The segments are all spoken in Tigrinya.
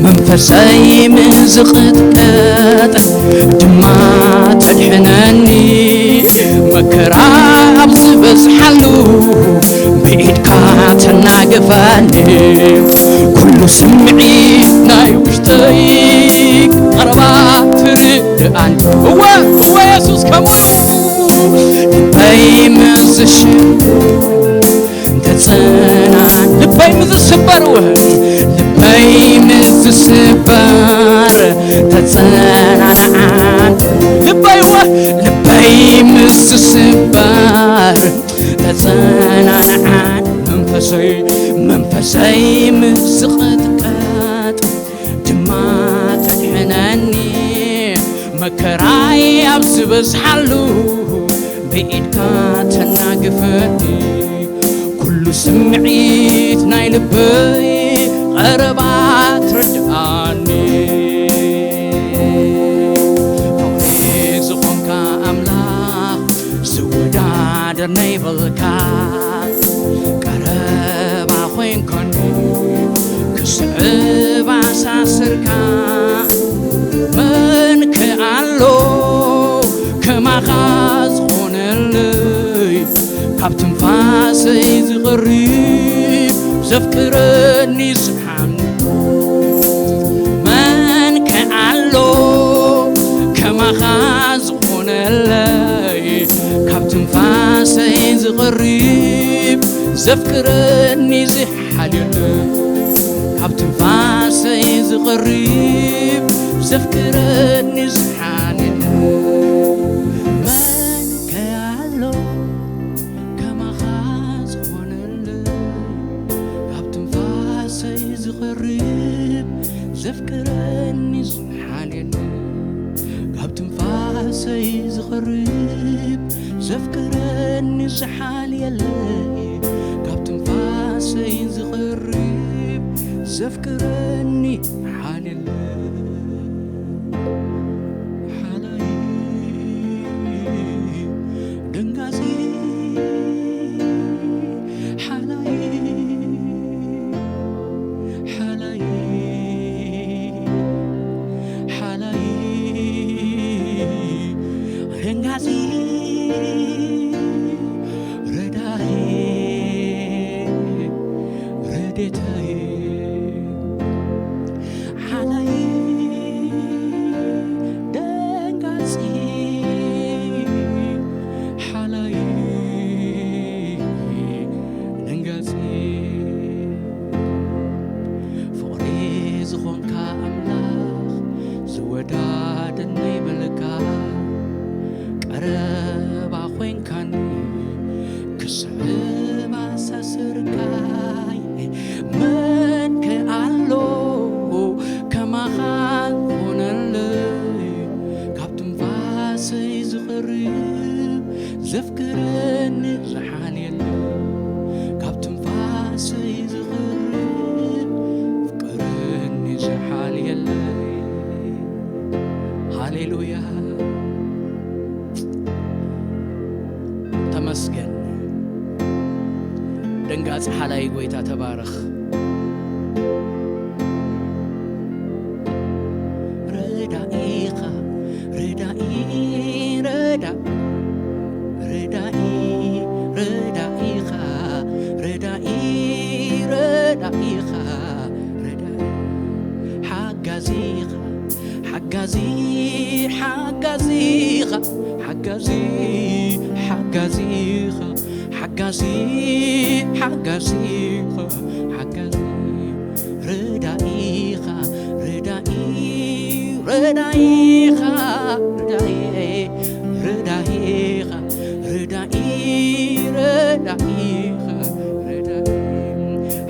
መንፈሰይ ምስ ዝቕጥቀጥ ድማ ተድሕነኒ። መከራ ኣብ ዝበዝሓሉ ብኢድካ ተናግፈኒ። ኩሉ ስምዒት ናይ ውሽጠይ ቀረባ ትርድኣኒ። እወ፣ እወ፣ የሱስ ከምኡ ልበይ ምስ ዝሽ-፣ እንተጸና-፣ ልበይ ምስ ዝስበር፣ እወ፣ ልበይ ምስ ዝስበር ተጸናንዓኒ። ልበይ፣ እወ፣ ልበይ ምስ ዝስበር ተጸናንዓኒ። መንፈሰይ፣ መንፈሰይ ምስ ዝቕጥቀጥ ድማ ተድሕነኒ። መከራይ ኣብ ዝበዝሓሉ ብኢድካ ተናግፈኒ። ኩሉ ስምዒት ናይ ልበይ ቀረባ ትርድኣኒ። ፍቕሪ ዝኾንካ ኣምላኽ ዝወዳደር ነይብልካ፣ ቀረባ ኮይንካኒ ክስዕብ ኣሳስርካ። መን ከ ኣሎ ከማኻ ዝኾነለይ፣ ካብ ትንፋሰይ ዝቐርብ ዘፍቅረኒ ዝሓን። መን ከ ኣሎ ከማኻ ዝኾነለይ፣ ካብ ትንፋሰይ ዝቐርብ ዘፍቅረኒ ዝሓልየለይ፣ ካብ ትንፋሰይ ዝቐርብ ዘፍቅረኒ ዝሓልየለይ። መን ከ ኣሎ ከማኻ ዝኾነለይ፣ ካብ ትንፋሰይ ዝቐርብ ዘፍቅረኒ ዝሓልየኒ። ካብ ትንፋሰይ ዝቐርብ ዘፍቅረኒ ዝሓልየለይ፣ ካብ ትንፋሰይ ዝቐርብ ዘፍቅረኒ ሓልየለይ። ሓላይ ደንጋጺ፣ ሓላይ፣ ሓላይ፣ ሓላይ ደንጋጺ፣ ረዳኢ፣ ረዴተይ። ሓላይ ደንጋጺ፣ ሓላይ ደንጋጺ፣ ፍቕሪ ዝኾንካ ኣምላኽ ዝወዳደር ነይብልካ፣ ቀረባ ኮይንካኒ ክስዕብ ኣሳስርካይ። መን ከ ኣሎ ከማኻ ዝኾነለይ፣ ካብ ትንፋሰይ ዝቐርብ ዘፍቅረኒ ዝሓልየለይ፣ ካብ ትንፋሰይ ዝቐርብ ፍቅረኒ ዝሓልየለይ። ሃሌሉያ። ተመስገን። ደንጋጺ ሓላይ ጎይታ ተባረኽ። ረዳኢኻ፣ ረዳኢ፣ ረዳ-፣ ረዳኢ፣ ረዳኢኻ፣ ረዳኢ፣ ረዳኢኻ፣ ረዳኢ፣ ሓጋዚኻ፣ ሓጋዚ፣ ሓጋዚኻ፣ ሓጋዚ፣ ሓጋዚኻ፣ ሓጋዚ፣ ሓጋዚኻ፣ ሓጋዚ፣ ረዳኢኻ፣ ረዳኢ፣ ረዳኢኻ፣ ረዳኢ፣ ረዳኢኻ፣ ረዳኢ፣ ረዳኢኻ፣ ረዳኢ፣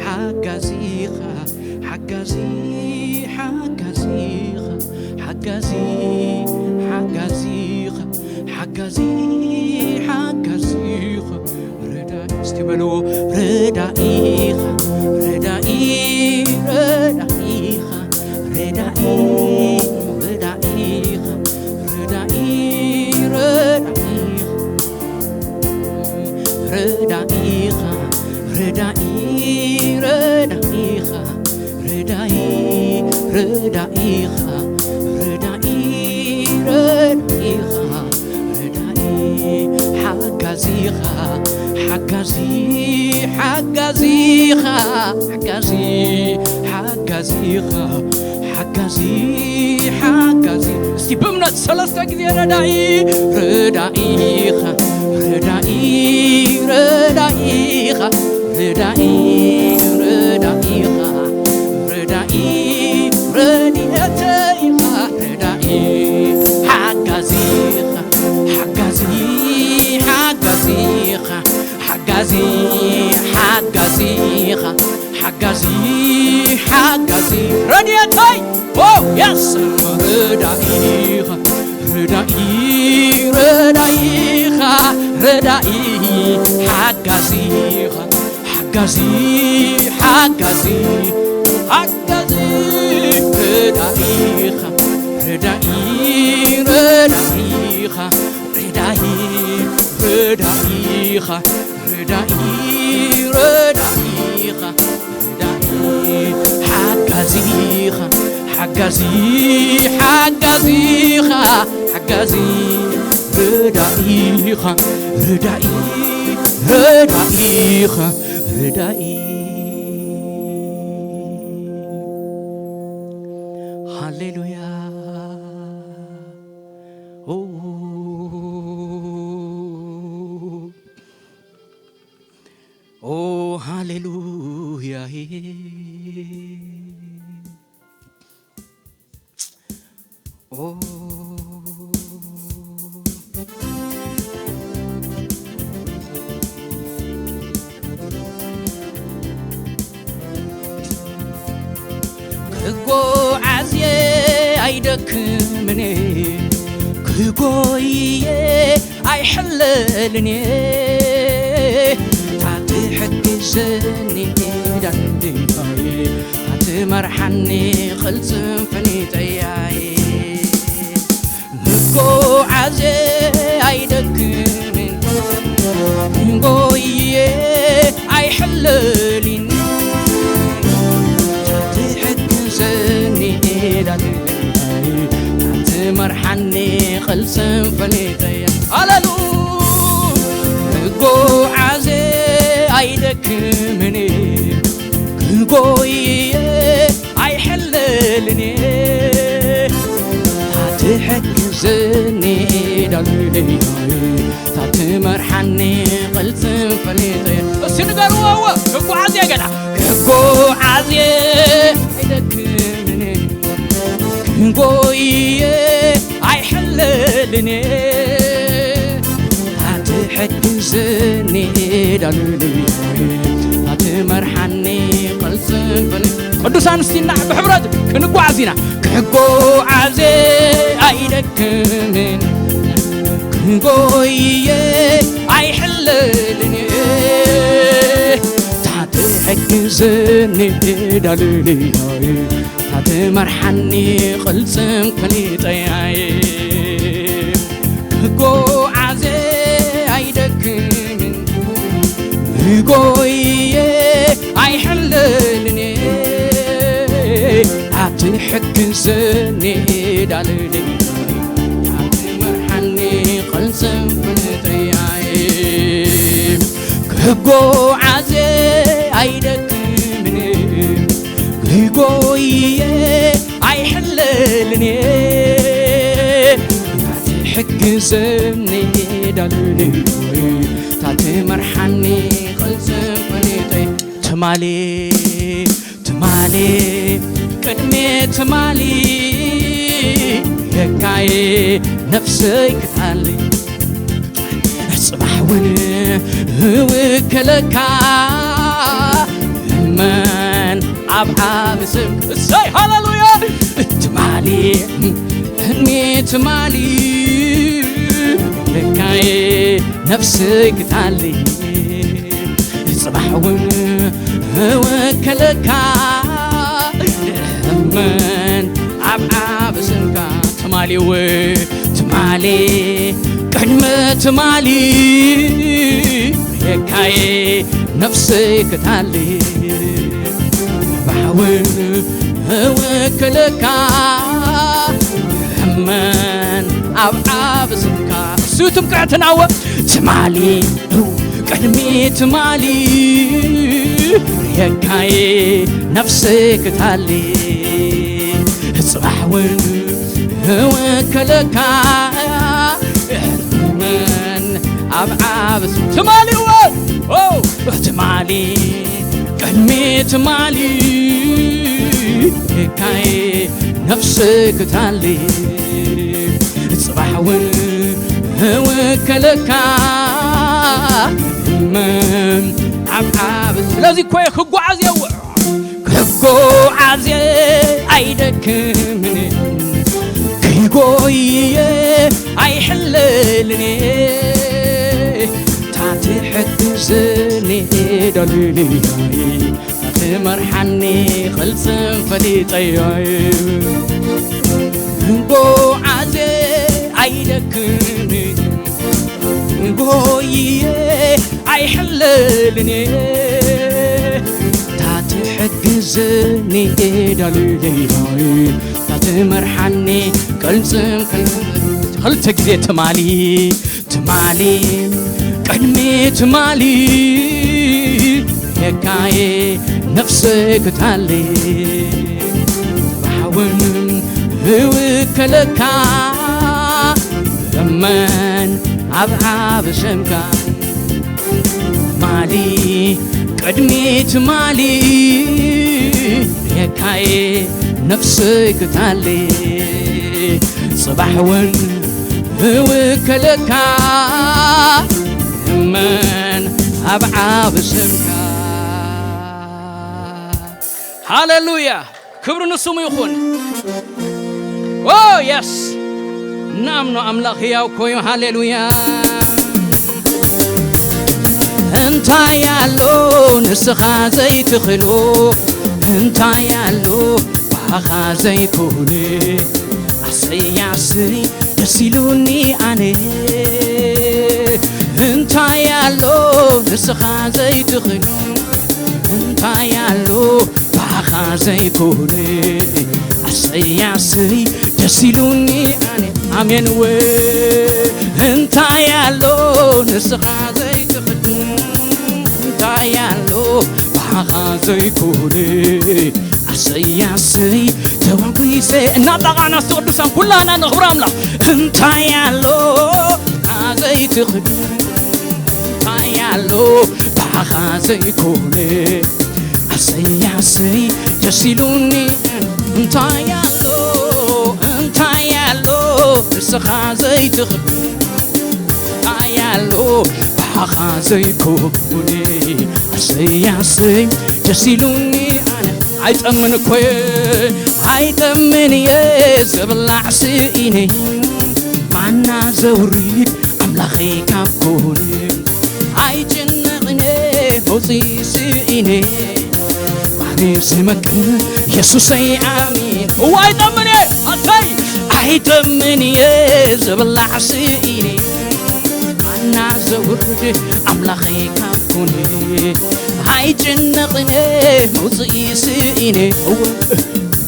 ሓጋዚኻ፣ ሓጋዚ፣ ሓጋዚኻ፣ ሓጋዚ፣ ሓጋዚኻ፣ ሓጋዚ፣ ሓጋዚኻ፣ ረዳኢ፣ እስቲ በልዎ፣ ረዳኢኻ፣ ረዳኢ፣ ረዳኢኻ፣ ረዳኢ፣ ረዳኢኻ፣ ረዳኢ፣ ረዳኢኻ፣ ረዳኢኻ፣ ረዳኢ፣ ረዳኢኻ፣ ረዳኢ፣ ረዳኢኻ፣ ረዳኢ፣ ረዳኢኻ፣ ረዳኢ፣ ሓጋዚኻ፣ ሓጋዚ፣ ሓጋዚኻ፣ ሓጋዚ፣ ሓጋዚኻ፣ ሓጋዚ፣ ሓጋዚ። እስቲ ብእምነት ሰለስተ ግዜ ረዳኢ፣ ረዳኢኻ፣ ረዳኢ፣ ረዳኢኻ፣ ረዳኢ፣ ረዳኢኻ፣ ረዳኢ፣ ረድኤተይኻ፣ ረዳኢ፣ ሓጋዚኻ፣ ሓጋዚ፣ ሓጋዚኻ፣ ሓጋዚ፣ ሓጋዚኻ፣ ሓጋዚ፣ ሓጋዚ፣ ረድኤተይ፣ ኦ፣ የስ፣ ረዳኢኻ፣ ረዳኢ፣ ረዳኢኻ፣ ረዳኢ፣ ሓጋዚኻ፣ ሓጋዚ፣ ሓጋዚ፣ ሓጋዚ፣ ረዳኢኻ፣ ረዳኢ፣ ረዳኢኻ፣ ረዳኢ፣ ረዳኢኻ፣ ረዳኢ፣ ረዳኢኻ፣ ረዳኢ፣ ሓጋዚኻ፣ ሓጋዚ፣ ሓጋዚኻ፣ ሓጋዚ፣ ረዳኢኻ፣ ረዳኢ፣ ረዳኢኻ፣ ረዳኢ። ሃሌሉያ። ኦ፣ ኦ፣ ሃሌሉያ። ኦ፣ ክጓዓዝ እየ ኣይደክምን እየ፣ ክጎይ እየ ኣይሕለልን እየ። ታትሕግዘኒ ዳንድናየ፣ ታትመርሓኒ ቕልጽም ፈኒጠያየ። ክጓዓዝ እየ ኣይደክምን፣ ጎየ ኣይሕለልን። ትሕግዘኒ ዳንድናየ፣ ትመርሓኒ ቕልጽም ፈኒጠያ። ሃሌሉ። ክጓዓዝ እየ ኣይደክምን፣ ክጎይ እየ ኣይሕለልን እየ። ታትሕግዘኒ ዳንድናየ፣ ታትመርሓኒ ቕልጽም ፈኒጠያ። እስቲ ንገርዎ፣ እወ፣ ክጓዓዝ እየ ገና። ክጓዓዝ እየ ኣይደክምን፣ ክጎይ እየ ኣይሕለልን እየ። ታትሕግዘኒ ዳንድናየ፣ ታትመርሓኒ ቕልጽም ፈኒ-፣ ቅዱሳን እስቲ እና ብሕብረት ክንጓዓዝ ኢና። ክጓዓዝ እየ ኣይደክምን፣ ክጎይ እየ ኣይሕለልን እየ። ታትሕግዘኒ ዳንድናየ፣ ታትመርሓኒ ቕልጽም ፈኒጠያየ። ክጓዓዝ እየ ኣይደክምን፣ ክጎይ እየ ኣይሕለልን እየ። ታትሕግዘኒ ዳንድናየ፣ ታትመርሓኒ ቕልጽም ፈኒጠያየ። ክጓዓዝ እየ ኣይደክምን፣ ክጎይ እየ ኣይሕለልን እየ። ታትሕግዘኒ ዳንድናየ፣ ታትመርሓኒ ቕልጽም ፈኒጠ። ትማሊ፣ ትማሊ፣ ቅድሚ ትማሊ፣ የካየ ነፍሰይ ክታሊ። ጽባሕ እውን እውከለካ፣ እመን ኣብ ዓቢ ስም። እሰይ፣ ሃሌሉያ። ትማሊ፣ ቅድሚ ትማሊ፣ የካየ ነፍሰይ ክታሊ። ጽባሕ እውን እወከለካ፣ እመን ኣብ ዓቢ ስምካ። ትማሊ እወ፣ ትማሊ፣ ቅድሚ ትማሊ፣ የካየ ነፍሰይ ክታሊ። ጽባሕ እውን እውክልካ እመን ኣብ ዓብ ስምካ እሱ ትምክዕትናወ ትማሊ ቅድሚ ትማሊ የካይ ነፍሲ ክታሊ ጽባሕ እውን እውክልካ እመን ኣብ ዓብ ትማሊ እውን ትማሊ ቅድሚ ትማሊ የካይ ነፍሲ ክታሊ ጽባሕ እውን እውከለካ እመን ዓብዓብ ስለዚ እኮ ክጓዓዝ የውዕ ክጓዓዝ ኣይደክምን ክጎይየ ኣይሕለልን ታትሕግዝኒ ደልልያይ ትመርሓኒ ክልጽም ፈሊጠዮይ ጎዓዜ ኣይደክምን ጎይየ ኣይሕለልን ታትሕግዝኒ ደልልያይ ታትመርሓኒ ክልጽም ክልተ ግዜ ትማሊ ትማሊ ቅድሚ ትማሊ የካየ ነፍሲ ክታሊ ባሕውን እውከለካ እመን ኣብ ዓብ ሸምካ ማሊ ቅድሚ ትማሊ የካየ ነፍሲ ክታሊ ጽባሕ እውን እውከለካ እመን ኣብ ዓብ ስምካ ሃሌሉያ ክብሪ ንስሙ ይኹን ኦ የስ እናምኖ ኣምላኽ ህያው ኮዩ ሃሌሉያ እንታይ ኣሎ ንስኻ ዘይትኽእሎ እንታይ ኣሎ ባኻ ዘይኮነ ኣሰይ ኣሰይ ደስ ኢሉኒ ኣነ እንታይ ኣሎ ንስኻ ዘይትኽእሎ እንታይ ኣሎ ባኻ ዘይኮነ ኣሰይ ኣሰይ ደስ ኢሉኒ ኣነ ኣሜን ወ እንታይ ኣሎ ንስኻ ዘይትኽእሎ እንታይ ኣሎ ባኻ ዘይኮነ ኣሰይ ኣሰይ ተዋጒሰ እናጣቓዕና እስቲ ቅዱሳን ኩላና ንኽብሪ ኣምላኽ እንታይ ኣሎ ኣዘይትኽድ እንታይ ኣሎ ባኻ ዘይኮነ ኣሰይ ኣሰይ ደስ ኢሉኒ እንታይ ኣሎ እንታይ ኣሎ ንስኻ ዘይትኽድ እንታይ ኣሎ ባኻ ዘይኮነ ኣሰይ ኣሰይ ደስ ኢሉኒ ኣነ ኣይጠምን እኮ እየ ኣይጠምን እየ ዝብላዕ ስኢነ ማና ዘውርድ ኣምላኸይ ካብ ኮነ ኣይጭነቕነ መውፅኢ ስኢነ ባሕሪ ዝመቅል የሱሰይ ኣሚን እዋ ኣይጠምን እየ ኣታይ ኣይጠምን እየ ዝብላዕ ስኢነ ማና ዘውርድ ኣምላኸይ ካብ ኮነ ኣይጭነቕነ መውፅኢ ስኢነ እወ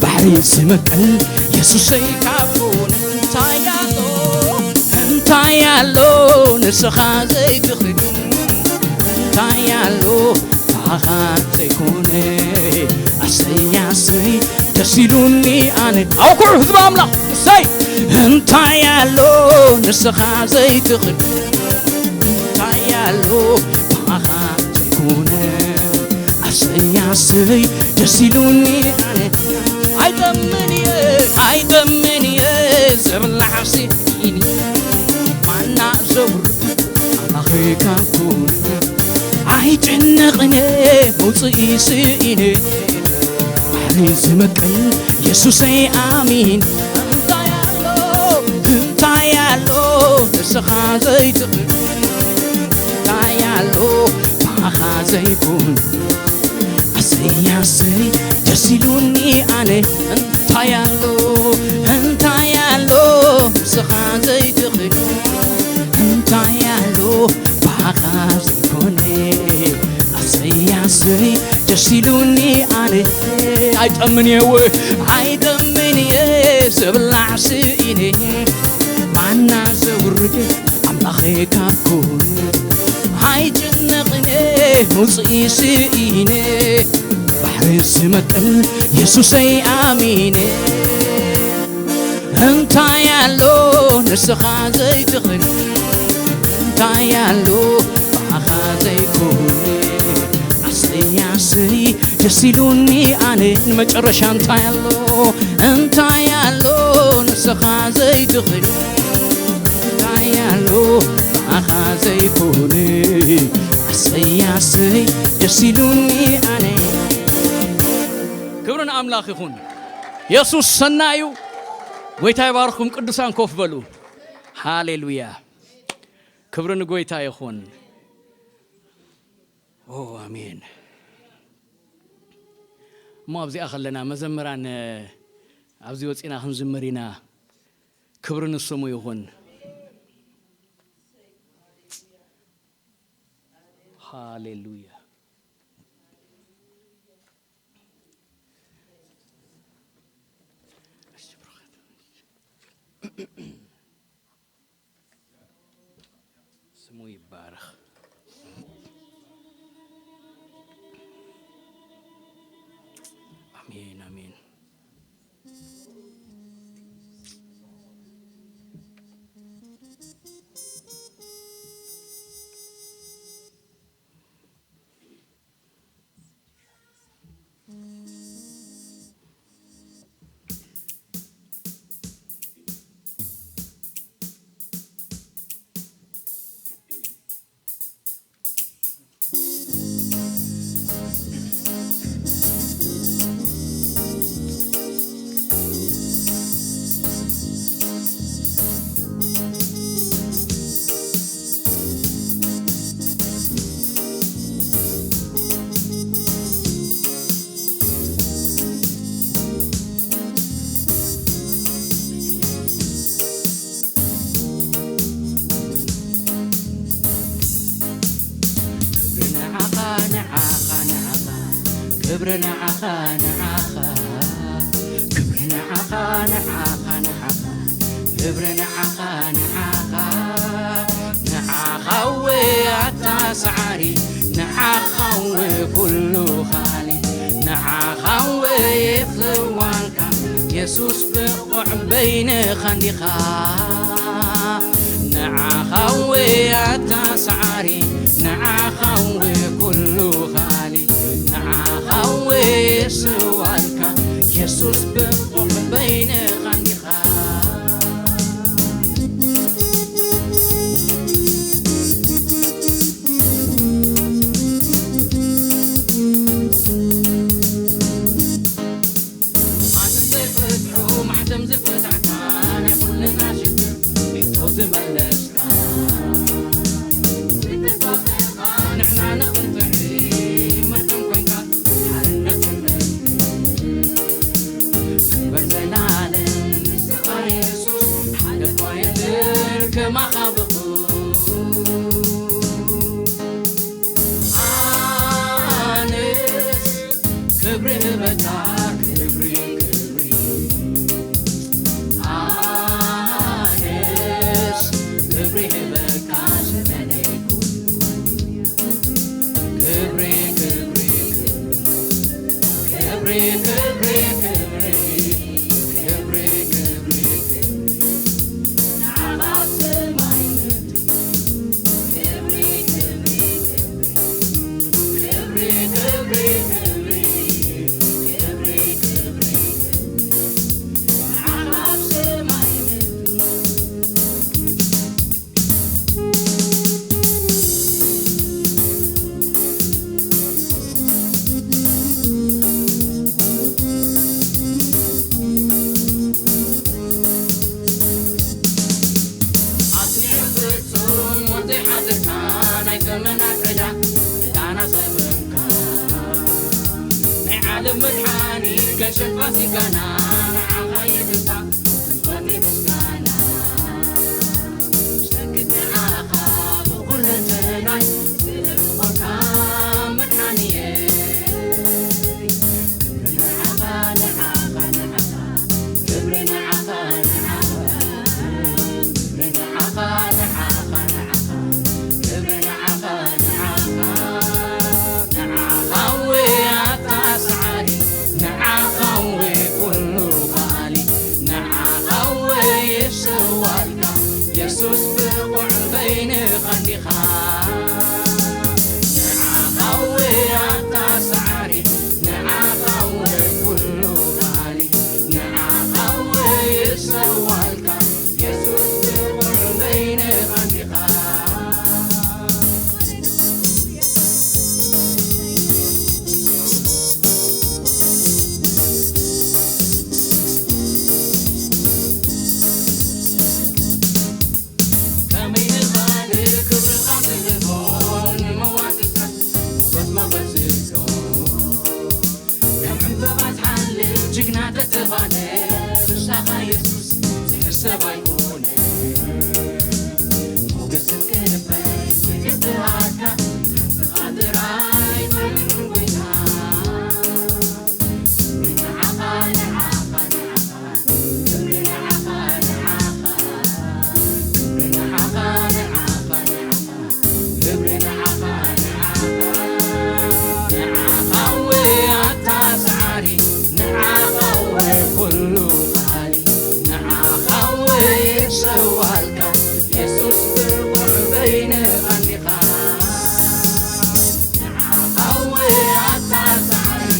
ባሕሪ ዝመቅል የሱሰይ ካብ ኮነ እንታይ ኣሎ እንታይ ኣሎ ንስኻ ዘይትኽእል እንታይ ኣሎ ባኻ ዘይኮነ ኣሰይ ኣሰይ ደስ ኢሉኒ ኣነ ኣውኩዑ ህዝቢ ኣምላኽ እሰይ እንታይ ኣሎ ንስኻ ዘይትኽእል እንታይ ኣሎ ባኻ ዘይኮነ ኣሰይ ኣሰይ ደስ ኢሉኒ ኣነ ኣይጠምን እየ ኣይጠምን እየ ዝብላዕ ስኢኒ ማና ዘውርድ ኣምላኸይ ካብ ኮነ ኣይጨነቕነ መውፅኢ ስኢነ ባሕሪ ዝመቅል የሱሰይ ኣሚን እንታይ ኣሎ እንታይ ኣሎ ንስኻ ዘይትኽእል እንታይ ኣሎ ባኻ ዘይኮን ኣሰይ ኣሰይ ደስ ኢሉኒ ኣነ እንታይ ኣሎ እንታይ ኣሎ ንስኻ ዘይትኽእል እንታይ ኣሎ ባኻ ዘይኮነ ኣሰይ ኣሰይ ሲሉኒ ኣነ ኣይጠምን እየ፣ ኣይጠምን እየ፣ ዝብላዕ ስኢነ፣ ማና ዘውርድ ኣምላኸ ካብ ኩን ኣይጭነቕን እየ፣ መውፅኢ ስኢነ፣ ባሕሪ ዝመጥን የሱሰይ ኣሚነ። እንታይ ኣሎ ንስኻ ዘይትኽእል? እንታይ ኣሎ ብኣኻ ዘይኮን? ኣሰይ ኣሰይ ደስ ኢሉኒ ኣነ። ንመጨረሻ እንታይ ኣሎ? እንታይ ኣሎ ንስኻ ዘይትኽእል? እንታይ ኣሎ ብኣኻ ዘይኮን? ኣሰይ ኣሰይ ደስ ኢሉኒ ኣነ። ክብሪ ንኣምላኽ ይኹን። የሱስ ሰናይ እዩ። ጎይታ ይባርኽኩም ቅዱሳን፣ ኮፍ በሉ። ሃሌሉያ፣ ክብሪ ንጎይታ ይኹን። ኦ ኣሜን። እሞ ኣብዚኣ ከለና መዘምራን ኣብዚ ወፂና ክንዝምር ኢና። ክብሪ ንስሙ ይኹን። ሃሌሉያ። ስሙ ይባረኽ። ኣሜን ኣሜን። ክብሪ ንዓኻ፣ ንዓኻ፣ ንዓኻ። ክብሪ ንዓኻ፣ ንዓኻ። ክብሪ ንዓኻ፣ ንዓኻ፣ ንዓኻ። ክብሪ ንዓኻ፣ ንዓኻ። ንዓኻ እወ ኣታ ሰዓሪ፣ ንዓኻ እወ ኩሉ ኻሊ፣ ንዓኻ እወ የኽልዋልካ የሱስ ብቑዕ በይንኻ እንዲኻ። ንዓኻ እወ ኣታ ሰዓሪ፣ ንዓኻ እወ ኩሉ ኻሊ፣ ንዓኻ እወ የስዋልካ የሱስ ብቑዕ በይንኻ እንዲኻ። ማንም ዘይፈትሖ ማሕተም ዝፈታሕካ ናይ ኩልና ሽግር ቤቶ ዝመለስካ። ንሕና ንኽንጥሪ መርገም ኮንካ ሓርነት ክንረክብ። ክብር ዘላለም ንስኻ የሱስ፣ ሓደ እኳ የለን ከማኻ ብኹር። ኣነስ ክብሪ ህበካ ክብሪ ክብሪ። ኣነስ ክብሪ ህበካ ዘመነይ ኩሉ። ክብሪ ክብሪ ክብሪ። ክብሪ ክብሪ ክብሪ። ክብሪ ክብሪ ክብሪ። ንዓኻ ኣብ ሰማይ ምድሪ። ክብሪ ክብሪ ክብሪ። ክብሪ ክብሪ ክብሪ። ክብሪ ክብሪ ክብሪ። ንዓኻ ኣብ ሰማይ ምድሪ። ኣጽኒዑ ፍጹም ሞት ዘይሓዘካ ናይ ዘመናት ዕዳ ዕዳና ሰበንካ። ናይ ዓለም መድሓኒ ገንሸል ፋሲካና ንዓኻ ይግባእ መስዋዕቲ ምስጋና። ሰግድ ንዓኻ ብኹለንተናይ ስለ ዝኾንካ መድሓኒየ። ፋነ ምሳኻ የሱስ ዝሕሰብ ኣይኮነ። ሞገስ ክበይ ይግብኣካ፣ ንስኻ ጥራይ መን ጎይታ። ንዓኻ፣ ንዓኻ፣ ንዓኻ፣ ክብሪ ንዓኻ፣ ንዓኻ፣ ክብሪ ንዓኻ፣ ንዓኻ፣ ንዓኻ። ክብሪ ንዓኻ፣ ንዓኻ፣ ንዓኻ እወ ኣታ ሰዓሪ፣ ንዓኻ እወ ኩሉ ኻሊ፣ ንዓኻ እወ የሰዋልካ፣ የሱስ ብቑዕ በይንኻ እንዲኻ። ንዓኻ እወ ኣታ ሰዓሪ፣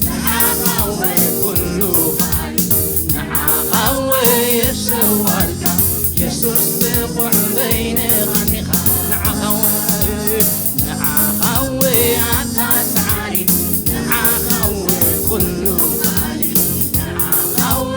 ንዓኻ እወ ኩሉ ኻሊ፣ ንዓኻ እወ የሰዋልካ፣ የሱስ ብቑዕ በይንኻ እንዲኻ። ንዓኻ እወ፣ ንዓኻ እወ ኣታ ሰዓሪ፣ ንዓኻ እወ ኩሉ ኻሊ፣ ንዓኻ እወ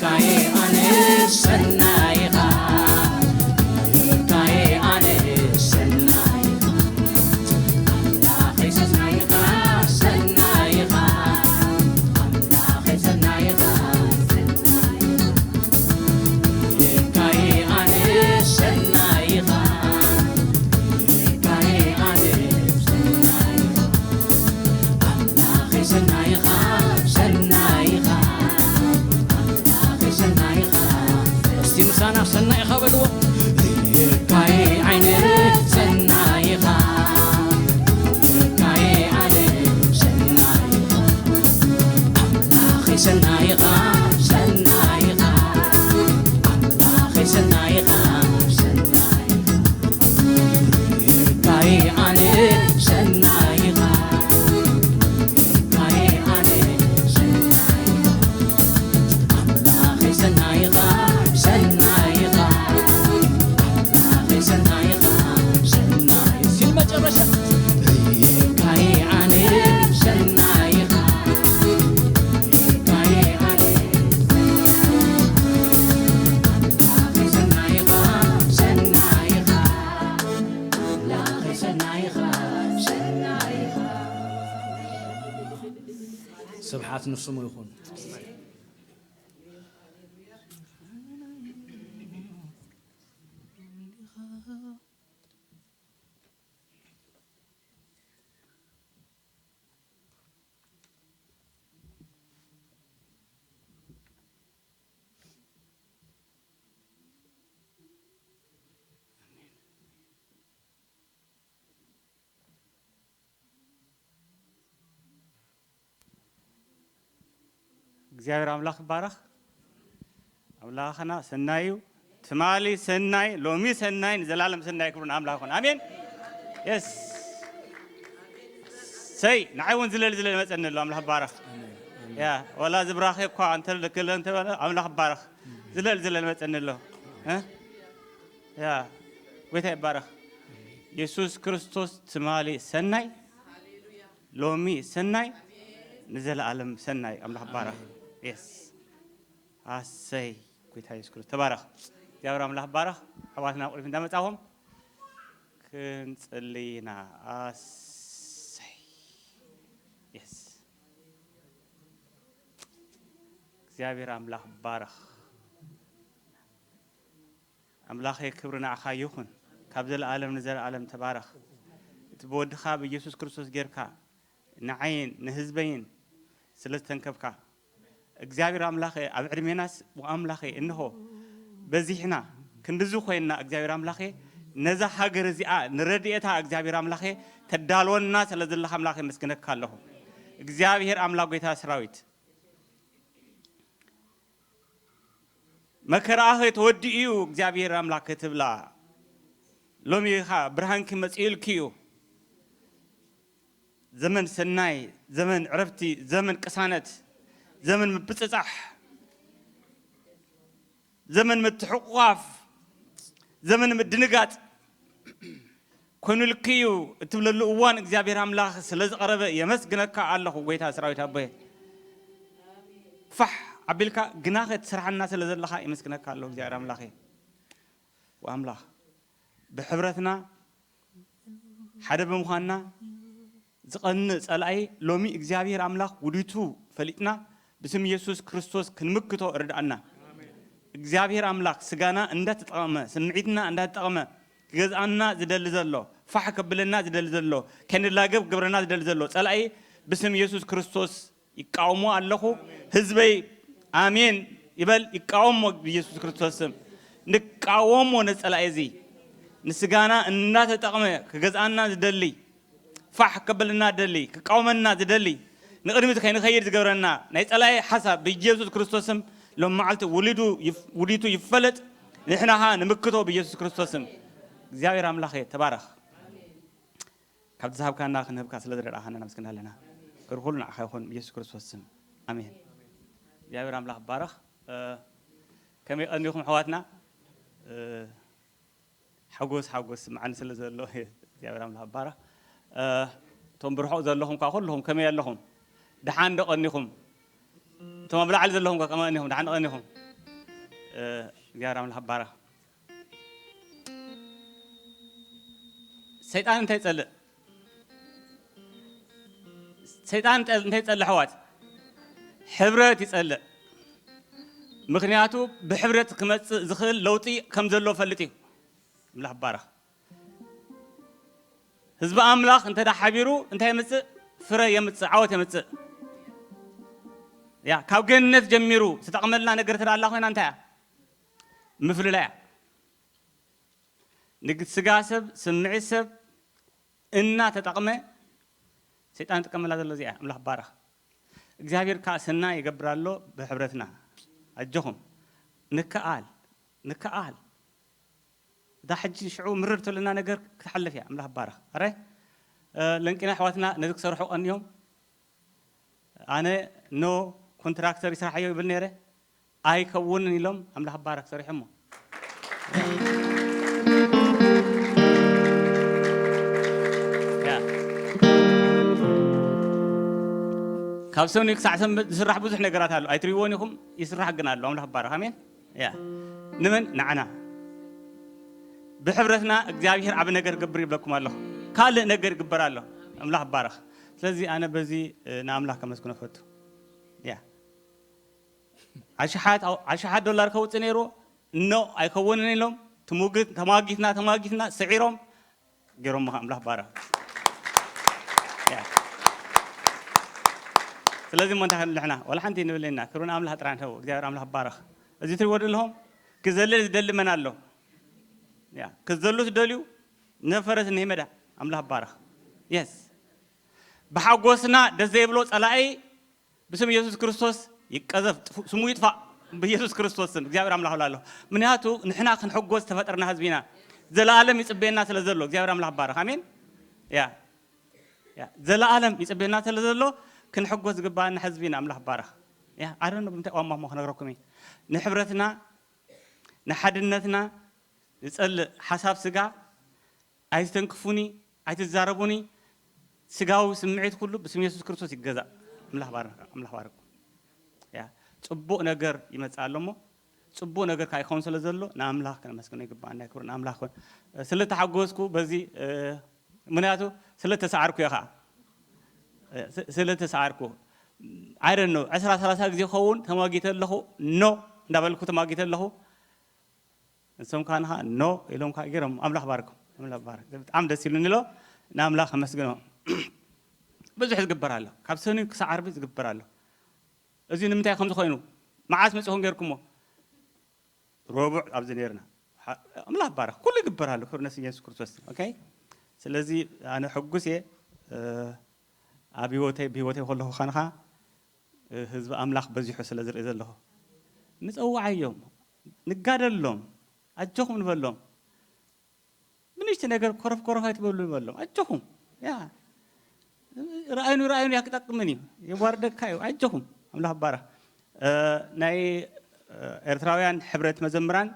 ኣነ ሰናይኻ፣ ጌታዬ ኣነ ሰናይኻ፣ ኣምላኸይ ሰናይኻ፣ ሰናይኻ፣ ኣምላኸይ ሰናይኻ፣ ሰናይኻ፣ ጌታዬ ኣነ ሰናይኻ፣ ጌታዬ ኣነ ሰናይኻ፣ ኣምላኸይ ሰናይኻ፣ ሰናይኻ፣ ኣምላኸይ ሰናይኻ። እስቲ ምሳና ሰናይኻ በልዎ። ጌታዬ ዓይነ ሰናይኻ፣ ጌታዬ ኣነ ሰናይኻ፣ ኣምላኸይ ሰናይኻ፣ ሰናይኻ፣ ኣምላኸይ ሰናይኻ፣ ሰናይኻ። ጌታዬ ኣነ ሰናይኻ፣ ጌታዬ ኣነ ሰናይኻ፣ ኣምላኸይ ሰናይኻ፣ ሰናይኻ፣ ኣምላኸይ ሰናይኻ፣ ሰናይ-፣ ሲል መጨረሻ። ጌታዬ ኣነ ሰናይኻ፣ ጌታዬ ኣነ ሰናይኻ፣ ሰናይኻ፣ ኣምላኸይ ሰናይኻ፣ ሰናይኻ። ስብሓት ንስሙ ይኹን። እግዚኣብሔር ኣምላኽ ይባረኽ። ኣምላኽና ሰናይ እዩ። ትማሊ ሰናይ፣ ሎሚ ሰናይ፣ ንዘላለም ሰናይ ክብሪ ንኣምላኽ ይኹን። ኣሜን። የስ። ሰይ፣ ንዓይ እውን ዝለል ዝለል መጸኒ ኣሎ። ኣምላኽ ይባረኽ። ያ፣ ወላ ዝብራኸ እኳ እንተ ልክለ እንተ በለ፣ ኣምላኽ ይባረኽ። ዝለል ዝለል መጸኒ ኣሎ። እ? ያ፣ ጎይታ ይባረኽ። የሱስ ክርስቶስ ትማሊ ሰናይ፣ ሎሚ ሰናይ፣ ንዘለኣለም ሰናይ። ኣምላኽ ይባረኽ። የስ። ኣሰይ፣ ጎይታ የሱስ ክርስቶስ ተባረኽ። እግዚኣብሔር ኣምላኽ ይባረኽ። ኣሕዋትና ኣብ ቅድሚት እንዳመጻኹም ክንጽሊ ኢና። ኣሰይ። የስ። እግዚኣብሔር ኣምላኽ ይባረኽ። ኣምላኸ ክብሪ ንዓኻ ይኹን። ካብ ዘለኣለም ንዘለኣለም ተባረኽ። እቲ ብወድኻ ብኢየሱስ ክርስቶስ ጌርካ ንዓይን ንህዝበይን ስለ ዝተንከፍካ እግዚኣብሔር ኣምላኸ ኣብ ዕድሜናስ ኣምላኸ እንሆ በዚሕና ክንድዚ ኮይንና እግዚኣብሔር ኣምላኸ ነዛ ሃገር እዚኣ ንረድኤታ እግዚኣብሔር ኣምላኸ ተዳልወና ስለ ዘለኻ ኣምላኸ የመስግነካ ኣለኹ። እግዚኣብሔር ኣምላኽ ጎይታ ሰራዊት መከራኸ ተወዲኡ እዩ እግዚኣብሔር ኣምላኽ ክትብላ ሎሚ ኸኣ ብርሃንኪ መጺኡልኪ እዩ። ዘመን ሰናይ፣ ዘመን ዕረፍቲ፣ ዘመን ቅሳነት፣ ዘመን ምብጽጻሕ፣ ዘመን ምትሕቑቓፍ፣ ዘመን ምድንጋጽ ኮይኑልኪ እዩ እትብለሉ እዋን እግዚኣብሔር ኣምላኽ ስለ ዝቐረበ የመስግነካ ኣለኹ። ጎይታ ሰራዊት ኣቦየ ፋሕ ኣቢልካ ግናኸ ትሰርሓና ስለ ዘለኻ የመስግነካ ኣለኹ እግዚኣብሔር ኣምላኸ። ወኣምላኽ ብሕብረትና ሓደ ብምዃንና ዝቐንእ ጸላኢ ሎሚ እግዚኣብሔር ኣምላኽ ውዲቱ ፈሊጥና ብስም ኢየሱስ ክርስቶስ ክንምክቶ ርድኣና። እግዚኣብሔር ኣምላኽ ስጋና እንዳተጠቐመ ስምዒትና እንዳተጠቐመ ክገዝኣና ዝደሊ ዘሎ ፋሕ ከብለና ዝደሊ ዘሎ ከንላገብ ክገብረና ዝደሊ ዘሎ ጸላኢ ብስም ኢየሱስ ክርስቶስ ይቃወሞ ኣለኹ። ህዝበይ ኣሜን ይበል። ይቃወሞ ብኢየሱስ ክርስቶስ ስም ንቃወሞ ነጸላኢ እዚ ንስጋና እናተጠቕመ ክገዝኣና ዝደሊ ፋሕ ከብልና ዝደሊ ክቃወመና ዝደሊ ንቕድሚት ከይንኸይድ ዝገብረና ናይ ጸላኢ ሓሳብ ብኢየሱስ ክርስቶስ ስም ሎም መዓልቲ ውሊዱ ይፍ- ውዲቱ ይፈለጥ። ንሕናኻ ንምክቶ ብኢየሱስ ክርስቶስ ስም። እግዚኣብሔር ኣምላኸ ተባረኽ። ካብቲ ዝሃብካና ክንህብካ ስለ ዝረዳእኻና ነመስግን ኣለና። ክብሪ ኩሉ ንዓኻ ይኹን ብኢየሱስ ክርስቶስ ስም ኣሜን። እግዚኣብሔር ኣምላኽ ይባረኽ። እ፣ ከመይ ቀኒኹም ኣሕዋትና? እ፣ ሓጎስ ሓጎስ ስምዓኒ ስለ ዘሎ እግዚኣብሔር ኣምላኽ ይባረኽ። እ፣ እቶም ብርሑቕ ዘለኹም ከዓ ኩልኹም ከመይ ኣለኹም? ደሓን ዶ ቀኒኹም? እቶም ኣብ ላዕሊ ዘለኹም ከዓ ከመይ ቀኒኹም? ደሓን ዶ ቀኒኹም? እግዚኣብሔር ኣምላኽ ባረኽ። ሰይጣን እንታይ ይጸልእ? ሰይጣን እንታይ ይጸልእ ኣሕዋት? ሕብረት ይጸልእ። ምኽንያቱ ብሕብረት ክመጽእ ዝኽእል ለውጢ ከም ዘሎ ፈልጥ እዩ። ኣምላኽ ባረኽ። ህዝቢ ኣምላኽ እንተ ሓቢሩ እንታይ የምጽእ? ፍረ የምጽእ፣ ዓወት የምጽእ። ያ ካብ ገነት ጀሚሩ ዝተጠቕመልና ነገር ተዳላ ኮይና እንታይ እያ? ምፍልላይ እያ። ንግ ስጋ ሰብ፣ ስምዒት ሰብ እናተጠቕመ ሰይጣን ይጥቀመላ ዘሎ እዚኣ። ኣምላኽ ባረኽ። እግዚኣብሔር ከዓ ሰናይ ይገብር ኣሎ ብሕብረትና። ኣጆኹም። ንከኣል፣ ንከኣል። እታ ሕጂ ሽዑ ምርር ትብለና ነገር ክትሓልፍ እያ። ኣምላኽ ባረኽ። ኣረ ለንቂና ኣሕዋትና ነዚ ክሰርሑ ቀንዮም። ኣነ ኖ ኮንትራክተር ይስራሓዮ ይብል ነይረ። ኣይከውንን ኢሎም ኣምላኽ ባረኽ ሰሪሖሞ። ያ። ካብ ሰኑይ ክሳዕ ሰንበት ዝስራሕ ብዙሕ ነገራት ኣሎ። ኣይትሪእዎን ኢኹም፣ ይስራሕ ግን ኣሎ። ኣምላኽ ባረኽ። ኣሜን። ያ። ንመን? ንዓና። ብሕብረትና እግዚኣብሔር ዓቢ ነገር ገብር ይብለኩም ኣለኹ። ካልእ ነገር ይግበር ኣሎ። ኣምላኽ ባረኽ። ስለዚ ኣነ በዚ፣ እ፣ ንኣምላኽ ከመስግኖ ፈቱ። ያ። ኣሽሓት ኣው-፣ ኣሽሓት ዶላር ከውጽእ ነይሩ፣ ኖ ኣይከውንን ኢሎም፣ ትሙግት-፣ ተማጊትና፣ ተማጊትና፣ ስዒሮም፣ ገይሮም ምኻ ኣምላኽ ባረኽ። ያ። ስለዚ እሞ እንታይ ክንብል ንሕና? ዋላ ሓንቲ ንብል ኢና። ክብሪ ንኣምላኽ ጥራሕ ንህቦ። እግዚኣብሔር ኣምላኽ ባረኽ። እዚ ትሪእዎ ዘለኹም፣ ክዘልል ዝደሊ መን ኣሎ? ያ። ክዘሉ ዝደልዩ፣ ነፈረት እኒሄ መዳ። ኣምላኽ ባረኽ። የስ። ብሓጎስና ደስ ዘይብሎ ጸላኢ ብስም ኢየሱስ ክርስቶስ ይቀዘፍ፣ ጥፉ-፣ ስሙ ይጥፋእ። ብኢየሱስ ክርስቶስ ስም እግዚኣብሔር ኣምላኽ ኣሎ። ምክንያቱ ንሕና ክንሕጎስ ዝተፈጠርና ህዝቢ ኢና። ዘለኣለም ይጽበየና ስለ ዘሎ እግዚኣብሔር ኣምላኽ ባረኽ። ኣሜን። ያ። ያ። ዘለኣለም ይጽበየና ስለ ዘሎ ክንሕጎስ ዝግባኣና ህዝቢ ኢና። ኣምላኽ ባረኽ። ያ። ኣረን ብምንታይ ቋንቋ እሞ ክነግረኩም እየ። ንሕብረትና፣ ንሓድነትና ዝጸልእ ሓሳብ ስጋ ኣይትተንክፉኒ፣ ኣይትዛረቡኒ። ስጋዊ ስምዒት ኩሉ ብስም የሱስ ክርስቶስ ይገዛእ። ኣምላኽ ባርክ፣ ኣምላኽ ባርክ። ያ፣ ጽቡቕ ነገር ይመጽእ ኣሎ እሞ፣ ጽቡቕ ነገር ከኣ ይኸውን ስለ ዘሎ፣ ንኣምላኽ ከነመስግኖ ይግባኣና። ክብሪ ንኣምላኽ ይኹን። ስለ ተሓጎስኩ በዚ፣ እ፣ ምኽንያቱ ስለ ተሰዓርኩ እየ ኸኣ። እ፣ ስ-፣ ስለ ተሰዓርኩ። I don't know፣ ዕስራ ሰላሳ ግዜ ክኸውን ተማጊተ ኣለኹ፣ ኖ እንዳበልኩ ተማጊተ ኣለኹ። ንሶም ከኣ ንኻ ኖ ኢሎም ከኣ ገይሮም፣ ኣምላኽ ባርኮም፣ ኣምላኽ ባርክ። ብጣዕሚ ደስ ኢሉኒ ኣሎ፣ ንኣምላኽ ከመስግኖ። ብዙሕ ዝግበር ኣሎ፣ ካብ ሰኑይ ክሳዕ ዓርቢ ዝግበር ኣሎ። እዚ ንምንታይ ከም ዝኾይኑ፣ መዓስ መጺኹም ገይርኩሞ? ረቡዕ ኣብዚ ነይርና። ሓ-፣ ኣምላኽ ባርክ፣ ኩሉ ይግበር ኣሎ፣ ክብሪ ንስም የሱስ ክርስቶስ። ኦኬ? ስለዚ ኣነ ሕጉስ እየ፣ እ፣ ኣብ ህይወተይ፣ ብህይወተይ ከለኹ ከንኻ፣ እ፣ ህዝቢ ኣምላኽ በዚሑ ስለ ዝርኢ ዘለኹ። ንጸውዓዮም፣ ንጋደሎም፣ ኣጆኹም ንበሎም። ብንእሽቲ ነገር ኮረፍ ኮረፍ ኣይትበሉ ንበሎም። ኣጆኹም። ያ። ረኣዩኒ፣ ረኣዩኒ፣ ያ ክጠቅምን እዩ። የዋርደካ እዩ። ኣጆኹም። ኣምላኽ ባረኽ። እ፣ ናይ፣ እ፣ ኤርትራውያን ሕብረት መዘምራን፣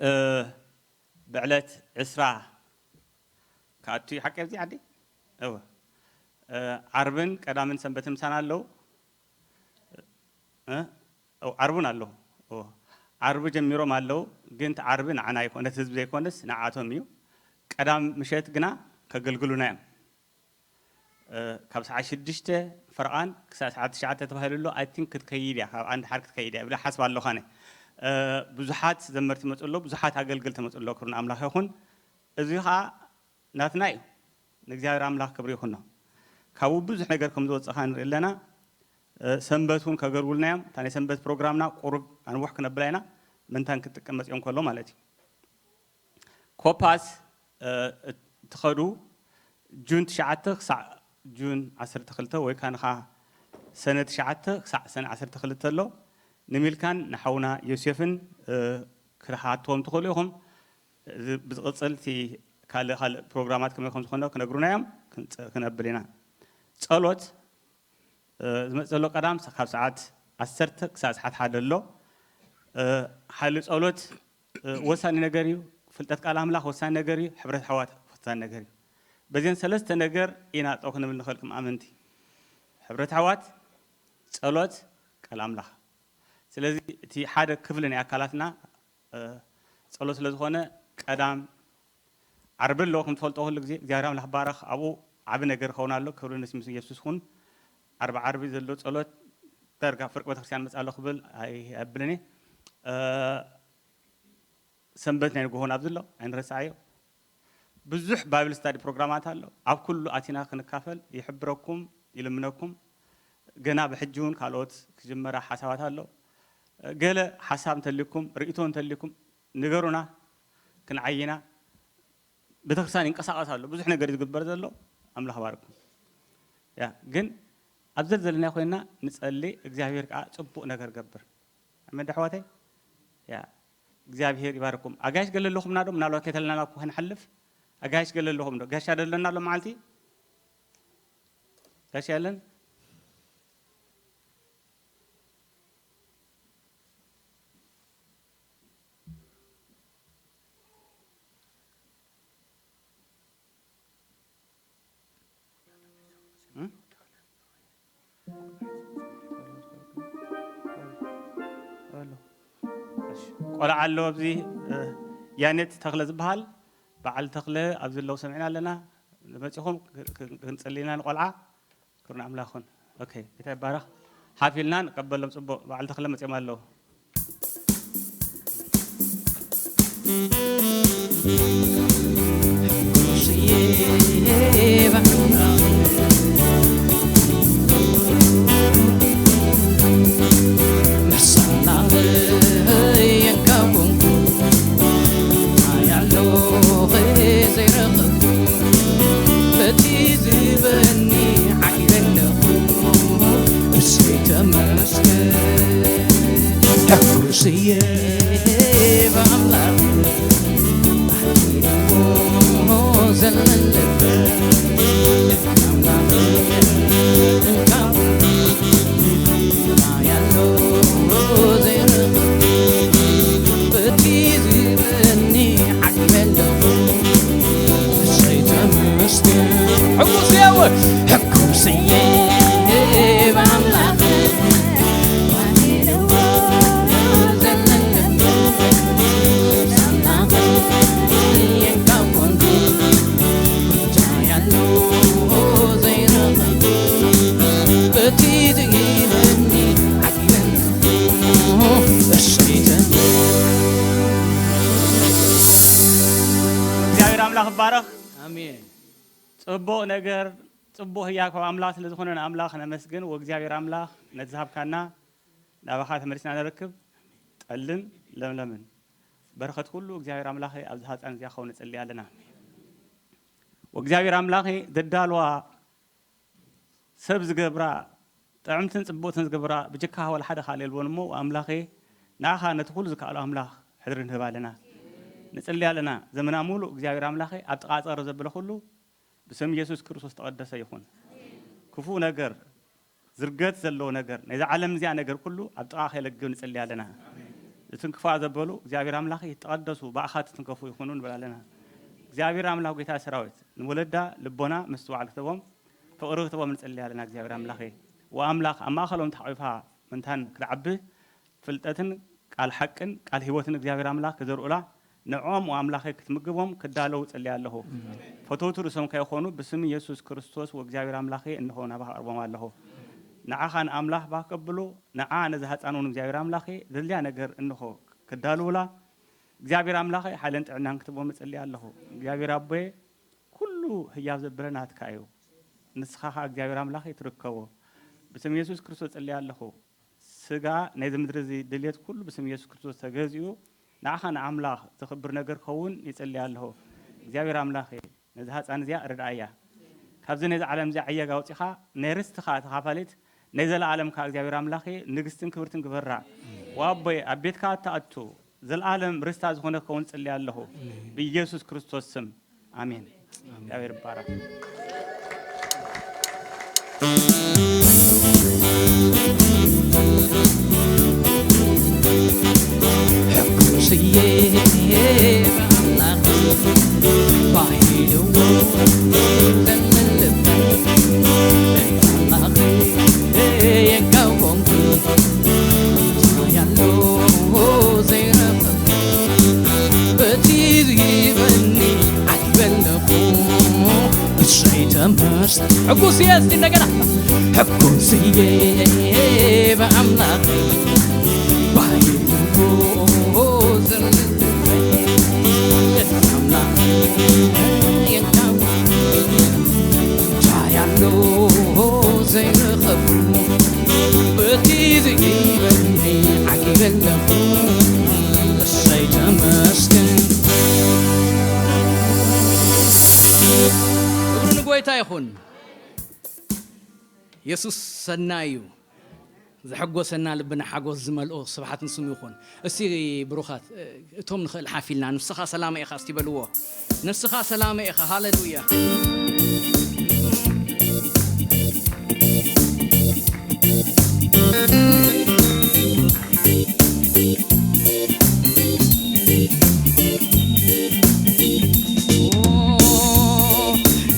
እ፣ ብዕለት ዕስራ ክኣቱ እዩ። ሓቂ ኣብዚ ዓዲ? እወ። እ፣ ዓርብን ቀዳምን ሰንበትን ምሳና ኣለዉ። እ? ኦ፣ ዓርቡን ኣለዉ። ኦ፣ ዓርቢ ጀሚሮም ኣለዉ፣ ግን እቲ ዓርቢ ንዓና ኣይኮ-፣ ነቲ ህዝቢ ዘይኮነስ ንዓቶም እዩ። ቀዳም ምሸት ግና ከገልግሉና እዮም። እ፣ ካብ ሰዓት ሽዱሽተ ፈርቓን ክሳብ ሰዓት ትሽዓተ ተባሂሉ ኣሎ። I think ክትከይድ እያ፣ ካብ ኣንድ ሓር ክትከይድ እያ፣ ብለ ሓስብ ኣለኹ ኣነ። እ፣ ብዙሓት ዘመርቲ ይመጹ ኣለዉ፣ ብዙሓት ኣገልግል ተመጹ ኣለዉ። ክብሪ ንኣምላኽ ይኹን። እዚ ኸኣ ናትና እዩ። ንእግዚኣብሔር ኣምላኽ ክብሪ ይኹኖ። ካብኡ ብዙሕ ነገር ከም ዝወጽእ ኸኣ ንርኢ ኣለና። እ፣ ሰንበት እውን ከገልግሉና እዮም። እታ ናይ ሰንበት ፕሮግራምና ቁሩብ ኣንውሕ ክነብላ ኢና። ምንታን ክትጥቀም መጺኦም ከሎ ማለት እዩ። ኮፓስ፣ እ፣ እትኸዱ ጁን ትሽዓተ ክሳዕ ጁን ዓሰርተ ክልተ ወይ ከኣ ንኻ ሰነ ትሽዓተ ክሳዕ ሰነ ዓሰርተ ክልተ ኣሎ። ንሚልካን ንሓውና ዮሴፍን፣ እ፣ ክትሓትዎም ትኽእሉ ኢኹም። እዚ ብዝቕጽል እቲ ካልእ፣ ካልእ ፕሮግራማት ከመይ ከም ዝኾነ ክነግሩና እዮም። ክንጸ-፣ ክነብል ኢና። ጸሎት፣ እ፣ ዝመጽእ ዘሎ ቀዳም ስ-፣ ካብ ሰዓት ዓሰርተ ክሳብ ሰዓት ሓደ ኣሎ። እ፣ ሓይሊ ጸሎት፣ እ፣ ወሳኒ ነገር እዩ። ፍልጠት ቃል ኣምላኽ ወሳኒ ነገር እዩ። ሕብረት ኣሕዋት ወሳኒ ነገር እዩ። በዚአን ሰለስተ ነገር ኢና ጠው ክንብል ንኽእል ከም ኣመንቲ። ሕብረት ኣሕዋት፣ ጸሎት፣ ቃል ኣምላኽ። ስለዚ እቲ ሓደ ክፍሊ ናይ ኣካላትና እ፣ ጸሎት ስለ ዝኾነ ቀዳም ዓርቢ ኣሎ፣ ከም ትፈልጦ ኩሉ ግዜ እግዚኣብሔር ኣምላኽ ባረኽ፣ ኣብኡ ዓቢ ነገር ክኸውን ኣሎ። ክብሪ ንስም የሱስ ይኹን። ዓርቢ ዓርቢ ዘሎ ጸሎት ዳርጋ ፍርቂ ቤተክርስትያን መጽእ ኣሎ ክብል ኣይ-፣ ኣይብልን እየ። እ፣ ሰንበት ናይ ንግሆን ኣብዚ ኣሎ፣ ኣይንረስዓዮ። ብዙሕ ባይብል ስታዲ ፕሮግራማት ኣሎ። ኣብ ኩሉ ኣቲና ክንካፈል ይሕብረኩም፣ ይልምነኩም። ገና ብሕጂ እውን ካልኦት ክጅመራ ሓሳባት ኣሎ። ገለ ሓሳብ እንተልዩኩም፣ ርእይቶ እንተልዩኩም ንገሩና፣ ክንዓይና። ቤተክርስትያን ይንቀሳቐስ ኣሎ፣ ብዙሕ ነገር እዩ ዝግበር ዘሎ። ኣምላኽ ባርኩም። ያ፣ ግን ኣብ ዘልዘለና ኮይና ንጸሊ፣ እግዚኣብሔር ከዓ ጽቡቕ ነገር ገብር። ኣሜን ዶ ኣሕዋተይ? ያ፣ እግዚኣብሔር ይባርኩም። ኣጋይሽ ገለ ኣለኹምና ዶ? ምናልባት ከይተለና እኮ ክንሓልፍ። ኣጋይሽ ገለ ኣለኹም ዶ? ጋሻ ዶ ኣለና ኣሎ መዓልቲ? ጋሻ የለን? እም? ኣሎ። እሺ፣ ቆልዓ ኣሎ ኣብዚ፣ እ፣ ያኔት ተኽለ ዝበሃል በዓል ተኽለ ኣብዚ ዘለዉ ሰሚዕና ኣለና። መጺኹም ክ-፣ ክ-፣ ክንጽልይ ኢና ንቆልዓ። ክብሪ ንኣምላኽ ይኹን። ኦኬ፣ ጌታ ይባረኽ። ሓፍ ኢልና ንቀበሎም። ጽቡቕ፣ በዓል ተኽለ መጺኦም ኣለዉ። ሕጉስየ ብኣምላኽ ሕጉስየ ብኣምላኽ እግዚኣብሔር ኣምላኽ ይባረኽ። ኣሜን። ጽቡቕ ነገር፣ ጽቡቕ ህያብ ካብ ኣምላኽ ስለ ዝኾነ ንኣምላኽ ነመስግን። ወእግዚኣብሔር ኣምላኽ ነቲ ዝሃብካና ናባኻ ተመሊስና ንረክብ። ጠልን ለምለምን በረኸት ኩሉ እግዚኣብሔር ኣምላኸ ኣብዚ ሃጻን እዚኣ ክኸውን ንጽሊ ኣለና። ወእግዚኣብሔር ኣምላኸ ዘዳልዋ ሰብ ዝገብራ ጥዕምትን ጽቡቕትን ዝገብራ ብጀካ ወላ ሓደ ካልእ የልቦን እሞ ኣምላኸ ንኣኻ ነቲ ኩሉ ዝከኣሎ ኣምላኽ ሕድሪ ንህብ ኣለና። ንጽሊ ኣለና። ዘመና ሙሉ እግዚኣብሔር ኣምላኸ ኣብ ጥቓ ጸረ ዘበለ ኩሉ ብስም ኢየሱስ ክርስቶስ ተቐደሰ ይኹን። ክፉእ ነገር፣ ዝርገት ዘለዎ ነገር፣ ናይዛ ዓለም እዚኣ ነገር ኩሉ ኣብ ጥቓ ከይለግብ ንጽሊ ኣለና። ዝትንክፋ ዘበሉ እግዚኣብሔር ኣምላኽ ይተቐደሱ፣ ብኣኻ ትትንከፉ ይኹኑ ንብል ኣለና። እግዚኣብሔር ኣምላኽ ጌታ ሰራዊት ንወለዳ ልቦና ምስትውዓል ክተቦም፣ ፍቕሪ ክተቦም ንጽሊ ኣለና። እግዚኣብሔር ኣምላኸ ወኣምላኽ ኣብ ማእኸሎም ተሓቂፋ ምንታን ክትዓቢ ፍልጠትን ቃል ሓቅን ቃል ህይወትን እግዚኣብሔር ኣምላኽ ክዘርኡላ ንዕኦም ኣምላኸ ክትምግቦም ክዳለዉ ጽልያ ኣለኹ። ፈተውቲ ርእሶም ከይኾኑ ብስም ኢየሱስ ክርስቶስ ወእግዚኣብሔር ኣምላኸ እንሆ ናባኻ ኣቕርቦም ኣለኹ። ንዓኻ ንኣምላኽ ባህ ከብሉ ንዓ ነዚ ህጻን እውን እግዚኣብሔር ኣምላኸ ዘድልያ ነገር እንሆ ክዳልውላ እግዚኣብሔር ኣምላኸ ሓይልን ጥዕናን ክትቦም እጽልያ ኣለኹ። እግዚኣብሔር ኣቦየ ኩሉ ህያብ ዘበለ ናትካ እዩ። ንስኻ ኸዓ እግዚኣብሔር ኣምላኸ ትርከቦ። ብስም ኢየሱስ ክርስቶስ እጽልያ ኣለኹ። ስጋ ናይዚ ምድሪ እዚ ድልየት ኩሉ ብስም ኢየሱስ ክርስቶስ ተገዚኡ ንዓኻ ንኣምላኽ ዘኽብር ነገር ክኸውን ይጽሊ ኣለኹ። እግዚኣብሔር ኣምላኸ ነዚ ህጻን እዚኣ ርድኣያ። ካብዚ ናይዚ ዓለም እዚኣ ዕየግ ኣውጺኻ ናይ ርስትኻ ተኻፋሊት ናይ ዘለኣለም ከኣ እግዚኣብሔር ኣምላኸ ንግስትን ክብርትን ግበራ። ወኣቦይ ኣብ ቤትካ እትኣቱ ዘለኣለም ርስታ ዝኾነ ክኸውን ጽሊ ኣለኹ። ብኢየሱስ ክርስቶስ ስም። ኣሜን። እግዚኣብሔር ይባረክ። ሕጉስየ ብኣምላኽ ባሂልዎ ዘለልብ ኣምላኽ የጋውቦም ያለ እስቲ እንደገና ሕጉስዬ ብኣምላኽ ባይልቦ ዘንልበይ ኣምላኽ የንካው ቻያሎ ዘይረኸቡ በቲ ዝኢበኒ ዓጊበለኹ እሰይ ተመስገን። ክብሪ ንጎይታ ይኹን። የሱስ ሰናይ እዩ። ዘሐጎሰና ልብና ሓጎስ ዝመልኦ ስብሓት ንስሙ ይኹን። እስቲ ብሩኻት እቶም ንኽእል ሓፊልና ንስኻ ሰላመ ኢኻ እስቲ በልዎ። ንስኻ ሰላመ ኢኻ። ሃሌሉያ።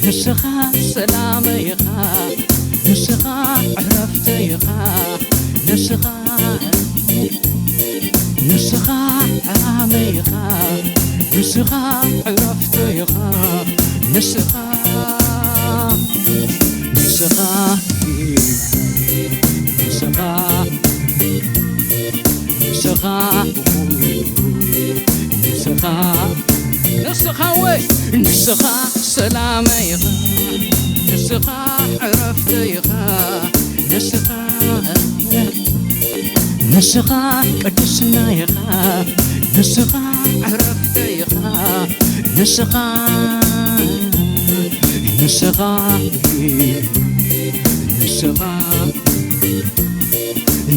ንስኻ ሰላመ ኢኻ፣ ንስኻ ዕረፍተ ኢኻ፣ ንስኻ ንስኻ ሰላመ ኢኻ፣ ንስኻ ዕረፍተ ኢኻ፣ ንስኻ ንስኻ ንስኻ ንስኻ ንስኻ ንስኻ ወይ ንስኻ ሰላመ ኢኻ፣ ንስኻ ዕረፍተ ኢኻ፣ ንስኻ ንስኻ ቅድስና ኢኻ፣ ንስኻ ዕረፍተ ኢኻ፣ ንስኻ ንስኻ ንስኻ ንስኻ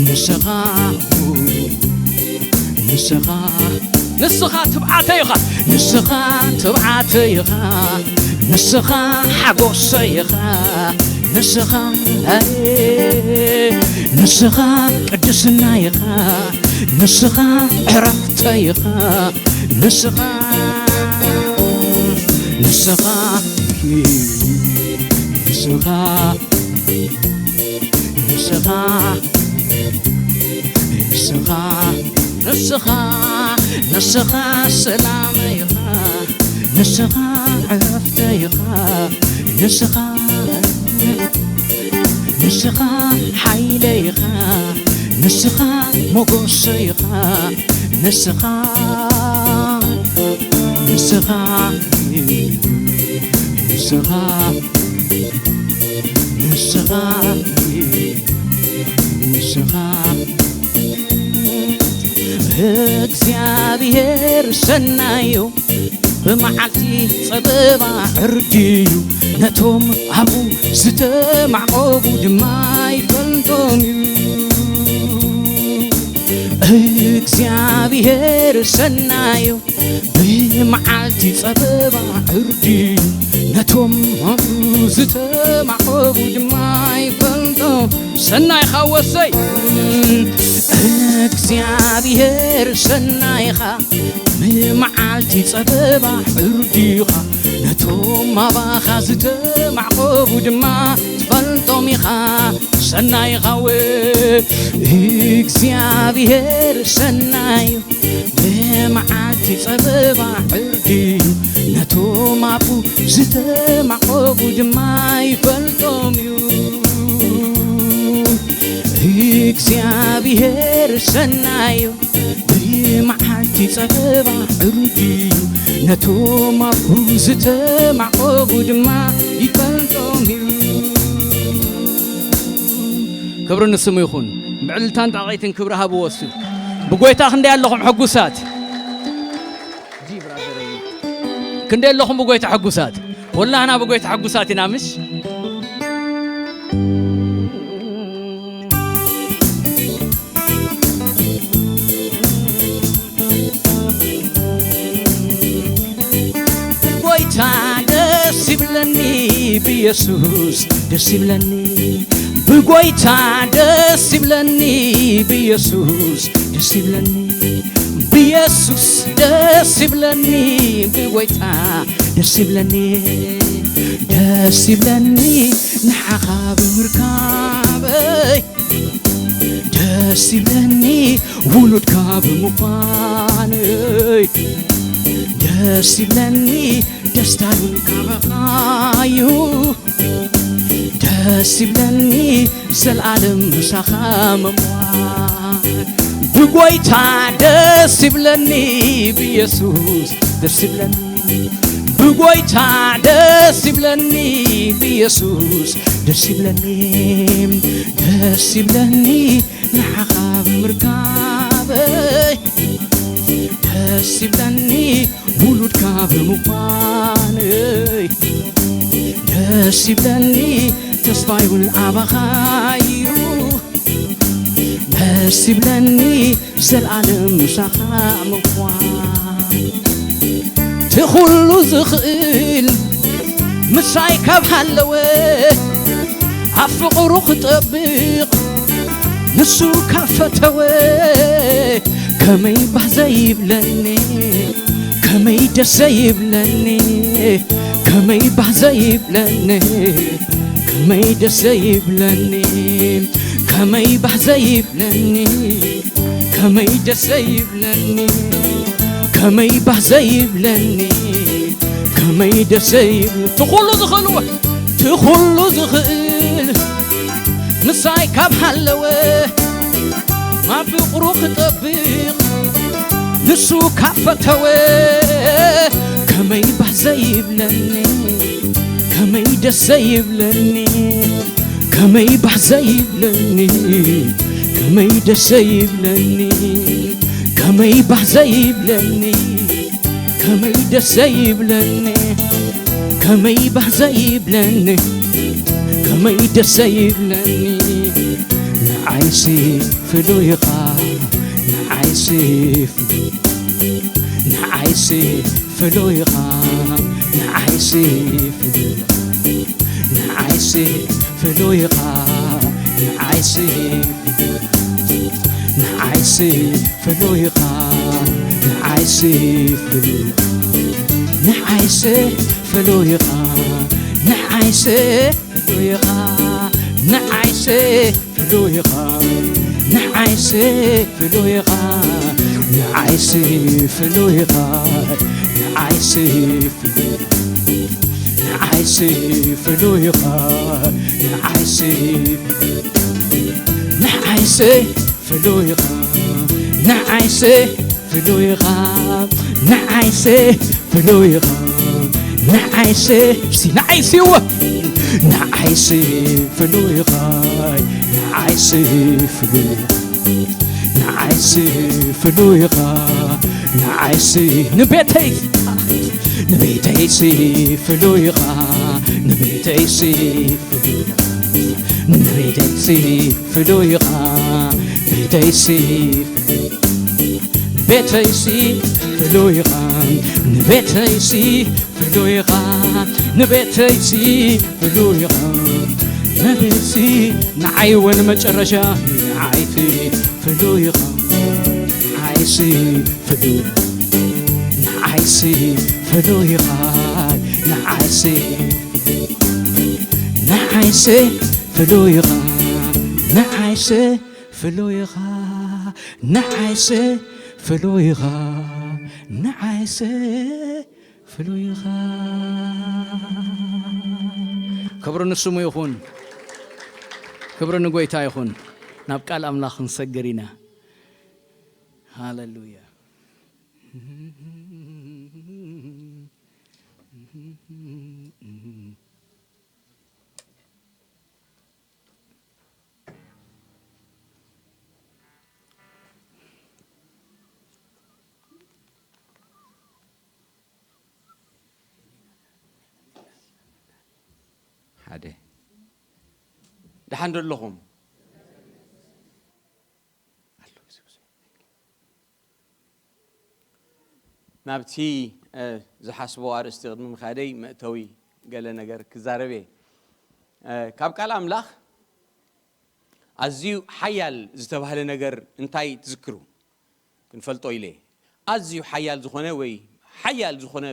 ንስኻ ንስኻ ንስኻ ትብዓተይ ኢኻ፣ ንስኻ ትብዓተይ ኢኻ፣ ንስኻ ሓጎሰይ ኢኻ፣ ንስኻ ንስኻ ቅድስና ኢኻ፣ ንስኻ ዕረፍተይ ኢኻ፣ ንስኻ ንስኻ ንስኻ ንስኻ ንስኻ ንስኻ ንስኻ ሰላመ ኢኻ፣ ንስኻ ዕረፍተ ኢኻ፣ ንስኻ ንስኻ ሓይለ ኢኻ፣ ንስኻ ሞጎሰ ኢኻ፣ ንስኻ ንስኻ ንስኻ ንስኻ ንስኻ እግዚኣብሔር ሰናዩ ብመዓልቲ ጸበባ ዕርድዩ ነቶም ኣብኡ ዝተማዕቆቡ ድማ ይፈልጦም እዩ። እግዚኣብሔር ሰናዩ ብመዓልቲ ጸበባ ዕርዲ ነቶም ኣብኡ ዝተማዕቆቡ ድማ ይፈልጦ። ሰናይኻ ወሰይ እግዚኣብሔር ሰናይኻ ብመዓልቲ ጸበባ ዕርዲኻ ነቶም ኣባኻ ዝተማዕቆቡ ድማ ትፈልጦም ኢኻ። ሰናይኻ ው እግዚኣብሔር ሰናዩ ብመዓልቲ ጸበባ ዕርዲ ነቶም ኣብኡ ዝተማዕቆቡ ድማ ይፈልጦም እዩ። እግዚኣብሔር ሰናዩ ብመዓልቲ ጸበባ ዕርዲ ነቶም ኣብኡ ዝተማዕቆቡ ድማ ይፈልጦም እዩ። ክብሪ ንስሙ ይኹን። ብዕልልታን ጣቕዒትን ክብሪ ሃብዎ እሱ። ብጎይታ ክንደይ ኣለኹም ሕጉሳት? ክንደይ ኣለኹም ብጎይታ ሕጉሳት? ወላህና ብጎይታ ሕጉሳት ኢና ምሽ? ብጎይታ ደስ ይብለኒ፣ ብኢየሱስ ደስ ይብለኒ። ብጎይታ ደስ ይብለኒ፣ ብኢየሱስ ደስ ይብለኒ። ብኢየሱስ ደስ ይብለኒ፣ ብጎይታ ደስ ይብለኒ። ደስ ይብለኒ ንዓኻ ብምርካበይ፣ ደስ ይብለኒ ውሉድካ ብምዃነይ፣ ደስ ይብለኒ ደስታ እውን ካባኻዩ። ደስ ይብለኒ፣ ዘልኣለም ምሳኻ ምኳን። ብጎይታ ደስ ይብለኒ፣ ብኢየሱስ ደስ ይብለኒ። ብጎይታ ደስ ይብለኒ፣ ብኢየሱስ ደስ ይብለኒ። ደስ ይብለኒ፣ ንዓኻ ብምርካበይ። ደስ ይብለኒ፣ ውሉድካ ብምዃነይ። ደስ ይብለኒ፣ ተስፋይ እውን ኣባኻ እዩ። ደስ ይብለኒ፣ ዘልኣለም ምሳኻ ምዃን። እቲ ኹሉ ዝኽእል ምሳይ ካብ ሃለወ፣ ኣብ ፍቕሩ ክጠብቕ ንሱ ካብ ፈተወ፣ ከመይ ባህ ዘይብለኒ፣ ከመይ ደስ ዘይብለኒ፣ ከመይ ባህ ዘይብለኒ፣ ከመይ ደስ ዘይብለኒ፣ ከመይ ባህ ዘይብለኒ፣ ከመይ ደስ ዘይብለኒ፣ ከመይ ባህ ዘይብለኒ፣ ከመይ ደስ ዘይብል፣ እቲ ኹሉ ዝኽእል፣ እቲ ኹሉ ዝኽእል ምሳይ ካብ ሃለወ፣ ኣብ ፍቕሩ ክጠብቕ ንሱ ካብ ፈተወ፣ ከመይ ባህ ዘይብለኒ፣ ከመይ ደስ ዘይብለኒ፣ ከመይ ባህ ዘይብለኒ፣ ከመይ ደስ ዘይብለኒ፣ ከመይ ባህ ዘይብለኒ፣ ከመይ ደስ ዘይብለኒ፣ ከመይ ባህ ዘይብለኒ፣ ከመይ ደስ ዘይብለኒ። ንዓይሲ ፍሉይ ኢኻ፣ ንዓይሲ ፍሉይ፣ ንዓይሲ ፍሉይ ኢኻ፣ ንዓይሲ ፍሉይ፣ ንዓይሲ ፍሉይ ኢኻ፣ ንዓይሲ ንዓይሲ ፍሉይ ኢኻ፣ ንዓይሲ ፍሉይ፣ ንዓይሲ ፍሉይ ኢኻ፣ ንዓይሲ ፍሉይ ኢኻ፣ ንዓይሲ ፍሉይ ኢኻ፣ ንዓይሲ ፍሉይ ኢኻ፣ ንዓይሲ ፍሉይ ኢኻ፣ ንዓይሲ ፍሉይ፣ ንዓይሲ ፍሉይ ኢኻ፣ ንዓይሲ ንዓይሲ ፍሉይ ኢኻ፣ ንዓይሲ ፍሉይ ኢኻ፣ ንዓይሲ ፍሉይ ኢኻ፣ ንዓይሲ፣ እስቲ ንዓይሲ እወ፣ ንዓይሲ ፍሉይ ኢኻ፣ ንዓይሲ ፍሉይ ኢኻ፣ ንዓይሲ ፍሉይ ኢኻ፣ ንዓይሲ ንቤተይ፣ ንቤተይሲ ፍሉይ ኢኻ፣ ንቤተይሲ ንቤተይሲ ፍሉይ ኢኻ፣ ቤተይሲ፣ ቤተይሲ ፍሉይ ኢኻ፣ ንቤተይሲ ፍሉይ ኢኻ፣ ንቤተይሲ ፍሉይ ኢኻ፣ ንቤተይሲ ንዓይ እውን መጨረሻ ንዓይሲ ፍሉይ ኢኻ፣ ንዓይሲ ፍሉይ፣ ንዓይሲ ፍሉይ ኢኻ፣ ንዓይሲ ንዓይሲ ፍሉይ ኢኻ፣ ንዓይሲ ፍሉይ ኢኻ፣ ንዓይሲ ፍሉይ ኢኻ፣ ንዓይሲ ፍሉይ ኢኻ። ክብሪ ንስሙ ይኹን፣ ክብሪ ንጎይታ ይኹን። ናብ ቃል ኣምላኽ ክንሰግር ኢና። ሃሌሉያ። ሓደ ደሓን ዶ ኣለኹም? ናብቲ ዝሓስቦ ኣርእስቲ ቅድሚ ምኻደይ መእተዊ ገለ ነገር ክዛረብ እየ። ካብ ቃል ኣምላኽ ኣዝዩ ሓያል ዝተባህለ ነገር እንታይ ትዝክሩ? ክንፈልጦ ኢለ። ኣዝዩ ሓያል ዝኾነ ወይ ሓያል ዝኾነ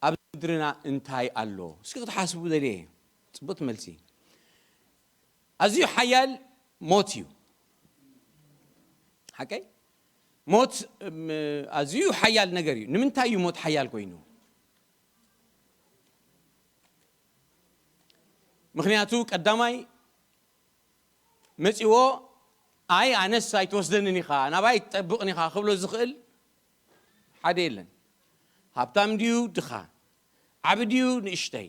ኣብ ምድርና እንታይ ኣሎ? እስኪ ክትሓስቡ ደልየ። ጽቡቕ መልሲ። ኣዝዩ ሓያል ሞት እዩ። ሓቀይ? ሞት፣ እም፣ ኣዝዩ ሓያል ነገር እዩ። ንምንታይ እዩ ሞት ሓያል ኮይኑ? ምኽንያቱ ቀዳማይ መጺዎ፣ ኣይ ኣነስ ኣይትወስደንን ኢኻ፣ ናባይ ኣይትጠብቕን ኢኻ ክብሎ ዝኽእል ሓደ የለን። ሃብታም ድዩ ድኻ፣ ዓቢ ድዩ ንእሽተይ፣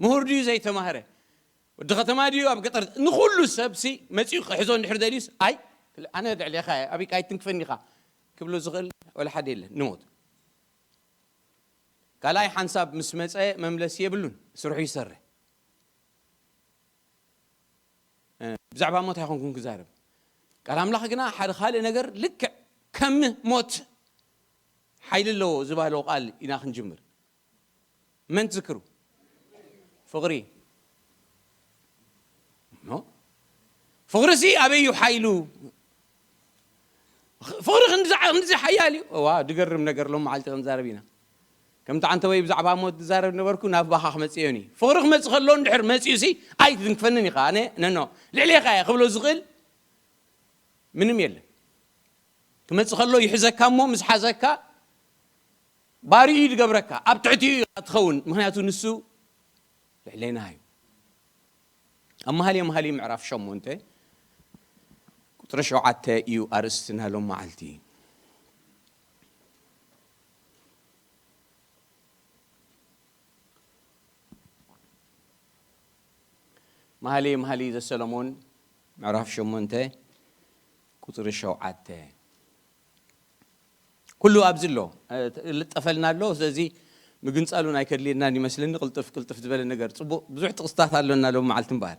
ምሁር ድዩ ዘይተማህረ፣ ወዲ ከተማ ድዩ ኣብ ገጠር፣ ንኹሉ ሰብሲ መጺኡ ክሕዞ እንድሕር ደልዩስ፣ ኣይ ኣነ ልዕሌኻ እየ፣ ኣቢካ ኣይትንክፈኒ ኢኻ ክብሎ ዝኽእል ወላ ሓደ የለን። ንሞት ካልኣይ ሓንሳብ ምስ መጸ መምለሲ የብሉን፣ ስርሑ ይሰርሕ። ብዛዕባ ሞት ኣይኮንኩን ክዛረብ። ቃል ኣምላኽ ግና ሓደ ካልእ ነገር ልክዕ ከም ሞት ሓይሊ ኣለዎ ዝበሃሎ ቃል ኢና ክንጅምር። መን ትዝክሩ? ፍቕሪ። ፍቕሪ ሲ ኣበይ እዩ ሓይሉ? ፍቕሪ ክንዲ ሓያል እዩ። ዋ ድገርም ነገር ሎም መዓልቲ ክንዛረብ ኢና። ከምቲ ዓንተ ወይ ብዛዕባ ሞት ዝዛረብ ነበርኩ ናብ ባኻ ክመጽእ እዮኒ። ፍቕሪ ክመጽእ ከሎ እንድሕር መጺኡ ሲ ኣይትንክፈንን ኢኻ። ኣነ ነኖ ልዕሌኻ እየ ክብሎ ዝኽእል ምንም የለን። ክመጽእ ከሎ ይሕዘካ እሞ ምስ ሓዘካ ባሪኡ እዩ ዝገብረካ፣ ኣብ ትሕቲኡ ኢኻ ትኸውን። ምኽንያቱ ንሱ ልዕሌና እዩ። ኣብ መሃልየ መሃልይ ምዕራፍ ሸሞንተ ቁጽሪ ሸውዓተ እዩ ኣርእስትና ሎም መዓልቲ። መሃልየ መሃልይ ዘሰሎሞን ምዕራፍ ሸሞንተ ቁጽሪ ሸውዓተ። ኩሉ ኣብዚ ኣሎ ልጠፈልና ኣሎ። ስለዚ ምግንጻሉ ናይ ከድልየና ይመስለኒ። ቅልጥፍ ቅልጥፍ ዝበለ ነገር ጽቡቕ ብዙሕ ጥቕስታት ኣሎና ሎም መዓልቲ እምበኣር።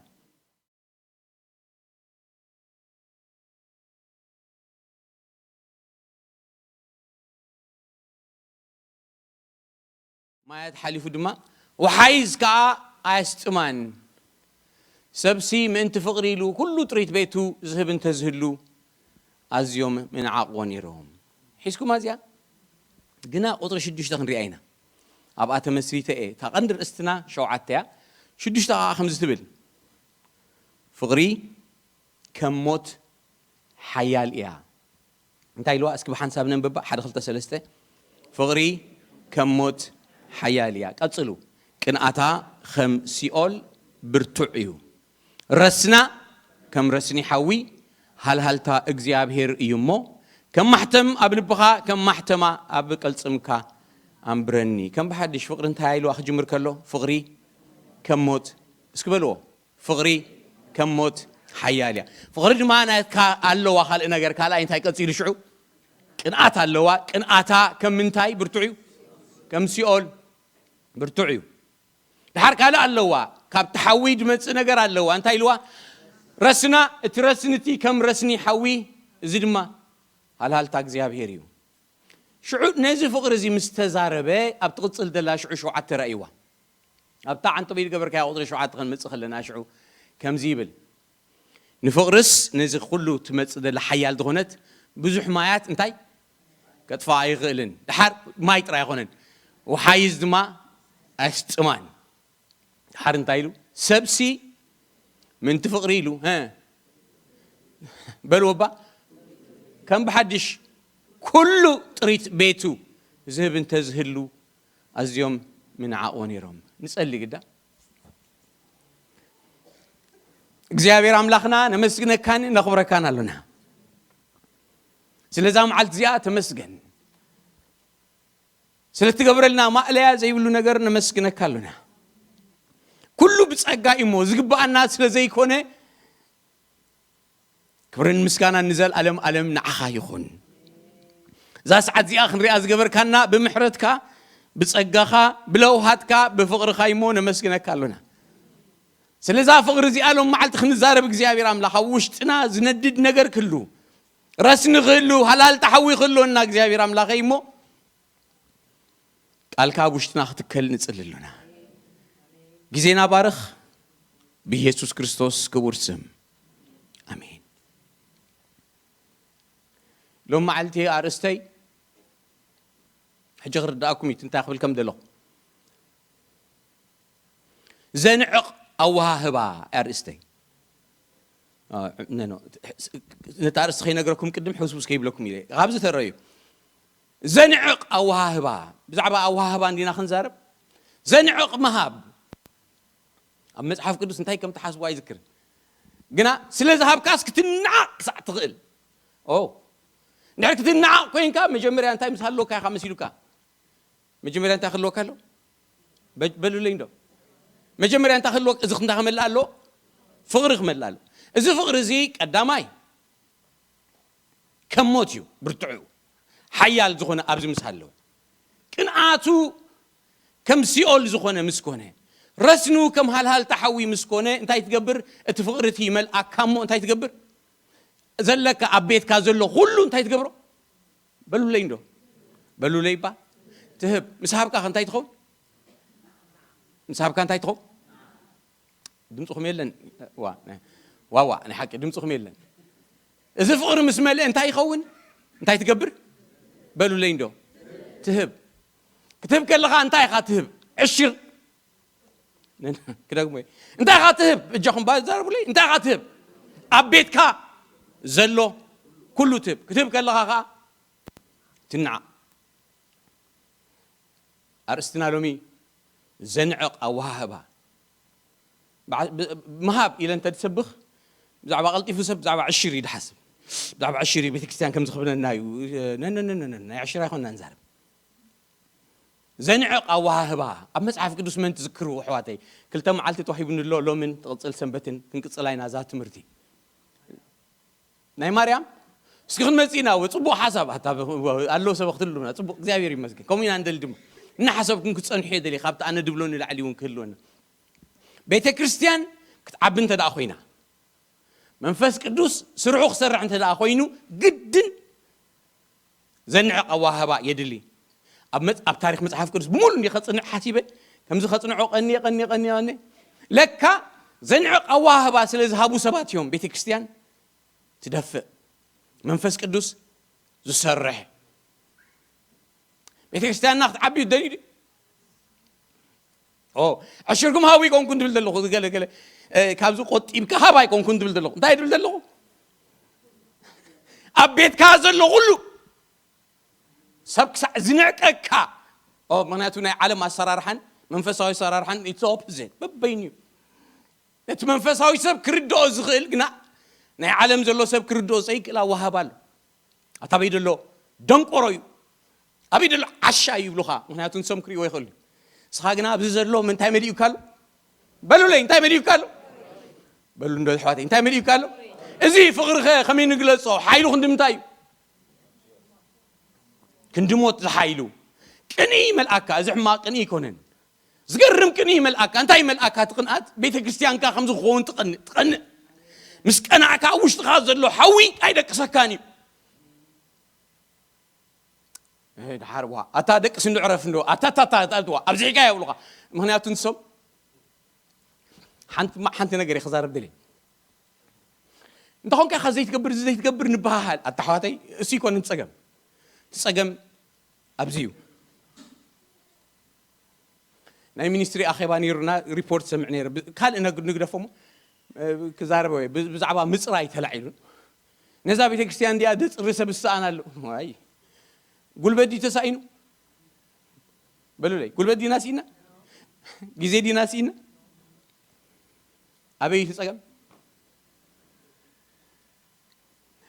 ማያት ሓሊፉ ድማ ወሓይዝ ከዓ ኣያስጥማን። ሰብሲ ምእንቲ ፍቕሪ ኢሉ ኩሉ ጥሪት ቤቱ ዝህብ እንተዝህሉ ኣዝዮም ምንዓቕዎ ነይሮም። ሒዝኩም ኣዚኣ ግና ቁፅሪ ሽዱሽተ ክንሪኣ ኢና። ኣብኣ ተመስሪተ እየ። እታ ቀንዲ ርእስትና ሸውዓተ እያ። ሽዱሽተ ከዓ ከምዚ ትብል፣ ፍቕሪ ከም ሞት ሓያል እያ። እንታይ ኢልዋ? እስኪ ብሓንሳብ ነንብባ። ሓደ ክልተ ሰለስተ። ፍቕሪ ከም ሞት ሓያል እያ። ቀጽሉ። ቅንኣታ ከም ሲኦል ብርቱዕ እዩ። ረስና ከም ረስኒ ሓዊ፣ ሃልሃልታ እግዚኣብሔር እዩ እሞ፣ ከም ማሕተም ኣብ ልብኻ፣ ከም ማሕተማ ኣብ ቅልጽምካ ኣንብረኒ። ከም ብሓድሽ ፍቕሪ እንታይ ኢልዋ ክጅምር ከሎ? ፍቕሪ ከም ሞት። እስኪ በልዎ። ፍቕሪ ከም ሞት ሓያል እያ። ፍቕሪ ድማ ናትካ ኣለዋ። ካልእ ነገር ካልኣይ እንታይ ቀጺሉ ሽዑ? ቅንኣት ኣለዋ። ቅንኣታ ከም ምንታይ ብርቱዕ እዩ? ከም ሲኦል ብርቱዕ እዩ። ድሓር ካልእ ኣለዋ። ካብቲ ሓዊ ዝመጽእ ነገር ኣለዋ። እንታይ ኢልዋ? ረስና፣ እቲ ረስኒ እቲ ከም ረስኒ ሓዊ፣ እዚ ድማ ሃልሃልታ እግዚኣብሔር እዩ። ሽዑ ነዚ ፍቕሪ እዚ ምስ ተዛረበ፣ ኣብ ትቕጽል ዘላ ሽዑ ሸውዓተ ራእይዋ። ኣብታ ዓንጠበይ ዝገበርካያ ቁጽሪ ሸውዓተ ክንመጽእ ከለና ሽዑ ከምዚ ይብል፣ ንፍቕርስ ነዚ ኩሉ ትመጽእ ዘላ ሓያል ዝኾነት ብዙሕ ማያት እንታይ ከጥፍኣ ኣይኽእልን። ድሓር ማይ ጥራይ ኣይኮነን፣ ወሓይዝ ድማ ኣየስጥማን። ድሓር እንታይ ኢሉ? ሰብሲ ምንቲ ፍቕሪ ኢሉ፣ ሀ፣ በልዎ እባ፣ ከም ብሓድሽ ኩሉ ጥሪት ቤቱ ዝህብ እንተዝህሉ ኣዝዮም ምንዓቕዎ ነይሮም። ንጸሊ ግዳ። እግዚኣብሔር ኣምላኽና ነመስግነካን ነኽብረካን ኣሎና። ስለዛ መዓልቲ እዚኣ ተመስገን። ስለ እትገብረልና ማእለያ ዘይብሉ ነገር ነመስግነካ ኣሎና። ኩሉ ብጸጋ እዩ እሞ ዝግብኣና ስለ ዘይኮነ፣ ክብርን ምስጋናን ንዘልኣለም ኣለም ንዓኻ ይኹን። እዛ ሰዓት እዚኣ ክንሪኣ ዝገበርካና ብምሕረትካ፣ ብጸጋኻ፣ ብለውሃትካ፣ ብፍቕርኻ እዩ እሞ ነመስግነካ ኣሎና። ስለዛ ፍቕሪ እዚኣ ሎም መዓልቲ ክንዛረብ እግዚኣብሔር ኣምላኽ ኣብ ውሽጥና ዝነድድ ነገር ክህሉ፣ ረስኒ ክህሉ፣ ሃላል ጣሓዊ ክህልወና እግዚኣብሔር ኣምላኸይ እሞ ቃልካ ኣብ ውሽጥና ክትከል ንጽሊ ኣሎና። ግዜና ባርኽ ብኢየሱስ ክርስቶስ ክቡር ስም። ኣሜን። ሎም መዓልቲ ኣርእስተይ ሕጂ ክርድኣኩም እዩ እንታይ ክብል ከም ዘለኹ። ዘንዕቕ ኣወሃህባ ኣርእስተይ። አ፣ ነ-፣ ነ-፣ ነቲ ኣርእስቲ ከይነግረኩም ቅድም ሕውስውስ ከይብለኩም ኢለ። ካብዚ ተረዩ። ዘንዕቕ ኣወሃህባ። ብዛዕባ ኣወሃህባ እንዲና ክንዛረብ። ዘንዕቕ ምሃብ። ኣብ መጽሓፍ ቅዱስ እንታይ ከም ትሓስቡ ኣይዝክርን። ግና ስለ ዝሃብካስ ክትነዓቕ ክሳዕ ትኽእል። ኦ፣ እንድሕር ክትነዓቕ ኮይንካ፣ መጀመርያ እንታይ ምስ ሃለወካ ኢኻ መሲሉካ? መጀመርያ እንታይ ክህልወካ ኣሎ? በ-፣ በሉለይ እንዶ። መጀመርያ እንታይ ክህልወካ፣ እዚ እንታይ ክመልእ ኣሎ? ፍቕሪ ክመልእ ኣሎ። እዚ ፍቕሪ እዚ ቀዳማይ ከም ሞት እዩ ብርትዑ፣ ሓያል ዝኾነ ኣብዚ ምስ ሃለወ። ቅንኣቱ ከም ሲኦል ዝኾነ ምስ ኮነ፣ ረስኑ ከም ሃልሃልታ ሓዊ ምስ ኮነ፣ እንታይ ትገብር? እቲ ፍቕሪ እቲ ይመልኣካ እሞ እንታይ ትገብር? ዘለካ ኣብ ቤትካ ዘሎ ኩሉ እንታይ ትገብሮ? በሉለይ እንዶ። በሉለይ እባ። ትህብ። ምስ ሃብካ ከ እንታይ ትኸውን? ምስ ሃብካ እንታይ ትኸውን? ድምፅኹም የለን። ዋ፣ ዋ፣ ዋ፣ ናይ ሓቂ ድምፅኹም የለን። እዚ ፍቕሪ ምስ መልአ እንታይ ይኸውን? እንታይ ትገብር? በሉለይ እንዶ። ትህብ። ክትህብ ከለኻ እንታይ ኢኻ ትህብ? ዕሽር። ክደግሞ እየ። እንታይ ኢኻ ትህብ? እጃኹም ባዛረቡለይ። እንታይ ኢኻ ትህብ? ኣብ ቤትካ ዘሎ ኩሉ ትህብ። ክትህብ ከለኻ ኸዓ ትነዓቕ። ኣርእስትና ሎሚ ዘንዕቕ ኣወሃህባ። ብዓ-፣ ብ-፣ ምሃብ ኢለ እንተ ዝሰብኽ፣ ብዛዕባ ቀልጢፉ ሰብ ብዛዕባ ዕሽር እዩ ዝሓስብ። ብዛዕባ ዕሽር እዩ፣ ቤተክርስትያን ከም ዝኽብነና እዩ። ነ-፣ ነ-፣ ነ-፣ ነ-፣ ነ-፣ ናይ ዕሽር ኣይኮንና ንዛረብ። ዘንዕቕ ኣወሃህባ። ኣብ መጽሓፍ ቅዱስ መን ትዝክሩ ኣሕዋተይ? ክልተ መዓልቲ ተዋሂቡኒ ኣሎ፣ ሎምን ትቕጽል ሰንበትን ክንቅጽላ ኢና እዛ ትምህርቲ። ናይ ማርያም እስኪ ክንመጽእ ኢና። ጽቡቕ ሓሳብ። ኣታ ኣሎ ሰብ ክትህሉና። ጽቡቕ፣ እግዚኣብሔር ይመስገን። ከምኡ ኢና ንደሊ ድማ። እናሓሰብኩም ክትጸንሑ እየ ደልየ። ካብቲ ኣነ ድብሎ ንላዕሊ እውን ክህልወና። ቤተ ክርስቲያን ክትዓቢ እንተ ደኣ ኮይና፣ መንፈስ ቅዱስ ስርሑ ክሰርሕ እንተ ደኣ ኮይኑ፣ ግድን ዘንዕቕ ኣወሃህባ የድሊ። ኣብ መጽ-፣ ኣብ ታሪኽ መጽሓፍ ቅዱስ ብምሉእ እንዲ ከጽንዕ ሓሲበ፣ ከምዚ ከጽንዖ ቀንየ፣ ቀንየ፣ ቀንየ፣ ቀንየ። ለካ ዘንዕቕ ኣወሃህባ ስለ ዝሃቡ ሰባት እዮም ቤተ ክርስቲያን ትደፍእ። መንፈስ ቅዱስ ዝሰርሕ። ቤተ ክርስቲያንና ክትዓቢ ይደልዩ ድዩ? ኦ፣ ዕሽርኩም ሃቡ ኣይኮንኩን ትብል ዘለኹ፣ ገለ፣ ገለ፣ እ፣ ካብዚ ቆጢብካ ሃብ ኣይኮንኩን ትብል ዘለኹ። እንታይ ትብል ዘለኹ? ኣብ ቤትካ ዘሎ ኩሉ ሰብ ክሳዕ ዝንዕቀካ። ኦ፣ ምኽንያቱ ናይ ዓለም ኣሰራርሓን መንፈሳዊ ኣሰራርሓን it's opposite። በበይኑ እዩ። ነቲ መንፈሳዊ ሰብ ክርድኦ ዝኽእል ግና ናይ ዓለም ዘሎ ሰብ ክርድኦ ዘይክእል ኣወሃህባ ኣሎ። ኣታ ኣበይ ደሎ ደንቆሮ እዩ፣ ኣበይ ደሎ ዓሻ እዩ ይብሉኻ። ምኽንያቱ ንሶም ክርእይዎ ይኽእሉ። ንስኻ ግና ኣብዚ ዘሎ እንታይ መሊኡካ ኣሎ? በሉለይ፣ እንታይ መሊኡካ ኣሎ? በሉ እንዶ ኣሕዋተይ፣ እንታይ መሊኡካ ኣሎ? እዚ ፍቕሪኸ ከመይ ንግለጾ? ሓይሉ ክንዲ ምንታይ እዩ? ክንዲ ሞት ዝሓይሉ ቅንኢ ይመልኣካ። እዚ ሕማቕ ቅንኢ ኣይኮነን። ዝገርም ቅንኢ ይመልኣካ። እንታይ ይመልኣካ? እቲ ቅንኣት ቤተ ክርስቲያንካ ከም ዝኸውን ትቐንእ፣ ትቐንእ። ምስ ቀናዕካ ኣብ ውሽጥኻ ዘሎ ሓዊ ኣይደቅሰካን እዩ። እ፣ ደሓር ዋ፣ ኣታ ደቅስ እንዶ ዕረፍ እንዶ፣ ኣታ፣ ኣታ፣ ኣታ፣ ኣታ፣ ዋ፣ ኣብዚሕካ የብሉኻ። ምኽንያቱ ንሶም ሓንቲ፣ ማ-፣ ሓንቲ ነገር እየ ክዛረብ ደልየ። እንተኾንካ ኢኻ ዘይትገብር፣ እዚ ዘይትገብር ንበሃሃል። ኣታ ኣሕዋተይ፣ እሱ ይኮን እቲ ጸገም። እቲ ጸገም ኣብዚ እዩ። ናይ ሚኒስትሪ ኣኼባ ነይሩና፣ ሪፖርት ሰምዕ ነይረ። ብ-፣ ካልእ ነግ-፣ ንግደፎ እሞ፣ እ፣ ክዛረብ ወይ ብ-፣ ብዛዕባ ምጽራይ ተላዒሉ። ነዛ ቤተ ክርስቲያን እንዲኣ ደጽሪ ሰብ ዝሰኣን ኣሎ። ዋይ። ጉልበት ድዩ ተሳኢኑ? በሉለይ፣ ጉልበት ዲና ስኢና? ግዜ ዲና ስኢና? ኣበይ እቲ ጸገም?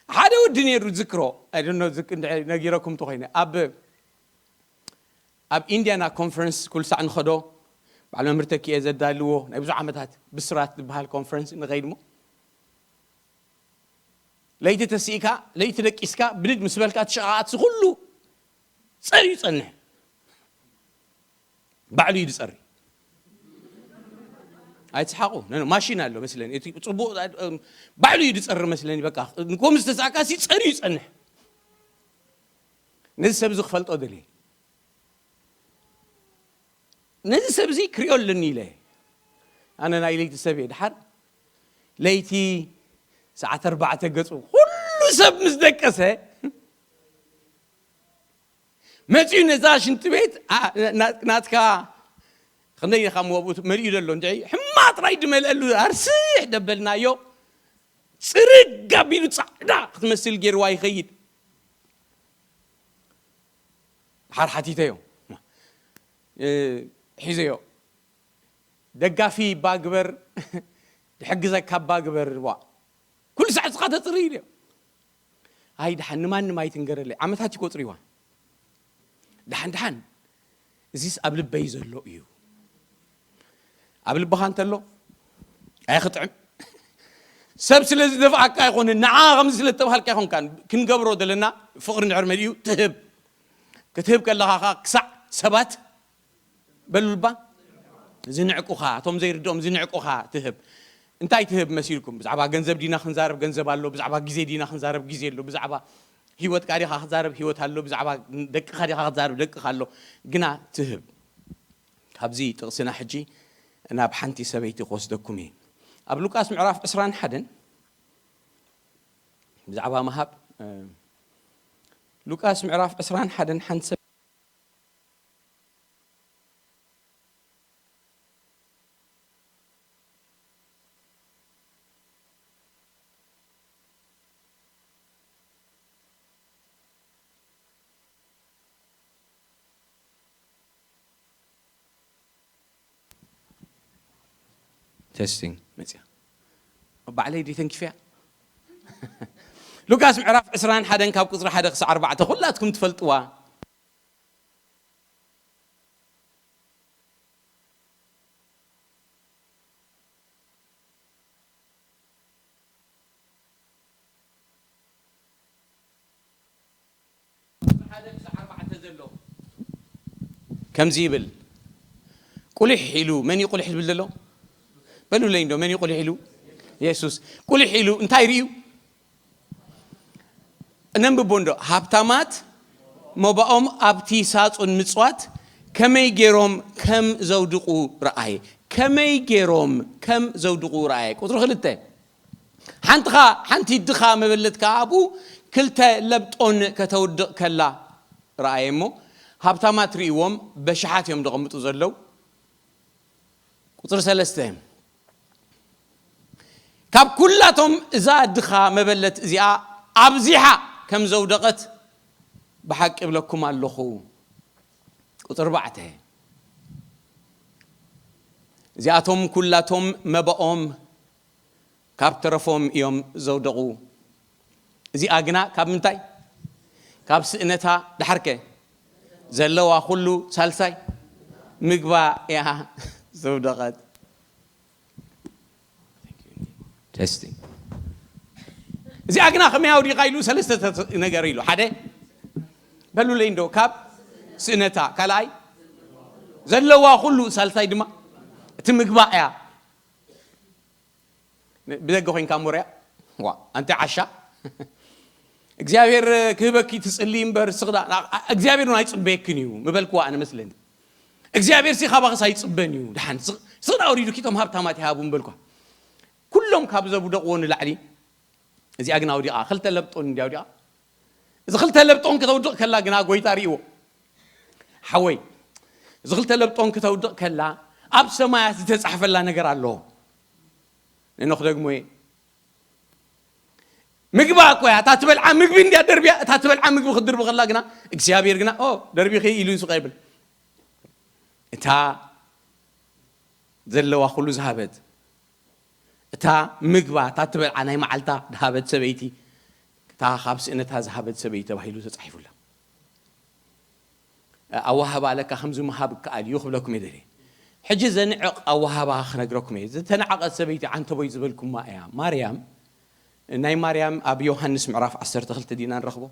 ሓደ ወዲ ነይሩ ዝክሮ፣ I don't know፣ ዝክ-፣ እንድዒ ነጊረኩም ተኾይነ። ኣብ፣ ኣብ ኢንዲያና ኮንፈረንስ ኩሉ ሳዕ ንኸዶ፣ በዓል መምህር ተኪኤ ዘዳልዎ ናይ ብዙሕ ዓመታት ብስራት ዝበሃል ኮንፈረንስ ንኸይድ እሞ፣ ለይቲ ተሲእካ፣ ለይቲ ደቂስካ፣ ብድድ ምስ በልካ፣ እቲ ሸቓቓት ኩሉ ጸርዩ ይጸንሕ። ባዕሉ እዩ ዝጸሪ። ኣይትስሓቑ። ነ-፣ ነ-፣ ማሽን ኣሎ መስለኒ። እቲ ጽቡቕ፣ እም፣ ባዕሉ እዩ ዝጸሪ መስለኒ። በቃ፣ ንኮም ዝተሳእካ ሲ ጸርዩ ይጸንሕ። ነዚ ሰብ እዚ ክፈልጦ ደልየ። ነዚ ሰብ እዚ ክሪኦ ኣለኒ ኢለ። ኣነ ናይ ለይቲ ሰብ እየ። ድሓር ለይቲ ሰዓት ኣርባዕተ ገጹ ኩሉ ሰብ ምስ ደቀሰ፣ መጺኡ ነዛ ሽንቲ ቤት፣ ኣ፣ ና-፣ ናትካ ክንደይ ኢኻ እሞ ኣብኡ መሊኡ ዘሎ እንድዒ፣ ሕማቕ ጥራይ ድመልአሉ ኣርስሕ ደበልናዮ። ጽርግ ኣቢሉ ጻዕዳ ክትመስል ጌርዋ ይኸይድ። ድሓር ሓቲተዮ። እ፣ ሒዘዮ። ደጋፊ እባ ግበር፣ ድሕግዘካ እባ ግበር። ዋ፣ ኩሉ ሳዕ እስኻ ተጽሪ ኢልዮ። ኣይ፣ ደሓን ንማንም ኣይትንገረለይ። ዓመታት ይቆጽሩ ይዋ። ደሓን፣ ደሓን፣ እዚስ ኣብ ልበይ ዘሎ እዩ። ኣብ ልብኻ እንተሎ፣ ኣይኽጥዕም። ሰብ ስለ ዝደፍኣካ ኣይኮነን፣ ንዓ ከምዚ ስለ ዝተባሃልካ ኣይኮንካን። ክንገብሮ ዘለና ፍቕሪ እንድሕር መሊኡ ትህብ። ክትህብ ከለኻ ኸኣ ክሳዕ ሰባት በሉልባ፣ ዝንዕቁኻ፣ እቶም ዘይርድኦም ዝንዕቁኻ ትህብ። እንታይ ትህብ መሲልኩም? ብዛዕባ ገንዘብ ዲና ክንዛረብ? ገንዘብ ኣሎ። ብዛዕባ ግዜ ዲና ክንዛረብ? ግዜ ኣሎ። ብዛዕባ ህይወትካ ዲኻ ክትዛረብ? ህይወት ኣሎ። ብዛዕባ ደቅኻ ዲኻ ክትዛረብ? ደቅኻ ኣሎ። ግና ትህብ። ካብዚ ጥቕስና ሕጂ ናብ ሓንቲ ሰበይቲ ክወስደኩም እየ። ኣብ ሉቃስ ምዕራፍ ዕስራን ሓደን ብዛዕባ ምሃብ፣ እ፣ ሉቃስ ምዕራፍ ዕስራን ሓደን ሓንቲ ሰብ ቴስቲንግ መጽያ። ባዕለይ ድዩ ተንኪፈያ? ሉቃስ ምዕራፍ ዕስራን ሓደን ካብ ቁጽሪ ሓደ ክሳዕ ኣርባዕተ ኩላትኩም ትፈልጥዋ። ሓደ ክሳዕ ኣርባዕተ ዘሎ ከምዚ ይብል፣ ቁሊሕ ኢሉ። መን እዩ ቁሊሕ ዝብል ዘሎ? በሉለይ እንዶ፣ መን እዩ ቁሊሕ ኢሉ? የሱስ። ቁሊሕ ኢሉ እንታይ ርእዩ? እነንብቦ እንዶ፣ ሃብታማት መባኦም ኣብቲ ሳጹን ምጽዋት ከመይ ገይሮም ከም ዘውድቑ ረኣየ። ከመይ ገይሮም ከም ዘውድቑ ረኣየ። ቁጽሪ ክልተ፣ ሓንትኻ፣ ሓንቲ ድኻ መበለት ከኣ ኣብኡ ክልተ ለብጦን ከተውድቕ ከላ ረኣየ እሞ፣ ሃብታማት ርእይዎም በሽሓት እዮም ደቐምጡ ዘለዉ። ቁጽሪ ሰለስተ፣ ካብ ኩላቶም እዛ ድኻ መበለት እዚኣ ኣብዚሓ ከም ዘውደቐት ብሓቂ እብለኩም ኣለኹ። ቁጽሪ ኣርባዕተ፣ እዚኣቶም ኩላቶም መባኦም ካብ ተረፎም እዮም ዘውደቑ። እዚኣ ግና ካብ ምንታይ? ካብ ስእነታ፣ ደሓርከ ዘለዋ ኩሉ ሳልሳይ ምግባ እያ ዘውደቐት። ቴስቲንግ። እዚኣ ግና ከመይ ኣውዲቓ ኢሉ ሰለስተ ተ-፣ ነገር ኢሉ። ሓደ በሉለይ እንዶ፣ ካብ ስእነታ፣ ካልኣይ ዘለዋ ኩሉ፣ ሳልሳይ ድማ እቲ ምግባ እያ። ብደገ ኮይንካ እሞ ርኣ። ዋ፣ ኣንቲ ዓሻ። እግዚኣብሔር ክህበኪ ትጽሊ እምበር፣ ስኽዳ፣ እግዚኣብሔር እውን ኣይጽበየክን እዩ ምበልክዋ ኣነ መስለኒ። እግዚኣብሔር ሲ ካባኽስ ኣይጽበን እዩ። ደሓን ስኽ-፣ ስኽዳ ኣውሪዱኪ እቶም ሃብታማት ይሃቡ ምበልኳ። ኩሎም ካብ ዘውደቕዎ ንላዕሊ እዚኣ ግን ኣውዲቓ። ክልተ ለብጦን እንድያ ኣውዲቓ። እዚ ክልተ ለብጦን ከተውድቕ ከላ ግና ጎይታ ርእይዎ። ሓወይ፣ እዚ ክልተ ለብጦን ከተውድቕ ከላ ኣብ ሰማያት ዝተጻሕፈላ ነገር ኣሎ። ንኖኽ ደግሞ እየ። ምግባ እኮ እያ፣ እታ ትበልዓ ምግቢ እንድያ ደርብያ፣ እታ ትበልዓ ምግቢ ክትድርቢ ከላ ግና እግዚኣብሔር ግና፣ "ኦ፣ ደርቢኺ" ኢሉ ይስቕ ኣይብል። እታ ዘለዋ ኩሉ ዝሃበት፣ እታ ምግባ፣ እታ ትበልዓ ናይ መዓልታ ዝሃበት ሰበይቲ፣ እታ ካብ ስእነታ ዝሃበት ሰበይቲ ተባሂሉ ተጻሒፉላ። ኣወሃህባ ለካ ከምዚ ምሃብ ይከኣል እዩ ክብለኩም እየ ደልየ። ሕጂ ዘንዕቕ ኣወሃህባ ክነግረኩም እየ። ዝተናዕቐት ሰበይቲ ዓንተቦይ ዝበልኩማ እያ። ማርያም፣ ናይ ማርያም ኣብ ዮሃንስ ምዕራፍ ዓሰርተ ክልተ ዲና ንረኽቦ?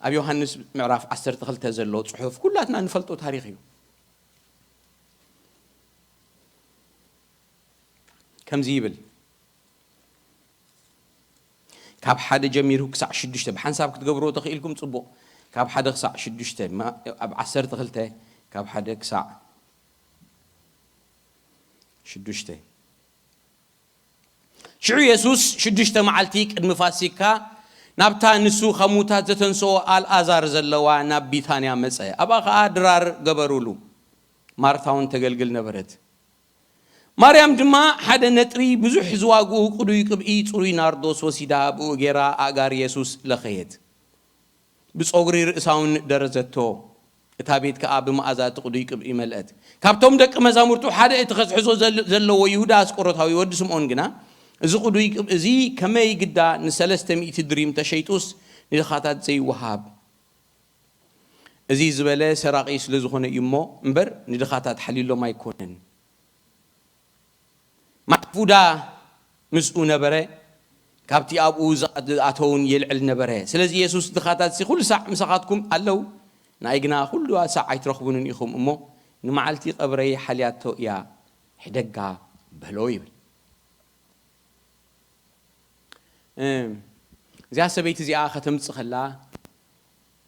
ኣብ ዮሃንስ ምዕራፍ ዓሰርተ ክልተ ዘሎ ጽሑፍ ኩላትና ንፈልጦ ታሪኽ እዩ። ከምዚ ይብል፣ ካብ ሓደ ጀሚሩ ክሳዕ ሽዱሽተ፣ ብሓንሳብ ክትገብርዎ ተኽኢልኩም ጽቡቕ። ካብ ሓደ ክሳዕ ሽዱሽተ፣ ማ-፣ ኣብ ዓሰርተ ክልተ፣ ካብ ሓደ ክሳዕ ሽዱሽተ። ሽዑ የሱስ ሽዱሽተ መዓልቲ ቅድሚ ፋሲካ ናብታ ንሱ ካብ ሙታት ዘተንስኦ ኣልኣዛር ዘለዋ ናብ ቢታንያ መጸ። ኣብኣ ኸኣ ድራር ገበሩሉ። ማርታ እውን ተገልግል ነበረት። ማርያም ድማ ሓደ ነጥሪ ብዙሕ ዝዋግኡ ቅዱይ ቅብኢ ጽሩይ ናርዶስ ወሲዳ ብኡ ገይራ ኣእጋር የሱስ ለኸየት፣ ብጸጉሪ ርእሳ እውን ደረዘቶ። እታ ቤት ከኣ ብመኣዛ እቲ ቅዱይ ቅብኢ መልአት። ካብቶም ደቂ መዛሙርቱ ሓደ፣ እቲ ከትሕዞ ዘል-፣ ዘለዎ ይሁዳ ኣስቆሮታዊ ወዲ ስምዖን ግና፣ እዚ ቅዱይ ቅብኢ እዚ ከመይ ግዳ ንሰለስተ ሚእቲ ድሪም ተሸይጡስ ንድኻታት ዘይወሃብ? እዚ ዝበለ ሰራቒ ስለ ዝኾነ እዩ እሞ እምበር፣ ንድኻታት ሓልዩሎም ኣይኮነን። ማዕት ይሁዳ ምስኡ ነበረ፣ ካብቲ ኣብኡ ዝኣ-፣ ዝኣተውን የልዕል ነበረ። ስለዚ የሱስ፣ ድኻታትሲ ኩሉ ሳዕ ምሳኻትኩም ኣለዉ፣ ንኣይ ግና ኩሉ ሳዕ ኣይትረኽቡንን ኢኹም እሞ፣ ንመዓልቲ ቀብረይ ሓልያቶ እያ፣ ሕደጋ በሎ ይብል። እም፣ እዚኣ ሰበይቲ እዚኣ ከተምጽእ ከላ፣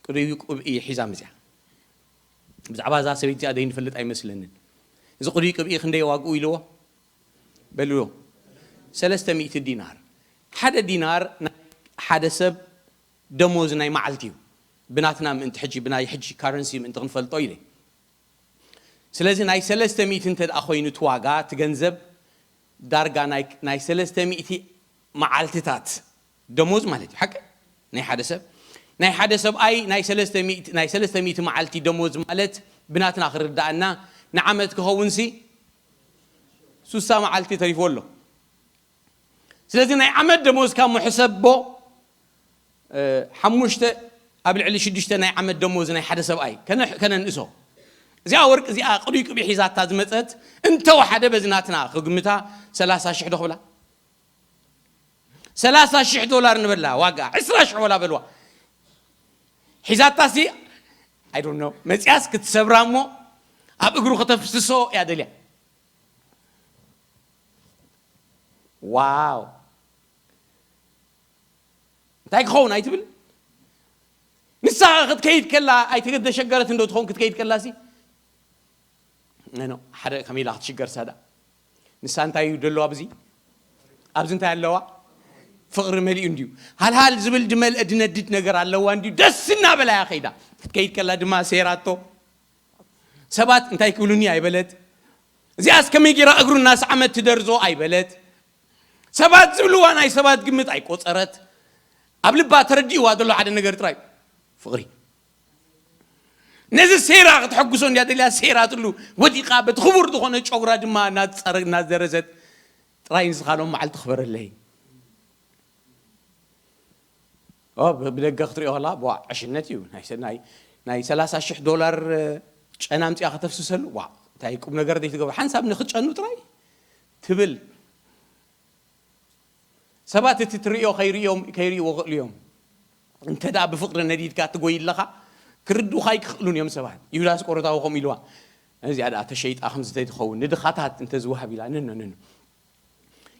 ቅዱይ ቅብኢ ሒዛ መጽያ። ብዛዕባ እዛ ሰበይቲ እዚኣ ደይንፈልጥ ኣይመስለንን። እዚ ቅዱይ ቅብኢ ክንደይ ዋግኡ ኢልዎ? በልዎ። ሰለስተ ሚእቲ ዲናር። ሓደ ዲናር ናይ ሓደ ሰብ ደሞዝ ናይ መዓልቲ እዩ። ብናትና ምእንቲ ሕጂ፣ ብናይ ሕጂ ካረንሲ ምእንቲ ክንፈልጦ ኢለ። ስለዚ ናይ ሰለስተ ሚእቲ እንተ ደኣ ኮይኑ እቲ ዋጋ፣ እቲ ገንዘብ ዳርጋ ናይ፣ ናይ ሰለስተ ሚእቲ መዓልትታት ደሞዝ ማለት እዩ። ሓቂ? ናይ ሓደ ሰብ፣ ናይ ሓደ ሰብኣይ ናይ ሰለስተ ሚእቲ፣ ናይ ሰለስተ ሚእቲ መዓልቲ ደሞዝ ማለት ብናትና ክርዳኣና ንዓመት ክኸውንሲ ሱሳ መዓልቲ ተሪፍዎ ኣሎ። ስለዚ ናይ ዓመት ደሞዝካ ምሕሰቦ፣ እ፣ ሓሙሽተ ኣብ ልዕሊ ሽዱሽተ ናይ ዓመት ደሞዝ ናይ ሓደ ሰብኣይ ከነ-፣ ከነንእሶ። እዚኣ ወርቂ እዚኣ ቅዱይ ቅብኢ ሒዛታ ዝመጸት እንተወሓደ በዚ ናትና ክግምታ ሰላሳ ሽሕ ዶ ክብላ? ሰላሳ ሽሕ ዶላር ንበላ ዋጋ፣ ዕስራ ሽሕ ወላ በልዋ። ሒዛታሲ፣ I don't know፣ መጽያስ ክትሰብራ እሞ ኣብ እግሩ ከተፍስሶ እያ ደልያ። ዋው! እንታይ ክኸውን ኣይትብል? ንሳ ክትከይድ ከላ ኣይተገደሸገረትን ዶ ትኸውን? ክትከይድ ከላሲ፣ ኖ፣ ሓደ ከመይ ኢላ ክትሽገር ሳዳ? ንሳ እንታይ እዩ ደለዋ ኣብዚ? ኣብዚ እንታይ ኣለዋ? ፍቕሪ መሊኡ እንድዩ። ሃልሃል ዝብል ድመልአ ድነድድ ነገር ኣለዋ እንድዩ። ደስ እናበላ እያ ከይዳ። ክትከይድ ከላ ድማ ሴራቶ። ሰባት እንታይ ክብሉኒ ኣይበለት። እዚኣስ ከመይ ጌራ እግሩ እናሰዓመት ትደርዞ ኣይበለት። ሰባት ዝብልዋ ናይ ሰባት ግምት ኣይቆጸረት። ኣብ ልባ ተረዲእዋ ዘሎ ሓደ ነገር ጥራይ፣ ፍቕሪ። ነዚ ሴራ ከተሐጉሶ እንድያ ደልያ፣ ሴራትሉ ወዲቓ በቲ ክቡር ዝኾነ ጨጉራ ድማ እናጸረ-፣ እናዘረዘት ጥራይ ንስኻ ሎም መዓልቲ ክበረለይ። ኦ፣ ብ-፣ ብደገ ክትሪኦ ከላ፣ ቧዕ፣ ዕሽነት እዩ። ናይ ሰ-፣ ናይ፣ ናይ ሰላሳ ሽሕ ዶላር፣ እ፣ ጨና ኣምጺኣ ከተፍስሰሉ፣ ዋዕ፣ እንታይ ቁም ነገር ዘይትገብሮ። ሓንሳብ ንኽጨኑ ጥራይ ትብል። ሰባት እቲ ትርእዮ ከይርእዮም፣ ከይርእይዎ ክእሉ እዮም። እንተ ደኣ ብፍቕሪ ነዲድካ ትጎይ ኣለኻ፣ ክርድኡኻ ኣይክኽእሉን እዮም ሰባት። ይሁዳ ኣስቆሮታዊ ከምኡ ኢልዋ። እዚኣ ደኣ ተሸይጣ ከምዚ ተይትኸውን፣ ንድኻታት እንተ ዝወሃብ ኢላ፣ ንኖ፣ ንኖ።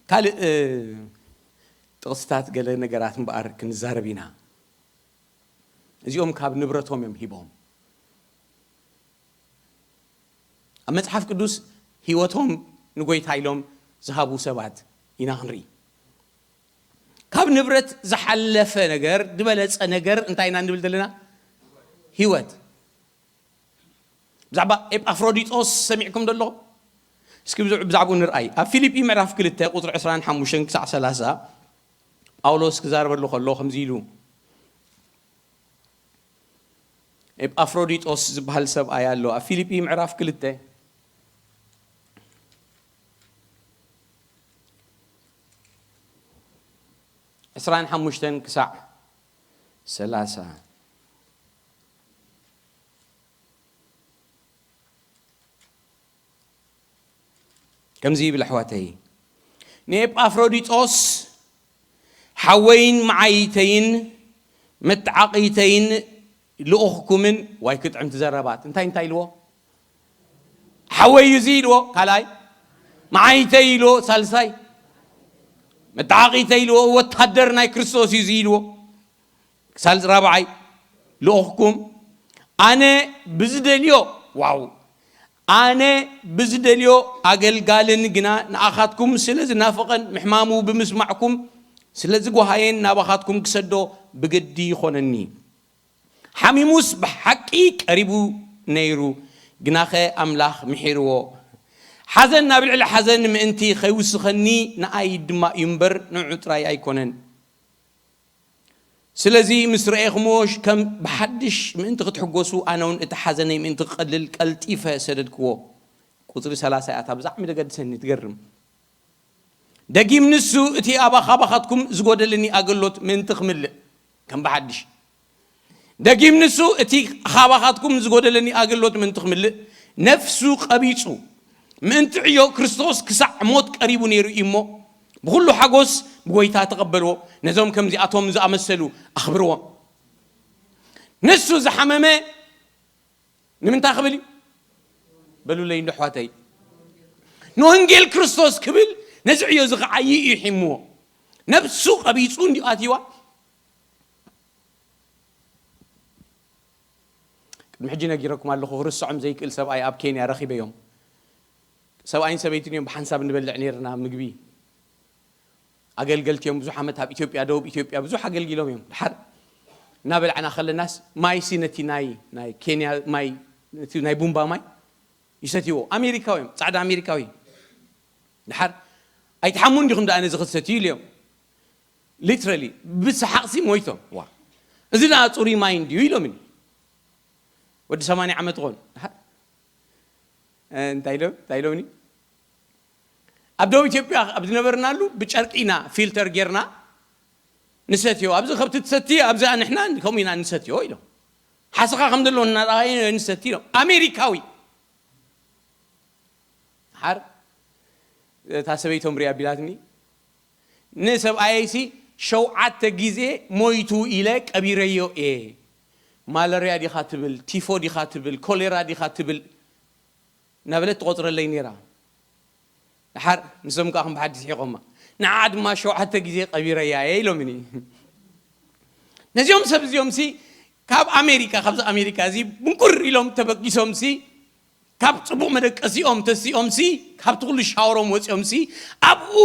ካልእ፣ እ፣ ጥቕስታት ገለ ነገራት እምበኣር ክንዛረብ ኢና። እዚኦም ካብ ንብረቶም እዮም ሂቦም። ኣብ መጽሓፍ ቅዱስ ህይወቶም ንጎይታ ኢሎም ዝሃቡ ሰባት ኢና ክንርኢ። ካብ ንብረት ዝሓለፈ ነገር፣ ዝበለጸ ነገር እንታይ ኢና ንብል ዘለና? ህይወት። ብዛዕባ ኤጳፍሮዲጦስ ሰሚዕኩም ዶ ኣለኹም? እስኪ ብዛ-፣ ብዛዕባኡ ንርኣይ። ኣብ ፊልጲ ምዕራፍ ክልተ ቁጽሪ ዕስራን ሓሙሽተን ክሳዕ ሰላሳ ጳውሎስ ክዛረበሉ ከሎ ከምዚ ኢሉ፣ ኤጳፍሮዲጦስ ዝበሃል ሰብኣይ ኣሎ። ኣብ ፊልጲ ምዕራፍ ክልተ ዕስራን ሓሙሽተን ክሳዕ ሰላሳ። ከምዚ ይብል፣ ኣሕዋተይ፣ ንኤጳፍሮዲጦስ ሓወይን መዓይተይን መተዓቒተይን ልኡኽኩምን፣ ዋይ ክጥዕምቲ ዘረባት፣ እንታይ እንታይ ኢልዎ? ሓወይ እዩ እዚ ኢልዎ፣ ካልኣይ መዓይተይ ኢልዎ፣ ሳልሳይ መተዓቒተይ ኢልዎ፣ ወታደር ናይ ክርስቶስ እዩ እዚ ኢልዎ። ሳልስ ራብዓይ ልኡኽኩም ኣነ ብዝደልዮ፣ ዋው፣ ኣነ ብዝደልዮ ኣገልጋልን ግና ንኣኻትኩም ስለ ዝናፍቐን ምሕማሙ ብምስማዕኩም ስለ ዝጓሃየን ናባኻትኩም ክሰዶ ብግዲ ይኾነኒ። ሓሚሙስ ብሓቂ ቀሪቡ ነይሩ፣ ግናኸ ኣምላኽ ምሒርዎ። ሓዘን ናብ ልዕሊ ሓዘን ምእንቲ ኸይውስኸኒ ንኣይ ድማ እዩ እምበር ንዑ ጥራይ ኣይኮነን። ስለዚ ምስ ረኤኹምዎ ከም ብሓድሽ ምእንቲ ክትሕጎሱ፣ ኣነ እውን እቲ ሓዘነይ ምእንቲ ክቐልል ቀልጢፈ ሰደድክዎ። ቁጽሪ ሰላሳ እያ እታ ብዛዕሚ ደገድሰኒ ትገርም። ደጊም ንሱ እቲ ኣባ-፣ ካባኻትኩም ዝጎደለኒ ኣገሎት ምእንቲ ክምልእ፣ ከም ብሓድሽ። ደጊም ንሱ እቲ ካባኻትኩም ዝጎደለኒ ኣገሎት ምእንቲ ክምልእ፣ ነፍሱ ቀቢጹ፣ ምእንቲ ዕዮ ክርስቶስ ክሳዕ ሞት ቀሪቡ ነይሩ እዩ እሞ፣ ብኹሉ ሓጎስ ብጎይታ ተቐበልዎ። ነዞም ከምዚኣቶም ዝኣመሰሉ ኣኽብርዎም። ንሱ ዝሓመመ ንምንታይ ክብል እዩ? በሉለይ እንዶ ኣሕዋተይ። ንወንጌል ክርስቶስ ክብል ነዚ ዕዮ እዚ ክዓዪ እዩ ሒምዎ። ነብሱ ቀቢጹ እንዲዩ ኣትይዋ። ቅድሚ ሕጂ ነጊረኩም ኣለኹ፣ ክርስዖም ዘይክእል ሰብኣይ ኣብ ኬንያ ረኺበዮም። ሰብኣይን ሰበይትን እዮም ብሓንሳብ ንበልዕ ነይርና ምግቢ። ኣገልገልቲ እዮም፣ ብዙሕ ዓመት ኣብ ኢትዮጵያ፣ ደቡብ ኢትዮጵያ ብዙሕ ኣገልጊሎም እዮም። ድሓር እናበላዕና ከለናስ ማይሲ ነቲ ናይ፣ ናይ ኬንያ ማይ፣ ነቲ ናይ ቡምባ ማይ ይሰትይዎ። ኣሜሪካዊ እዮም፣ ጻዕዳ ኣሜሪካዊ። ድሓር ኣይትሓሙን ዲኹም ደኣ ነዚ ክትሰትዩ ኢሉ እዮም። ሊትራሊ ብሰሓቕሲ ሞይቶም። ዋ፣ እዚ ደኣ ጽሩይ ማይ እንድዩ ኢሎምኒ። ወዲ ሰማንያ ዓመት ኾን። ድሓር፣ እ፣ እንታይ ኢሎም፣ እንታይ ኢሎምኒ? ኣብ ደቡብ ኢትዮጵያ ኣብ ዝነበርናሉ ብጨርቂ ኢና ፊልተር ጌርና ንሰትዮ። ኣብዚ ከብቲ ትሰቲ፣ ኣብዚ ንሕና ከምኡ ኢና ንሰትዮ ኢሎም። ሓሰኻ ከም ዘለዎ እናረኣየ ንሰቲ ኢሎም። ኣሜሪካዊ። ድሓር እታ ሰበይቶም ሪኣ ቢላትኒ፣ ንሰብኣየይሲ ሸውዓተ ግዜ ሞይቱ ኢለ ቀቢረዮ እየ። ማለርያ ዲኻ ትብል፣ ቲፎ ዲኻ ትብል፣ ኮሌራ ዲኻ ትብል እናበለት ትቖጽረለይ ነይራ። ድሓር ንሶም ከኣ ከም ብሓድሽ ሒቖማ። ንዓ ድማ ሸውዓተ ግዜ ቀቢረያ እየ ኢሎምኒ። ነዚኦም ሰብ እዚኦምሲ ካብ ኣሜሪካ፣ ካብዚ ኣሜሪካ እዚ ብንቁር ኢሎም ተበጊሶምሲ፣ ካብ ጽቡቕ መደቀሲኦም ተሲኦምሲ፣ ካብቲ ኩሉ ሻወሮም ወጺኦምሲ፣ ኣብኡ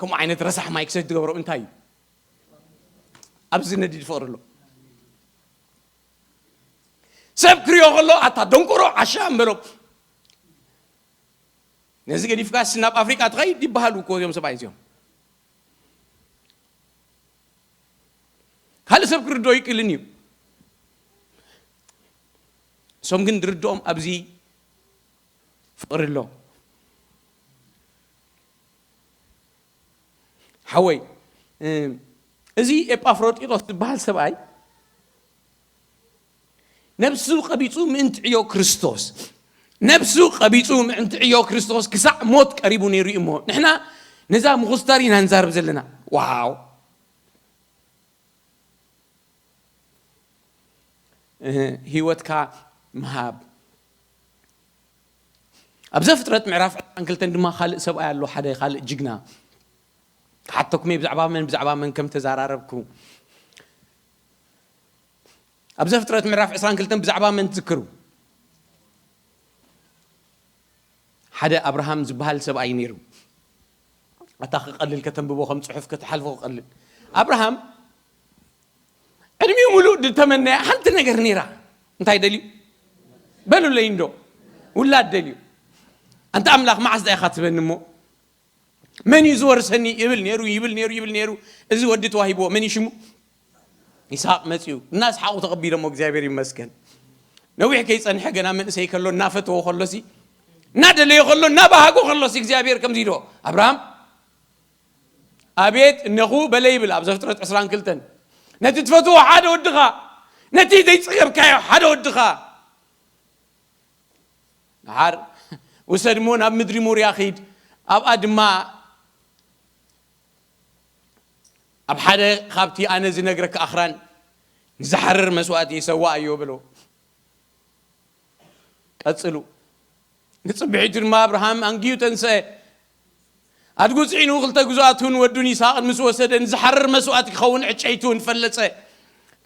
ከምኡ ዓይነት ረሳሕ ማይ ክሰት ዝገብሮ እንታይ እዩ? ኣብዚ ነዲድ ፍቕሪ ኣሎ። ሰብ ክሪኦ ከሎ፣ ኣታ ደንቆሮ ዓሻ እምበሎ። ነዚ ገዲፍካስ ናብ ኣፍሪቃ ትኸይድ ይበሃሉ እኮ እዚኦም ሰብኣይ እዚኦም። ካልእ ሰብ ክርድኦ ይክእልን እዩ። እሶም ግን ዝርድኦም ኣብዚ ፍቕሪ ኣሎ። ሓወይ፣ እ፣ እዚ ኤጳፍሮጢጦስ ዝበሃል ሰብኣይ ነብሱ ቀቢጹ ምእንቲ ዕዮ ክርስቶስ፣ ነብሱ ቀቢጹ ምእንቲ ዕዮ ክርስቶስ ክሳዕ ሞት ቀሪቡ ነይሩ እዩ እሞ፣ ንሕና ነዛ ምኹስታር ኢና ንዛረብ ዘለና። ዋው! እህ፣ ህይወትካ ምሃብ። ኣብ ዘፍጥረት ምዕራፍ ዕስራን ክልተን ድማ ካልእ ሰብኣይ ኣሎ፣ ሓደ ካልእ ጅግና። ክሓተኩም እየ ብዛዕባ መን፣ ብዛዕባ መን ከም ተዛራረብኩ። ኣብ ዘፍጥረት ምዕራፍ ዕስራን ክልተን ብዛዕባ መን ትዝክሩ? ሓደ ኣብርሃም ዝበሃል ሰብኣይ ነይሩ። ኣታ ክቐልል ከተንብቦ ከም ጽሑፍ ከተሓልፎ ክቐልል። ኣብርሃም ዕድሚኡ ሙሉእ ዝተመነያ ሓንቲ ነገር ነይራ። እንታይ ደልዩ? በሉለይ እንዶ። ውላድ ደልዩ። ኣንታ ኣምላኽ መዓስ ዳኣ ኢኻ ትበኒ እሞ? መን እዩ ዝወርሰኒ? ይብል ነይሩ፣ ይብል ነይሩ፣ ይብል ነይሩ። እዚ ወዲ ተዋሂብዎ። መን እዩ ሽሙ? ይስሐቅ መጺኡ። እናስሓቑ ተቐቢሎሞ፣ እግዚኣብሔር ይመስገን። ነዊሕ ከይጸንሐ ገና መንእሰይ ከሎ፣ እናፈተዎ ከሎሲ፣ እናደለዮ ከሎ፣ እናባሃጎ ከሎሲ፣ እግዚኣብሔር ከምዚ ኢልዎ፣ "ኣብርሃም፣ ኣቤት እነኹ በለ" ይብል ኣብ ዘፍጥረት ዕስራን ክልተን። "ነቲ ትፈትዎ ሓደ ወድኻ፣ ነቲ ዘይጸገብካዮ ሓደ ወድኻ፣ ደሓር ውሰድ እሞ ናብ ምድሪ ሞርያ ኺድ፣ ኣብኣ ድማ ኣብ ሓደ ካብቲ ኣነ ዝነግረካ ኣኽራን ንዝሓርር መስዋእቲ ሰዋኣዮ" በሎ። ቀጽሉ። ንጽብሒቱ ድማ ኣብርሃም ኣንጊሁ ተንስአ። ኣድጉ ጽዒኑ ክልተ ግዙኣቱን ወዱን ይስሃቅን ምስ ወሰደ፣ ንዝሓርር መስዋእቲ ክኸውን ዕጨይቱን ፈለጸ።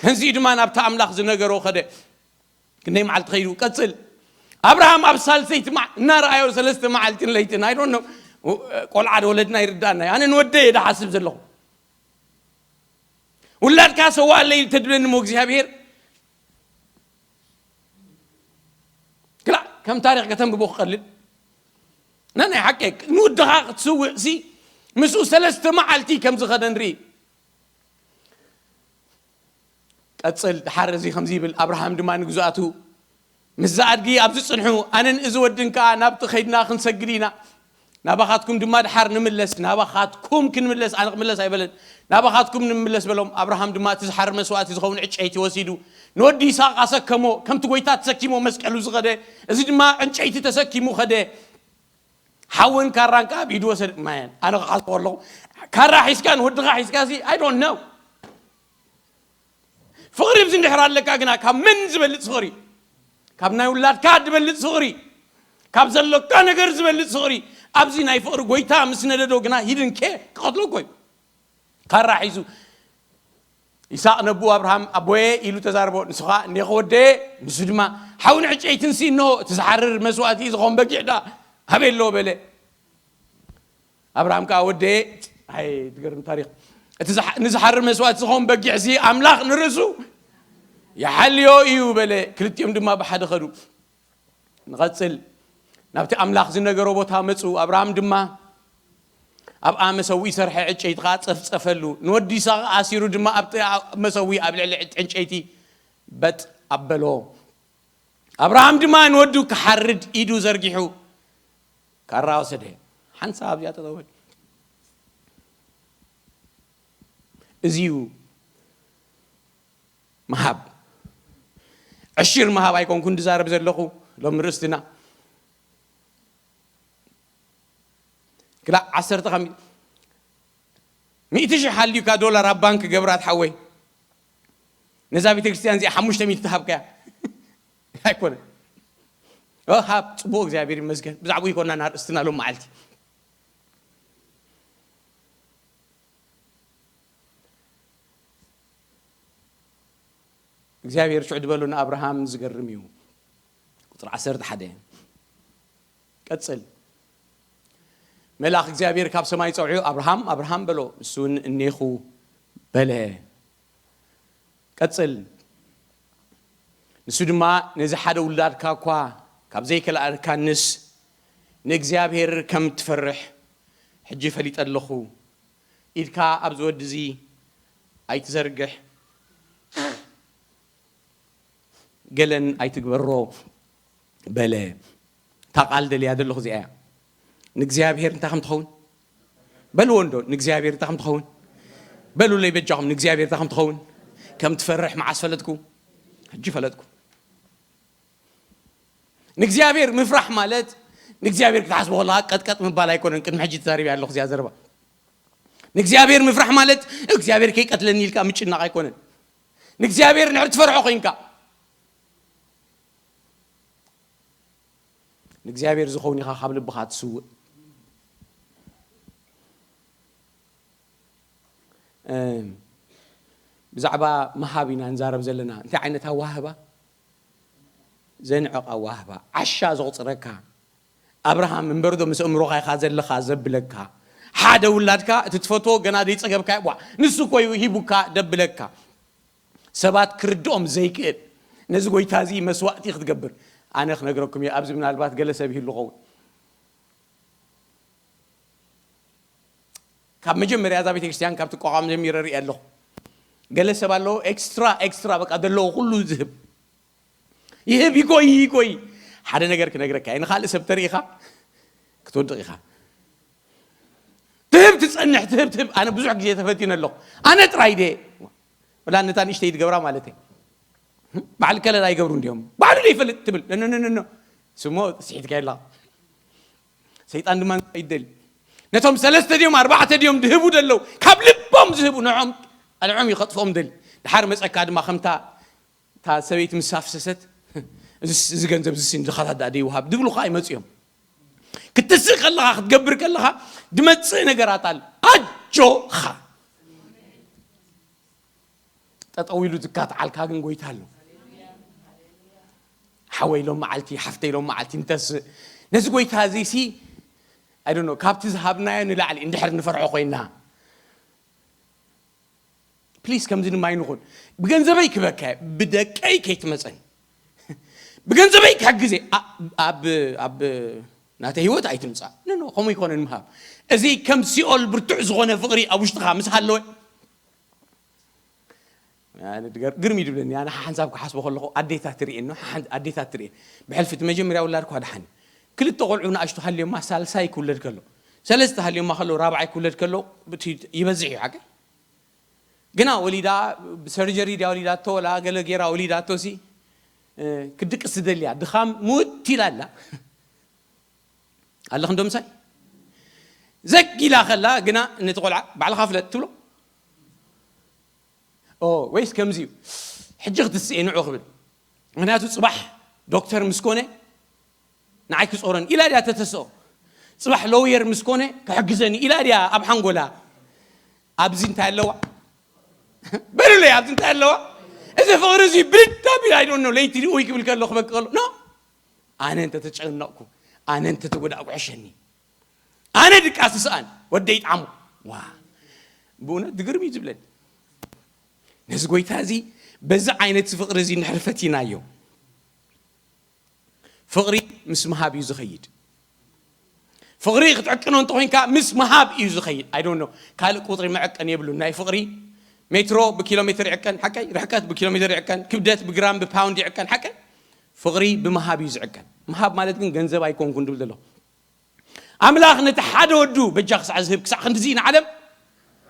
ተንሲኡ ድማ ናብቲ ኣምላኽ ዝነገሮ ኸደ። ክንደይ መዓልቲ ኸይዱ? ቀጽል። ኣብርሃም ኣብ ሳልሰይቲ መዓ-፣ እናረኣዮ ሰለስተ መዓልትን ለይትን፣ I don't know፣ ቆልዓ ዶ ወለድና ይርዳእና እዩ። ኣነ ንወደይ እየ ዝሓስብ ዘለኹ። ውላድካ ሰዋኣለይ ተድብለኒ እሞ እግዚኣብሔር፣ ክላ-፣ ከም ታሪኽ ከተንብቦ ክቐልል። ና ናይ ሓቂ ንወድኻ ክትስውእሲ ምስኡ ሰለስተ መዓልቲ ከም ዝኸደ ንርኢ። ቀጽል ድሓር እዚ ከምዚ ይብል፣ ኣብርሃም ድማ ንግዛቱ ምስዛ ኣድጊ ኣብ ዝጽንሑ ኣነን እዚ ወድን ከኣ ናብቲ ኸይድና ክንሰግድ ኢና፣ ናባኻትኩም ድማ ድሓር ንምለስ፣ ናባኻትኩም ክንምለስ፣ ኣነ ክምለስ ኣይበለን፣ ናባኻትኩም ንምለስ በሎም። ኣብርሃም ድማ እቲ ዝሓር መስዋእቲ ዝኸውን ዕጨይቲ ወሲዱ ንወዲ ይስሐቅ ኣሰከሞ፣ ከምቲ ጎይታ ተሰኪሞ መስቀሉ ዝኸደ፣ እዚ ድማ ዕንጨይቲ ተሰኪሙ ኸደ። ሓውን ካራን ከኣ ኣብ ኢዱ ወሰደ። ማየን ኣነ ክሓስቦ ኣለኹ፣ ካራ ሒዝካ ንወድኻ ሒዝካ ሲ I don't know። ፍቕሪ ኣብዚ እንድሕር ኣለካ ግና ካብ መን ዝበልጽ ፍቕሪ? ካብ ናይ ውላድካ ዝበልጽ ፍቕሪ፣ ካብ ዘሎካ ነገር ዝበልጽ ፍቕሪ። ኣብዚ ናይ ፍቕሪ ጎይታ ምስ ነደዶ ግና ሂድን ከ ክቐትሎ እኮ እዩ። ካራ ሒዙ ይስሐቅ ነብኡ ኣብርሃም ኣቦየ ኢሉ ተዛረቦ። ንሱ ኸዓ እኔ ወደየ፣ ንሱ ድማ ሓውን ዕጨይትን ሲ እንሆ፣ እቲ ዝሓርር መስዋእቲ ዝኾን በጊዕ ዳ ኣበይ ኣሎ በለ። ኣብርሃም ከኣ ወደየ፣ ኣይ ትገርም ታሪኽ፣ እቲ ዝሓ- ንዝሓርር መስዋእቲ ዝኾን በጊዕ ሲ ኣምላኽ ንርእሱ ይሓልዮ እዩ በለ። ክልቲኦም ድማ ብሓደ ኸዱ። ንቐጽል። ናብቲ ኣምላኽ ዝነገሮ ቦታ መጹ። ኣብርሃም ድማ ኣብኣ መሰውኢ ሰርሐ፣ ዕጨይቲ ኸኣ ጸፍጸፈሉ። ንወዲ ይስሐቅ ኣሲሩ ድማ ኣብቲ መሰውኢ ኣብ ልዕሊ ዕንጨይቲ በጥ ኣበሎ። ኣብርሃም ድማ ንወዱ ክሓርድ ኢዱ ዘርጊሑ ካራ ወሰደ። ሓንሳብ ኣብዚኣ ጠጠው በል። እዚ እዩ ምሃብ። ዕሽር ምሃብ ኣይኮንኩን ዝዛረብ ዘለኹ ሎም ርእስትና። ክላእ ዓሰርተ ካብ ሚእቲ ሺሕ ሃልዩካ ዶላር ኣብ ባንክ ገብራት ሓወይ፣ ነዛ ቤተክርስትያን እዚኣ ሓሙሽተ ሚእቲ ተሃብካያ ኣይኮነ። ኦ፣ ሃብ ጽቡቕ፣ እግዚኣብሔር ይመስገን። ብዛዕባኡ ይኮና ናርእስትና ሎም መዓልቲ። እግዚኣብሔር ሽዑ ዝበሎ ንኣብርሃም ዝገርም እዩ። ቁጽሪ ዓሰርተ ሓደ ቀጽል። መልኣኽ እግዚኣብሔር ካብ ሰማይ ጸውዑ፣ ኣብርሃም፣ ኣብርሃም በሎ። ንሱ እውን እኔኹ በለ። ቀጽል። ንሱ ድማ ነዚ ሓደ ውላድካ እኳ ካብ ዘይከልኣልካንስ ንእግዚኣብሔር ከም ትፈርሕ ሕጂ ፈሊጠ ኣለኹ። ኢድካ ኣብዚ ወዲ እዚ ኣይትዘርግሕ፣ ገለን ኣይትግበሮ በለ። እታ ቃል ደልያ ዘለኹ እዚኣ እያ። ንእግዚኣብሔር እንታይ ከም ትኸውን በልዎ እንዶ፣ ንእግዚኣብሔር እንታይ ከም ትኸውን በሉለይ በጃኹም። ንእግዚኣብሔር እንታይ ከም ትኸውን ከም ትፈርሕ መዓስ ፈለጥኩ? ሕጂ ፈለጥኩ። ንእግዚኣብሔር ምፍራሕ ማለት ንእግዚኣብሔር ክትሓስቦ ከለኻ ቀጥቀጥ ምባል ኣይኮነን። ቅድሚ ሕጂ ተዛሪበ ኣለኹ እዚኣ ዘረባ። ንእግዚኣብሔር ምፍራሕ ማለት እግዚኣብሔር ከይቀትለኒ ኢልካ ምጭናቕ ኣይኮነን። ንእግዚኣብሔር ንድሕር ትፈርሖ ኮይንካ ንእግዚኣብሔር ዝኸውን ኢኻ ካብ ልብኻ ትስውእ። እም፣ ብዛዕባ ምሃብ ኢና ንዛረብ ዘለና። እንታይ ዓይነት ኣዋህባ? ዘንዕቕ ኣዋህባ። ዓሻ ዘቑጽረካ ኣብርሃም እምበርዶ ምስ ኣእምሮኻ ኢኻ ዘለኻ ዘብለካ፣ ሓደ ውላድካ እቲ ትፈትዎ ገና ዘይጸገብካዮ፣ ዋ፣ ንሱ እኮ እዩ ሂቡካ ደብለካ። ሰባት ክርድኦም ዘይክእል ነዚ ጎይታ እዚ መስዋእቲ ክትገብር፣ ኣነ ክነግረኩም እየ። ኣብዚ ምናልባት ገለ ሰብ ይህሉ ኸውን። ካብ መጀመርያ እዛ ቤተክርስትያን ካብ ትቋቋም ጀሚረ ርእየ ኣለኹ። ገለ ሰብ ኣለዎ ኤክስትራ ኤክስትራ በቃ ዘለዎ ኩሉ ዝህብ። ይህብ ይጎይ ይጎይ። ሓደ ነገር ክነግረካ እየ፣ ንኻልእ ሰብ ተሪኢኻ ክትወድቕ ኢኻ። ትህብ ትጸንሕ፣ ትህብ ትህብ። ኣነ ብዙሕ ግዜ ተፈቲነ ኣለኹ። ኣነ ጥራይ ድየ? ወላ ነታ ንእሽተይ ትገብራ ማለት እየ። ባዕል ከለላ ይገብሩ እንዲዮም። ባዕሉ ዘይፈልጥ ትብል። ኖ፣ ኖ፣ ኖ፣ ኖ። ስሞ ስሒትካ የላ። ሰይጣን ድማ እንታይ ይደሊ? ነቶም ሰለስተ ድዮም ኣርባዕተ ድዮም ድህቡ ደለው፣ ካብ ልቦም ዝህቡ ንዖም፣ ንዖም እዩ ከጥፍኦም ደሊ። ድሓር መጸካ ድማ ከምታ እታ ሰበይቲ ምስ ኣፍሰሰት፣ "እዚስ-፣ እዚ ገንዘብ እዚ ንድኻታት ደኣ ደይውሃብ?" ድብሉኻ ይመጽኡ እዮም። ክትስእ ከለኻ፣ ክትገብር ከለኻ፣ ድመጽእ ነገራት ኣሎ። ኣጆኻ። ጠጠው ኢሉ ዝካትዓልካ ግን ጎይታ ኣሎ። ሓወይ ሎም መዓልቲ፣ ሓፍተይ ሎም መዓልቲ፣ እንተስ ነዚ ጎይታ እዚ ሲ፣ I don't know፣ ካብቲ ዝሃብናዮ ንላዕሊ እንድሕር ንፈርሖ ኮይና፣ ፕሊስ ከምዚ ድማ ኣይንኹን። ብገንዘበይ ክበካ፣ ብደቀይ ከይትመጸን። ብገንዘበይ ክሕግዜ፣ ኣ-፣ ኣብ፣ ኣብ ናተይ ህይወት ኣይትምጻእ። ኖ፣ ኖ፣ ከምኡ ኣይኮነን ምሃብ። እዚ ከም ሲኦል ብርቱዕ ዝኾነ ፍቕሪ ኣብ ውሽጥኻ ምስ ሃለወ፣ ኣነ ድገር-፣ ግርም እዩ ዝብለኒ። ኣነ ሓንሳብ ክሓስቦ ከለኹ ኣዴታት ትርእየኒ፣ ሓን-፣ ኣዴታት ትርእየኒ። ብሕልፊ እቲ መጀመርያ ውላድ እኳ ደሓን እዩ። ክልተ ቆልዑ ንኣሽቱ ሃልዮማ ሳልሳይ ክውለድ ከሎ፣ ሰለስተ ሃልዮማ ከሎ፣ ራብዓይ ክውለድ ከሎ፣ እቲ ይበዝሕ እዩ ሓቀይ። ግና ወሊዳ፣ ብሰርጀሪ ድያ ወሊዳቶ፣ ወላ ገለ ጌራ ወሊዳቶ ሲ፣ እ፣ ክድቅስ ትደልያ። ድኻም ምውት ኢላ ኣላ። ኣለኽ እንዶ ምሳይ? ዘግ ኢላ ከላ፣ ግና ነቲ ቆልዓ፣ "ባዕልኻ ፍለጥ" ትብሎ። ኦ፣ ወይስ ከምዚ እዩ? "ሕጂ ክትስኤ ንዑ" ክብል። ምኽንያቱ ጽባሕ ዶክተር ምስ ኮነ ንዓይ ክጾረን ኢላ ድያ ተተስኦ? ጽባሕ ሎየር ምስ ኮነ ክሕግዘኒ ኢላ ድያ ኣብ ሓንጎላ? ኣብዚ እንታይ ኣለዋ? በሉለይ፣ ኣብዚ እንታይ ኣለዋ? እዚ ፍቕሪ እዚ ብድድ ኣቢሉ፣ I don't know፣ ለይቲ ኡይ ክብል ከሎ ክበቂ ከሎ፣ ኖ፣ ኣነ እንተተጨነቕኩ፣ ኣነ እንተተጎዳእኩ ዕሸኒ። ኣነ ድቃስ ስኣን፣ ወደይ ጣዕሙ። ዋ፣ ብእውነት ድግርም እዩ ዝብለኒ። ነዚ ጎይታ እዚ በዚ ዓይነት ፍቕሪ እዚ እንድሕር ፈቲናዮ፣ ፍቕሪ ምስ ምሃብ እዩ ዝኸይድ። ፍቕሪ ክትዕቅኖ እንተኾይንካ ምስ ምሃብ እዩ ዝኸይድ። I don't know፣ ካልእ ቁፅሪ መዐቀን የብሉን። ናይ ፍቕሪ ሜትሮ ብኪሎ ሜትር ይዕቀን፣ ሓቀይ? ርሕቀት ብኪሎ ሜትር ይዕቀን፣ ክብደት ብግራም ብፓውንድ ይዕቀን፣ ሓቀይ? ፍቕሪ ብምሃብ እዩ ዝዕቀን። ምሃብ ማለት ግን ገንዘብ ኣይኮንኩን ድብል ዘለኹ። ኣምላኽ ነቲ ሓደ ወዱ በጃ ክሳዕ ዝህብ፣ ክሳዕ ክንድዚ ንዓለም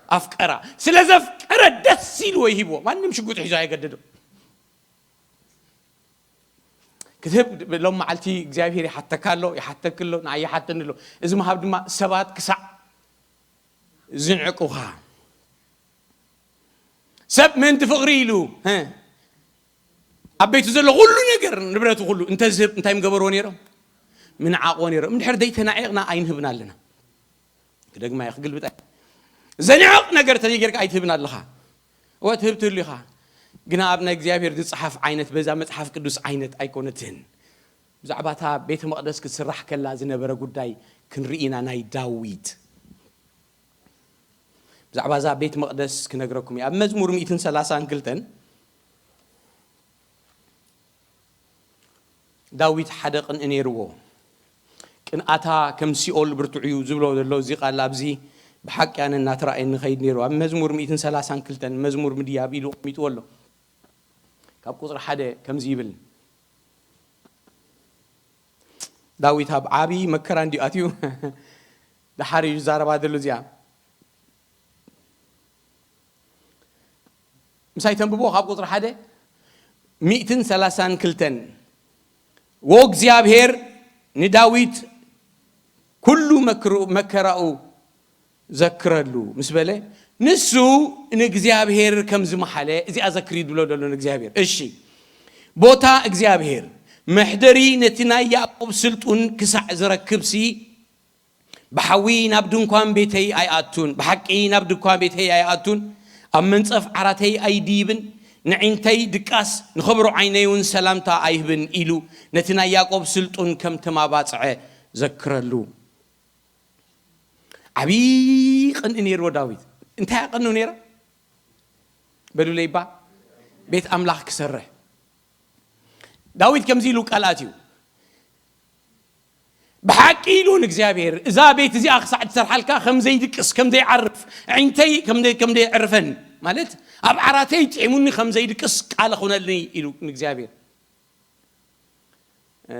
ኣፍቀራ። ስለ ዘፍቀረ ደስ ኢልዎ ይሂብዎ። ማንም ሽጉጥ ሒዞ ኣይገደዶ። ክትህብ ሎም መዓልቲ እግዚኣብሔር ይሓተካ ኣሎ፣ ይሓተክ ኣሎ፣ ንዓይ ይሓተኒ ኣሎ። እዚ ምሃብ ድማ ሰባት ክሳዕ ዝንዕቁኻ። ሰብ ምእንቲ ፍቕሪ ኢሉ፣ እ፣ ኣብ ቤቱ ዘሎ ኩሉ ነገር፣ ንብረቱ ኩሉ እንተዝህብ እንታይ ምገበርዎ ነይሮም? ምንዓቕዎ ነይሮም። እንድሕር ዘይተናዒቕና ኣይንህብን ኣለና። ክደግማ እየ፣ ክግልብጣ እየ። ዘንዕቕ ነገር ተዘይጌርካ ኣይትህብን ኣለኻ። እወ ትህብ ትህሉ ኢኻ። ግና ኣብ ናይ እግዚኣብሔር ዝጸሓፍ ዓይነት፣ በዛ መጽሓፍ ቅዱስ ዓይነት ኣይኮነትን። ብዛዕባ እታ ቤተ መቕደስ ክትስራሕ ከላ ዝነበረ ጉዳይ ክንርኢ ኢና፣ ናይ ዳዊት። ብዛዕባ እዛ ቤት መቕደስ ክነግረኩም እየ። ኣብ መዝሙር ሚእትን ሰላሳን ክልተን ዳዊት ሓደ ቅንኢ ነይርዎ። "ቅንኣታ ከም ሲኦል ብርቱዕ እዩ" ዝብሎ ዘሎ እዚ ቃል ኣብዚ ብሓቂ ኣነ እናተራእየ ንኸይድ ነይሩ። ኣብ መዝሙር ሚእትን ሰላሳን ክልተን መዝሙር ምድያብ ኢሉ ኣቐሚጥዎ ኣሎ። ካብ ቁጽሪ ሓደ ከምዚ ይብል፣ ዳዊት ኣብ ዓቢ መከራ እንድዩ ኣትዩ። ደሓር እዩ ዝዛረባ ዘሎ እዚኣ። ምሳይ ተንብቦ ካብ ቁጽሪ ሓደ፣ ሚእትን ሰላሳን ክልተን። "ወእግዚኣብሔር ንዳዊት ኩሉ መክሩ-፣ መከራኡ ዘክረሉ" ምስ በለ፣ ንሱ ንእግዚኣብሔር ከም ዝመሓለ፣ እዚኣ ዘክሪ ድብሎ ዘሎ ንእግዚኣብሔር። እሺ፣ "ቦታ እግዚኣብሔር፣ መሕደሪ ነቲ ናይ ያዕቆብ ስልጡን ክሳዕ ዝረክብሲ፣ ብሓዊ ናብ ድንኳን ቤተይ ኣይኣቱን፣ ብሓቂ ናብ ድንኳን ቤተይ ኣይኣቱን፣ ኣብ መንጸፍ ዓራተይ ኣይድይብን፣ ንዒንተይ ድቃስ፣ ንኸብሮ ዓይነይ እውን ሰላምታ ኣይህብን" ኢሉ ነቲ ናይ ያዕቆብ ስልጡን ከም ተማባጽዐ ዘክረሉ። ዓብዪ ቅንኢ ነይርዎ ዳዊት። እንታይ ኣቐንኡ ነይራ? በሉለይ እባ። ቤት ኣምላኽ ክሰርሕ። ዳዊት ከምዚ ኢሉ ቃል ኣትዩ። "ብሓቂ" ኢሉ ንእግዚኣብሔር፣ "እዛ ቤት እዚኣ ክሳዕ ትሰርሓልካ ከም ዘይድቅስ፣ ከም ዘይዓርፍ፣ ኣዒንተይ ከም ዘይ-፣ ከም ዘየዕርፈን፣ ማለት ኣብ ዓራተይ ጥዒሙኒ ከም ዘይድቅስ ቃል ኹነልኒ" ኢሉ ንእግዚኣብሔር። እ፣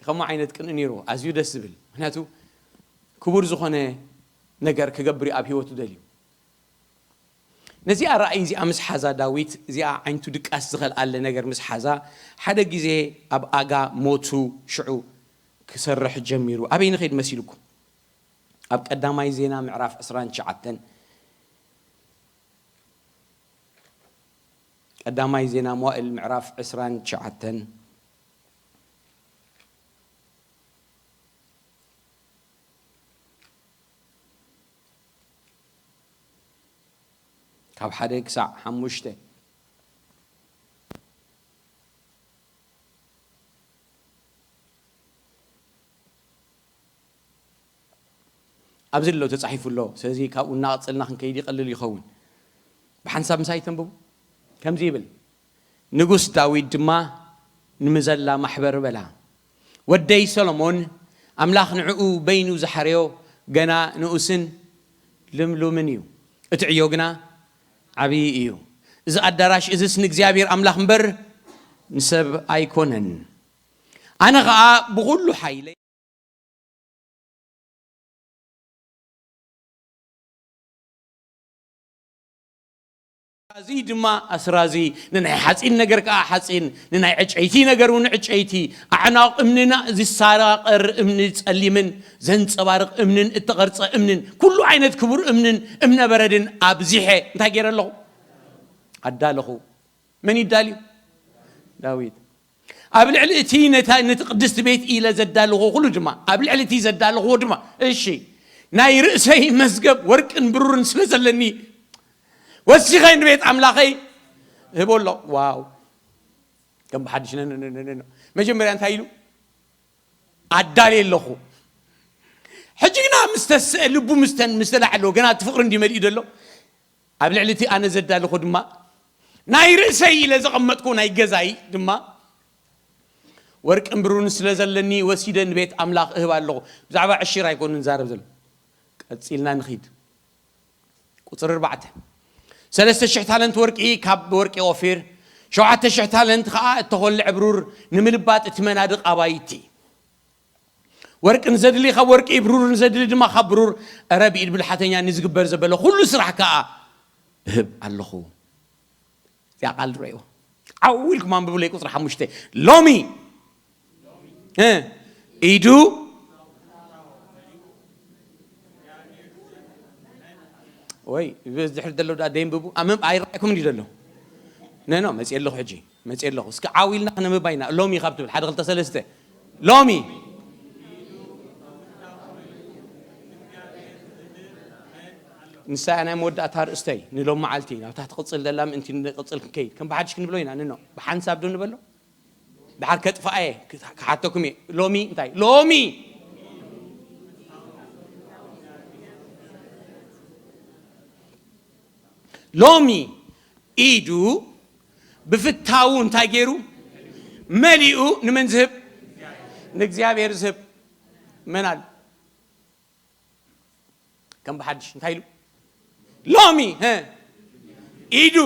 ከምኡ ዓይነት ቅንኢ ነይርዎ። ኣዝዩ ደስ ዝብል። ምኽንያቱ ክቡር ዝኾነ ነገር ክገብር እዩ ኣብ ህይወቱ ደልዩ። ነዚኣ ራእይ እዚኣ ምስ ሓዛ ዳዊት፣ እዚኣ ዓይንቱ ድቃስ ዝኸልኣለ ነገር ምስ ሓዛ፣ ሓደ ግዜ ኣብ ኣጋ ሞቱ ሽዑ ክሰርሕ ጀሚሩ። ኣበይ ንኸይድ መሲልኩም? ኣብ ቀዳማይ ዜና ምዕራፍ ዕስራን ትሽዓተን፣ ቀዳማይ ዜና መዋእል ምዕራፍ ዕስራን ትሽዓተን፣ ካብ ሓደ ክሳዕ ሓሙሽተ። ኣብዚ ኣሎ ተጻሒፉ ኣሎ። ስለዚ ካብኡ እናቐጸልና ክንከይድ ይቐልል ይኸውን። ብሓንሳብ ምሳይ ተንብቡ። ከምዚ ይብል፣ ንጉስ ዳዊት ድማ ንምዘላ ማሕበር በላ፣ "ወደይ ሰሎሞን፣ ኣምላኽ ንዕኡ በይኑ ዝሓረዮ ገና ንኡስን ልምሉምን እዩ፣ እቲ ዕዮ ግና ዓብዪ እዩ። እዚ ኣዳራሽ እዝስ ንእግዚኣብሔር ኣምላኽ እምበር ንሰብ ኣይኮነን። ኣነ ኸኣ ብኹሉ ሓይለይ ኣስራዚ ድማ ኣስራዚ፣ ንናይ ሓጺን ነገር ከኣ ሓጺን፣ ንናይ ዕጨይቲ ነገር እውን ዕጨይቲ፣ ኣዕናቕ እምንን ዝሳራቐር እምኒ ጸሊምን ዘንጸባርቕ እምንን እተቐርጸ እምንን ኩሉ ዓይነት ክቡር እምንን እምነ በረድን ኣብዚሐ እንታይ ገይረ ኣለኹ? ኣዳለኹ። መን ይዳልዩ? ዳዊት። ኣብ ልዕሊ እቲ ነታ ነቲ ቅድስቲ ቤት ኢለ ዘዳለኹዎ ኩሉ ድማ፣ ኣብ ልዕሊ እቲ ዘዳለኹዎ ድማ፣ እሺ፣ ናይ ርእሰይ መዝገብ ወርቅን ብሩርን ስለ ዘለኒ፣ ወሲኸ ንቤት ኣምላኸይ እህቦ ኣሎ። ዋው! ከም ብሓድሽ ነ-፣ ነ-፣ ነ-፣ ነ-፣ ነ-፣ መጀመርያ እንታይ ኢሉ? ኣዳልየ ኣለኹ። ሕጂ ግና ምስ ተስ-፣ ልቡ ምስ ተን-፣ ምስ ተላዕሎ፣ ገና እቲ ፍቕሪ እንዲ መሊኡ ዘሎ፣ ኣብ ልዕሊ እቲ ኣነ ዘዳለኹ ድማ፣ ናይ ርእሰይ ኢለ ዘቐመጥኩ ናይ ገዛይ ድማ፣ ወርቅን ብሩርን ስለ ዘለኒ፣ ወሲደ ንቤት ኣምላኽ እህብ ኣለኹ። ብዛዕባ ዕሽር ኣይኮንን ዝዛረብ ዘሎ። ቀጺልና ንኺድ። ቁጽሪ ኣርባዕተ። ሰለስተ ሽሕ ታለንት ወርቂ ካብ ወርቂ ኦፊር፣ ሸውዓተ ሽሕ ታለንት ኸኣ እተኾልዐ ብሩር ንምልባጥ እቲ መናድቕ ኣባይቲ። ወርቂ ንዘድሊ ካብ ወርቂ፣ ብሩር ንዘድሊ ድማ ካብ ብሩር፣ ኧረ ብኢድ ብልሓተኛ ንዝግበር ዘበለ ኩሉ ስራሕ ከኣ እህብ ኣለኹ። እዚኣ ቃል ርኣይዎ። ዓው ኢልኩም ኣንብብለይ ቁጽሪ ሓሙሽተ። ሎሚ፣ እ፣ ኢዱ ወይ፣ ድሕሪ ዘሎ ደኣ ደይንብቡ። ኣመም-፣ ኣይረኣይኩምን እዩ ዘሎ። ነኖ፣ መጽእ ኣለኹ ሕጂ። መጽእ ኣለኹ። እስኪ ዓው ኢልና ክነንብባ ኢና። ሎሚ ካብ ትብል፣ ሓደ፣ ክልተ፣ ሰለስተ። ሎሚ። ንሳ እያ ናይ መወዳእታ ኣርእስተይ። ንሎም መዓልቲ፣ ናብታ ትቕጽል ዘላ ምእንቲ ንቕጽል ክንከይድ። ከም ብሓድሽ ክንብሎ ኢና። ንኖ፣ ብሓንሳብ ዶ ንበሎ? ድሓር ከጥፍኣየ፣ ክሓተኩም እየ። ሎሚ እንታይ? ሎሚ። ሎሚ ኢዱ ብፍታዉ እንታይ ገይሩ? መሊኡ ንመን ዝህብ? ንእግዚኣብሔር ዝህብ። መን ኣሎ? ከም ብሓድሽ እንታይ ኢሉ? ሎሚ፣ ሀ፣ ኢዱ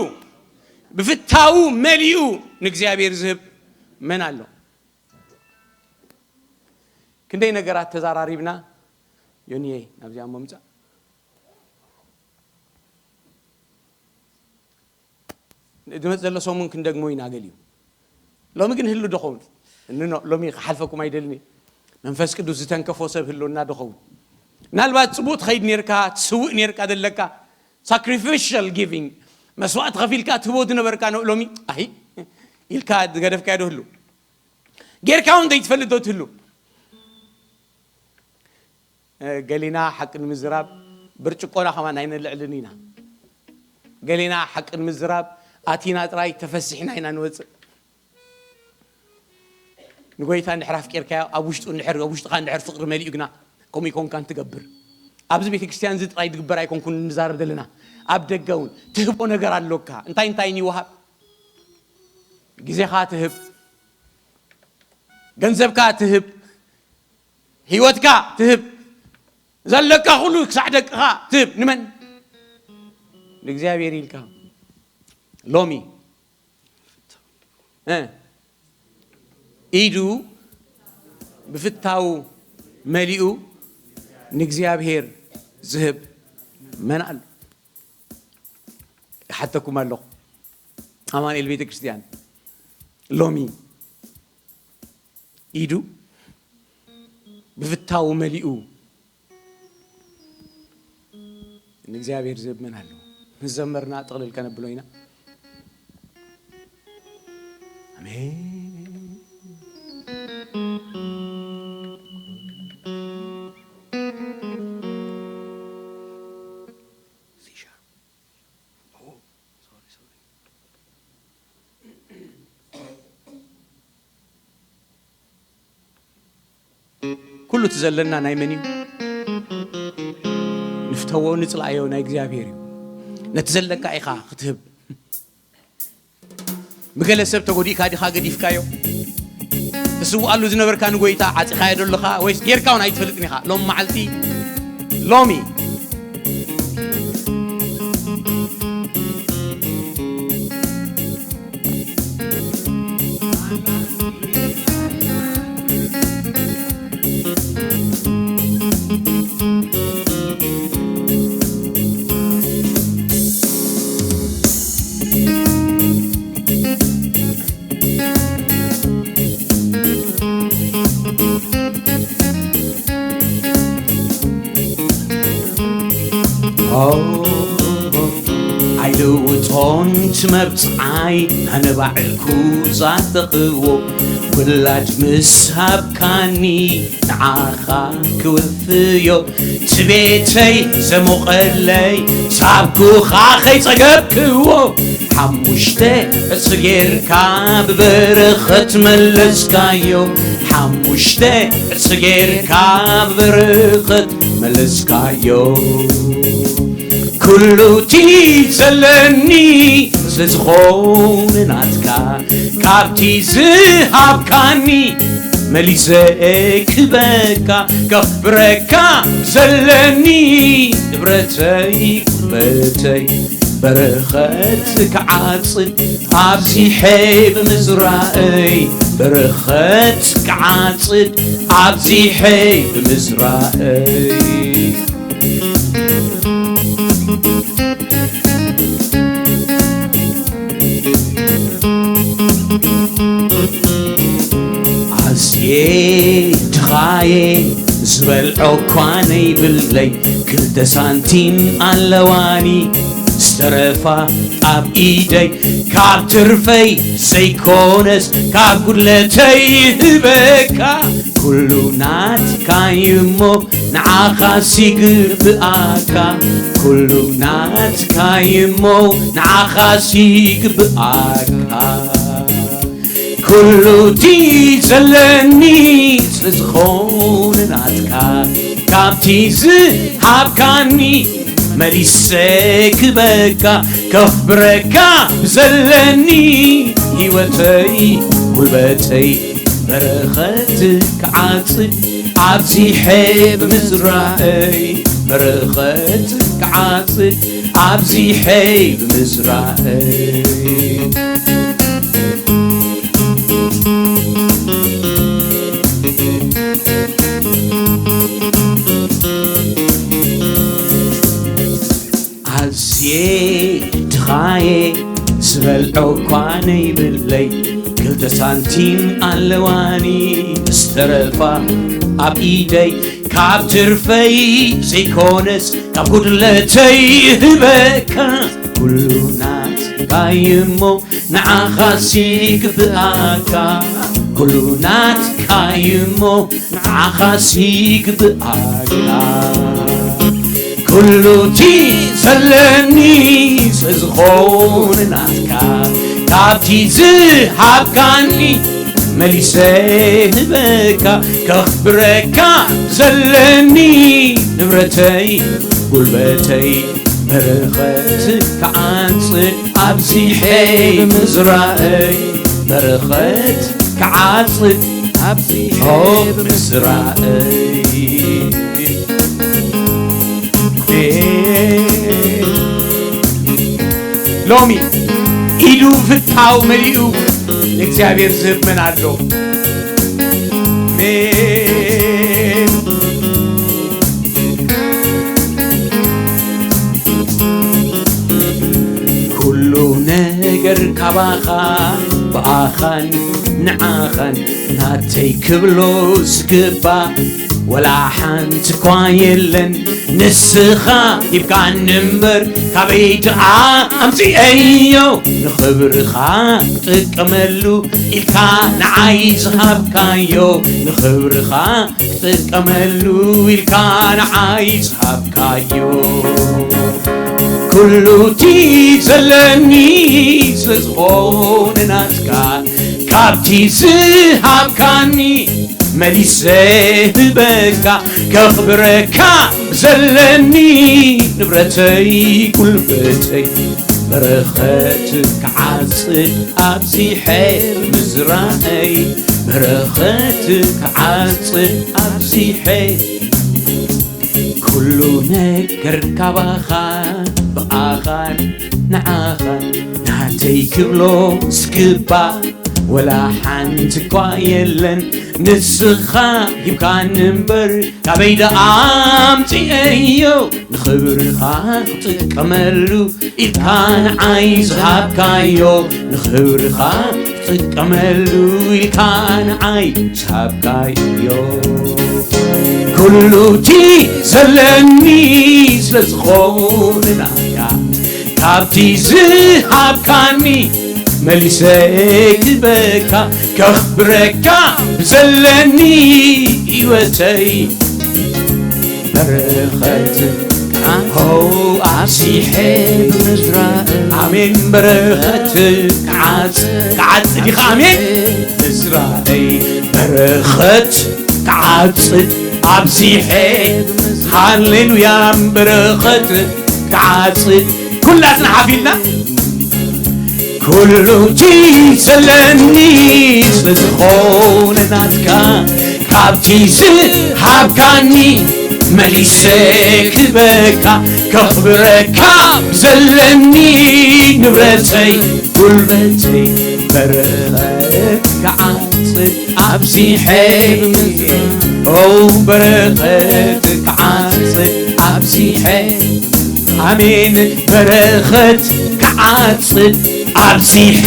ብፍታዉ መሊኡ ንእግዚኣብሔር ዝህብ መን ኣሎ? ክንደይ ነገራት ተዛራሪብና፣ ዮኒየይ፣ ናብዚኣ እሞ ምጻእ። ዝመጽእ ዘሎ ሰሙን ክንደግሞ ኢና ገሊኡ። ሎሚ ግን ህሉ ዶ ኸውን? እንኖ፣ ሎሚ ክሓልፈኩም ኣይደልን እየ። መንፈስ ቅዱስ ዝተንከፎ ሰብ ህልውና ዶ ኸውን? ምናልባት ጽቡቕ ትኸይድ ኔርካ፣ ትስውእ ኔርካ ዘለካ፣ ሳክሪፊሻል ጊቪንግ፣ መስዋእቲ ከፊልካ ትህቦ ዝነበርካ ኖ-፣ ሎሚ፣ ኣይ፣ ኢልካ ዝገደፍካዮ ዶ ህሉ? ጌርካ እውን ዘይትፈልጥ ዶ ትህሉ? እ፣ ገሊና ሓቂ ንምዝራብ ብርጭቆና ከማን ኣይነልዕልን ኢና። ገሊና ሓቂ ንምዝራብ ኣቲና ጥራይ ተፈሲሕና ኢና ንወጽእ። ንጎይታ እንድሕር ኣፍቂርካዮ፣ ኣብ ውሽጡ እንድሕር፣ ኣብ ውሽጥኻ እንድሕር ፍቕሪ መሊኡ ግና፣ ከምኡ ይኮንካን ትገብር። ኣብዚ ቤተ ክርስቲያን እዚ ጥራይ ዝግበር ኣይኮንኩን ንዛረብ ዘለና። ኣብ ደገ እውን ትህቦ ነገር ኣሎካ። እንታይ እንታይን ይወሃብ? ግዜኻ ትህብ፣ ገንዘብካ ትህብ፣ ህይወትካ ትህብ፣ ዘለካ ኩሉ ክሳዕ ደቅኻ ትህብ። ንመን? ንእግዚኣብሔር ኢልካ። ሎሚ፣ እ፣ ኢዱ ብፍታዉ መሊኡ ንእግዚኣብሔር ዝህብ መን ኣሎ? ይሓተኩም ኣለኹ። ኣማኑኤል ቤተ ክርስቲያን ሎሚ ኢዱ ብፍታዉ መሊኡ ንእግዚኣብሔር ዝህብ መን ኣሎ? ምስ ዘመርና ጥቕልል ከነብሎ ኢና። ኣሜን። ኩሉ እቲ ዘለና ናይ መን እዩ? ንፍተዎ ንጽልኣዮ ናይ እግዚኣብሔር እዩ። ነቲ ዘለካ ኢኻ ክትህብ። ብገለ ሰብ ተጎዲእካ ዲኻ ገዲፍካዮ? ትስውኣሉ ዝነበርካ ንጎይታ ዓጺኻዮ ዶ ኣለኻ? ወይስ ጌርካ እውን ኣይትፈልጥን ኢኻ? ሎም መዓልቲ፣ ሎሚ፣ ኣይልውጦን ትመብጽዓይ ኣነ ባዕልኩ ዛተኽዎ ውላድ ምስ ሃብካኒ ንዓኻ ክውፍዮ ትቤተይ ዘሞቐለይ ሳብኩኻ ኸይጸገብክዎ ሓሙሽተ ዕጽ ጌርካ ብበረኸት መለስካዮ ሓሙሽተ ዕጽ ጌርካ ብበረኸት መለስካዮ ኩሉቲ ዘለኒ ስለዝኾነ ናትካ ካብቲ ዝሃብካኒ መሊሰ ክበካ ከፍብረካ ዘለኒ ንብረተይ ቁርበተይ በረኸት ክዓጽድ ኣብዚሐ ብምዝራእይ በረኸት ክዓጽድ ኣብዚሐ ብምዝራእይ ኣዝየ ድኻየ ዝበልዖ እኳ ነይብለይ ክልተ ሳንቲም ኣለዋኒ ዝተረፋ ኣብ ኢደይ ካብ ትርፈይ ዘይኮነስ ካብ ጉድለተይ ህበካ ኩሉ ናትካዩ እሞ ንዓኻስ ይግብኣካ ኩሉ ናትካዩ እሞ ንዓኻስ ይግብኣካ ኩሉቲ ዘለኒ ስለዝኾነ ናትካ ካብቲ ዝሃብካኒ መሊሰ ክበካ ከፍብረካ ብዘለኒ ህይወተይ ጉልበተይ በረኸት ክዓጽድ ኣብዚሐ ብምዝራእይ በረኸት ክዓጽድ ኣብዚሐ ብምዝራእይ ኣዝየ ድኻየ ዝበልዖ እኳ ነይብለይ ክልተ ሳንቲም ኣለዋኒ ዝተረፋ ኣብ ኢደይ ካብ ትርፈይ ዘይኮነስ ካብ ጉድለተይ ህበካ ኩሉ ናትካይ እሞ ንዓኻስ ይግብኣካ ኩሉ ናትካይ እሞ ንዓኻስ ይግብኣካ ኩሉቲ ዘለኒ ስለዝኾነ ናትካ ካብቲ ዝሃብካኒ መሊሰ ህበካ ከኽብረካ ዘለኒ ንብረተይ ጉልበተይ በረኸት ክዓጽድ ኣብዚሐ ብምዝራእይ በረኸት ክዓጽድ ኣብዚሐ ብምዝራእይ ሎሚ ኢዱ ፍታው መሊኡ ንእግዚኣብሔር ዝህብ መን ኣሎ? ኣሜን። ኩሉ ነገር ካባኻ ብኣኻን ንዓኻን ናተይ ክብሎ ዝግባእ ወላ ሓንቲ እኳ የለን ንስኻ ሂብካኒ እምበር ካበይ ደኣ ኣምፅኤዮ ንኽብርኻ ክጥቀመሉ ኢልካ ንዓይ ዝሃብካዮ ንኽብርኻ ክጥቀመሉ ኢልካ ንዓይ ዝሃብካዮ ኩሉቲ ዘለኒ ስለዝኾነ ናትካ ካብቲ ዝሃብካኒ መሊሰ ህበካ ከኽብረካ ዘለኒ ንብረተይ ጉልበተይ በረኸት ክዓጽድ ኣብዚሐ ምዝራእይ በረኸት ክዓጽድ ኣብዚሐ ኩሉ ነገር ካባኻ ብኣኻን ንዓኻን ናተይ ክብሎ ዝግባእ ወላ ሓንቲ እኳ የለን። ንስኻ ሂብካኒ እምበር፣ ካበይ ደኣ ኣምጺኤዮ? ንኽብርኻ ክጥቀመሉ ኢልካ ንዓይ ዝሃብካዮ፣ ንኽብርኻ ክጥቀመሉ ኢልካ ንዓይ ዝሃብካዮ። ኩሉ እቲ ዘለኒ ስለ ዝኾነ ናትካ፣ ካብቲ ዝሃብካኒ መሊሰ ክበካ፣ ከኽብረካ ብዘለኒ ህይወተይ። በረኸት ሆ ኣብዚሐ ብምዝራእ። ኣሜን። በረኸት ክዓጽ-፣ ክዓጽድ ኢኻ። ኣሜን። ምዝራእይ በረኸት ክዓጽድ ኣብዚሐ። ሃሌሉያ። በረኸት ክዓጽድ። ኩላትና ሓፊልና። ኩሉ እቲ ዘለኒ ስለ ዝኾነ ናትካ፣ ካብቲ ዝሃብካኒ መሊሰ ክበካ፣ ከኽብረካ ዘለኒ ንብረተይ ጉልበተይ። በረኸት ክዓጽድ ኣብዚሐ፣ ኦ በረኸት ክዓጽድ ኣብዚሐ። ኣሜን። በረኸት ክዓጽድ ኣብዚሐ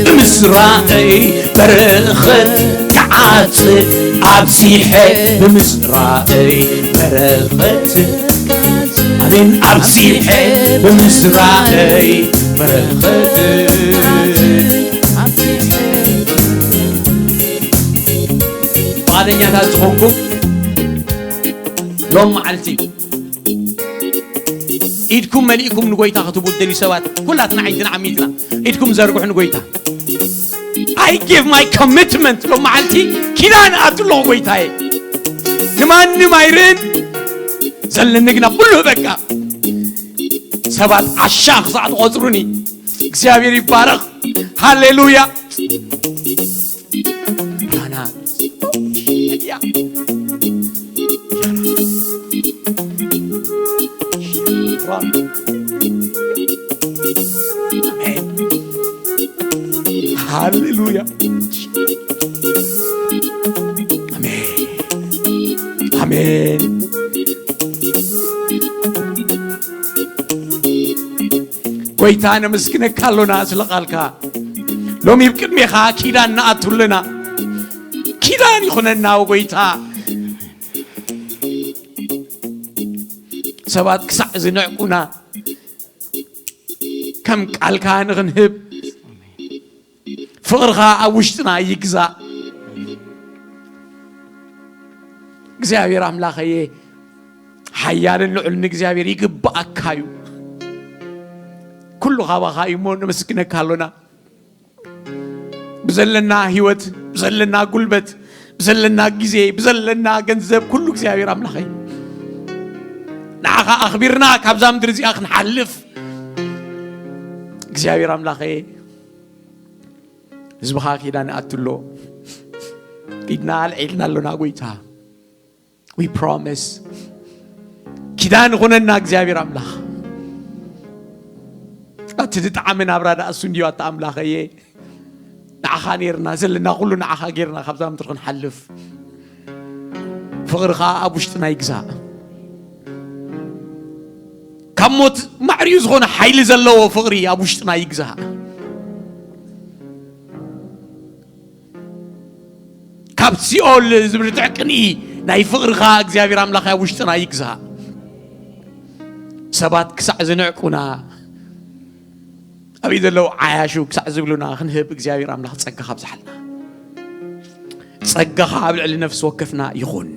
ብምዝራእይ፣ በረኸት ክዓጽድ ኣብዚሐ ብምዝራእይ፣ በረኸት። ኣሜን። ኣብዚሐ ብምዝራእይ በረኸት። ፍቓደኛታት ዝኾንኩም ሎም መዓልቲ ኢድኩም መሊእኩም ንጎይታ ክትህቡ እትደልዩ ሰባት፣ ኩላትና ዓይንትና ዓሚትና ኢድኩም ዘርግሑ ንጎይታ። I give my commitment። ሎም መዓልቲ ኪዳን ኣቱ ኣለኹ ጎይታየ። ንማንም ኣይርእን፣ ዘለኒ ግና ኩሉ ህበካ። ሰባት ዓሻ ክሳዕ ትቆጽሩኒ። እግዚኣብሔር ይባረኽ። ሃሌሉያ። ራና። ሃሌሉያ። ኣሜን። ኣሜን። ጎይታ፣ ነመስግነካ ኣሎና ስለ ቃልካ። ሎሚ ብቅድሜኻ ኪዳን ንኣቱ ኣለና። ኪዳን ይኹነና፣ ጎይታ። ሰባት ክሳዕ ዝንዕቁና፣ ከም ቃልካ ንኽንህብ፣ ፍቕርኻ ኣብ ውሽጥና ይግዛእ። እግዚኣብሔር ኣምላኸየ፣ ሓያልን ልዑልን እግዚኣብሔር ይግብኣካ እዩ። ኩሉ ካባኻ እዩ እሞ፣ ነመስግነካ ኣሎና። ብዘለና ህይወት፣ ብዘለና ጉልበት፣ ብዘለና ግዜ፣ ብዘለና ገንዘብ፣ ኩሉ እግዚኣብሔር ኣምላኸይ፣ ንዓኻ ኣኽቢርና ካብዛ ምድሪ እዚኣ ክንሓልፍ፣ እግዚኣብሔር ኣምላኸይ፣ ህዝብኻ ኪዳን ኣትሎ ኢድና ኣልዒልና ኣሎና። ጎይታ፣ we promise፣ ኪዳን ኾነና እግዚኣብሔር ኣምላኽ። ኣቲ ዝጠዓመ ናብራ ደኣ እሱ እንድዩ። ኣታ ኣምላኸየ፣ ንዓኻ ኔርና፣ ዘለና ኩሉ ንዓኻ ጌርና ካብዛ ምድሪ ክንሓልፍ፣ ፍቕርኻ ኣብ ውሽጥና ይግዛእ። ካብ ሞት ማዕሪኡ ዝኾነ ሓይሊ ዘለዎ ፍቕሪ ኣብ ውሽጥና ይግዛእ። ካብ ሲኦል ዝብርትዕ ቅንኢ ናይ ፍቕርኻ እግዚኣብሔር ኣምላኽ ኣብ ውሽጥና ይግዛእ። ሰባት ክሳዕ ዝንዕቁና፣ ኣበይ ዘለዉ ዓያሹ ክሳዕ ዝብሉና ክንህብ እግዚኣብሔር ኣምላኽ ጸጋ ካብዝሓልና። ጸጋኻ ኣብ ልዕሊ ነፍሲ ወከፍና ይኹን።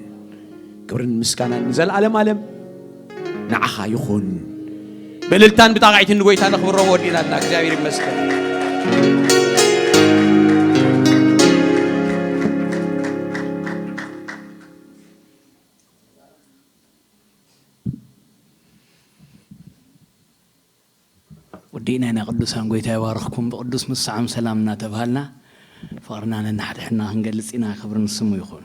ክብርን ምስጋናን ንዘለኣለም ኣለም ንዓኻ ይኹን። ብእልልታን ብጣቓዒትን ንጎይታ ነኽብሮ ወዲእና ኣልና። እግዚኣብሔር ይመስገን። ወዲእና ኢና ቅዱሳን፣ ጎይታ ይባርኽኩም። ብቅዱስ ምሳዖም ሰላም እናተባሃልና ፍቕርና ነንሓድሕድና ክንገልጽ ኢና። ክብሪ ንስሙ ይኹን።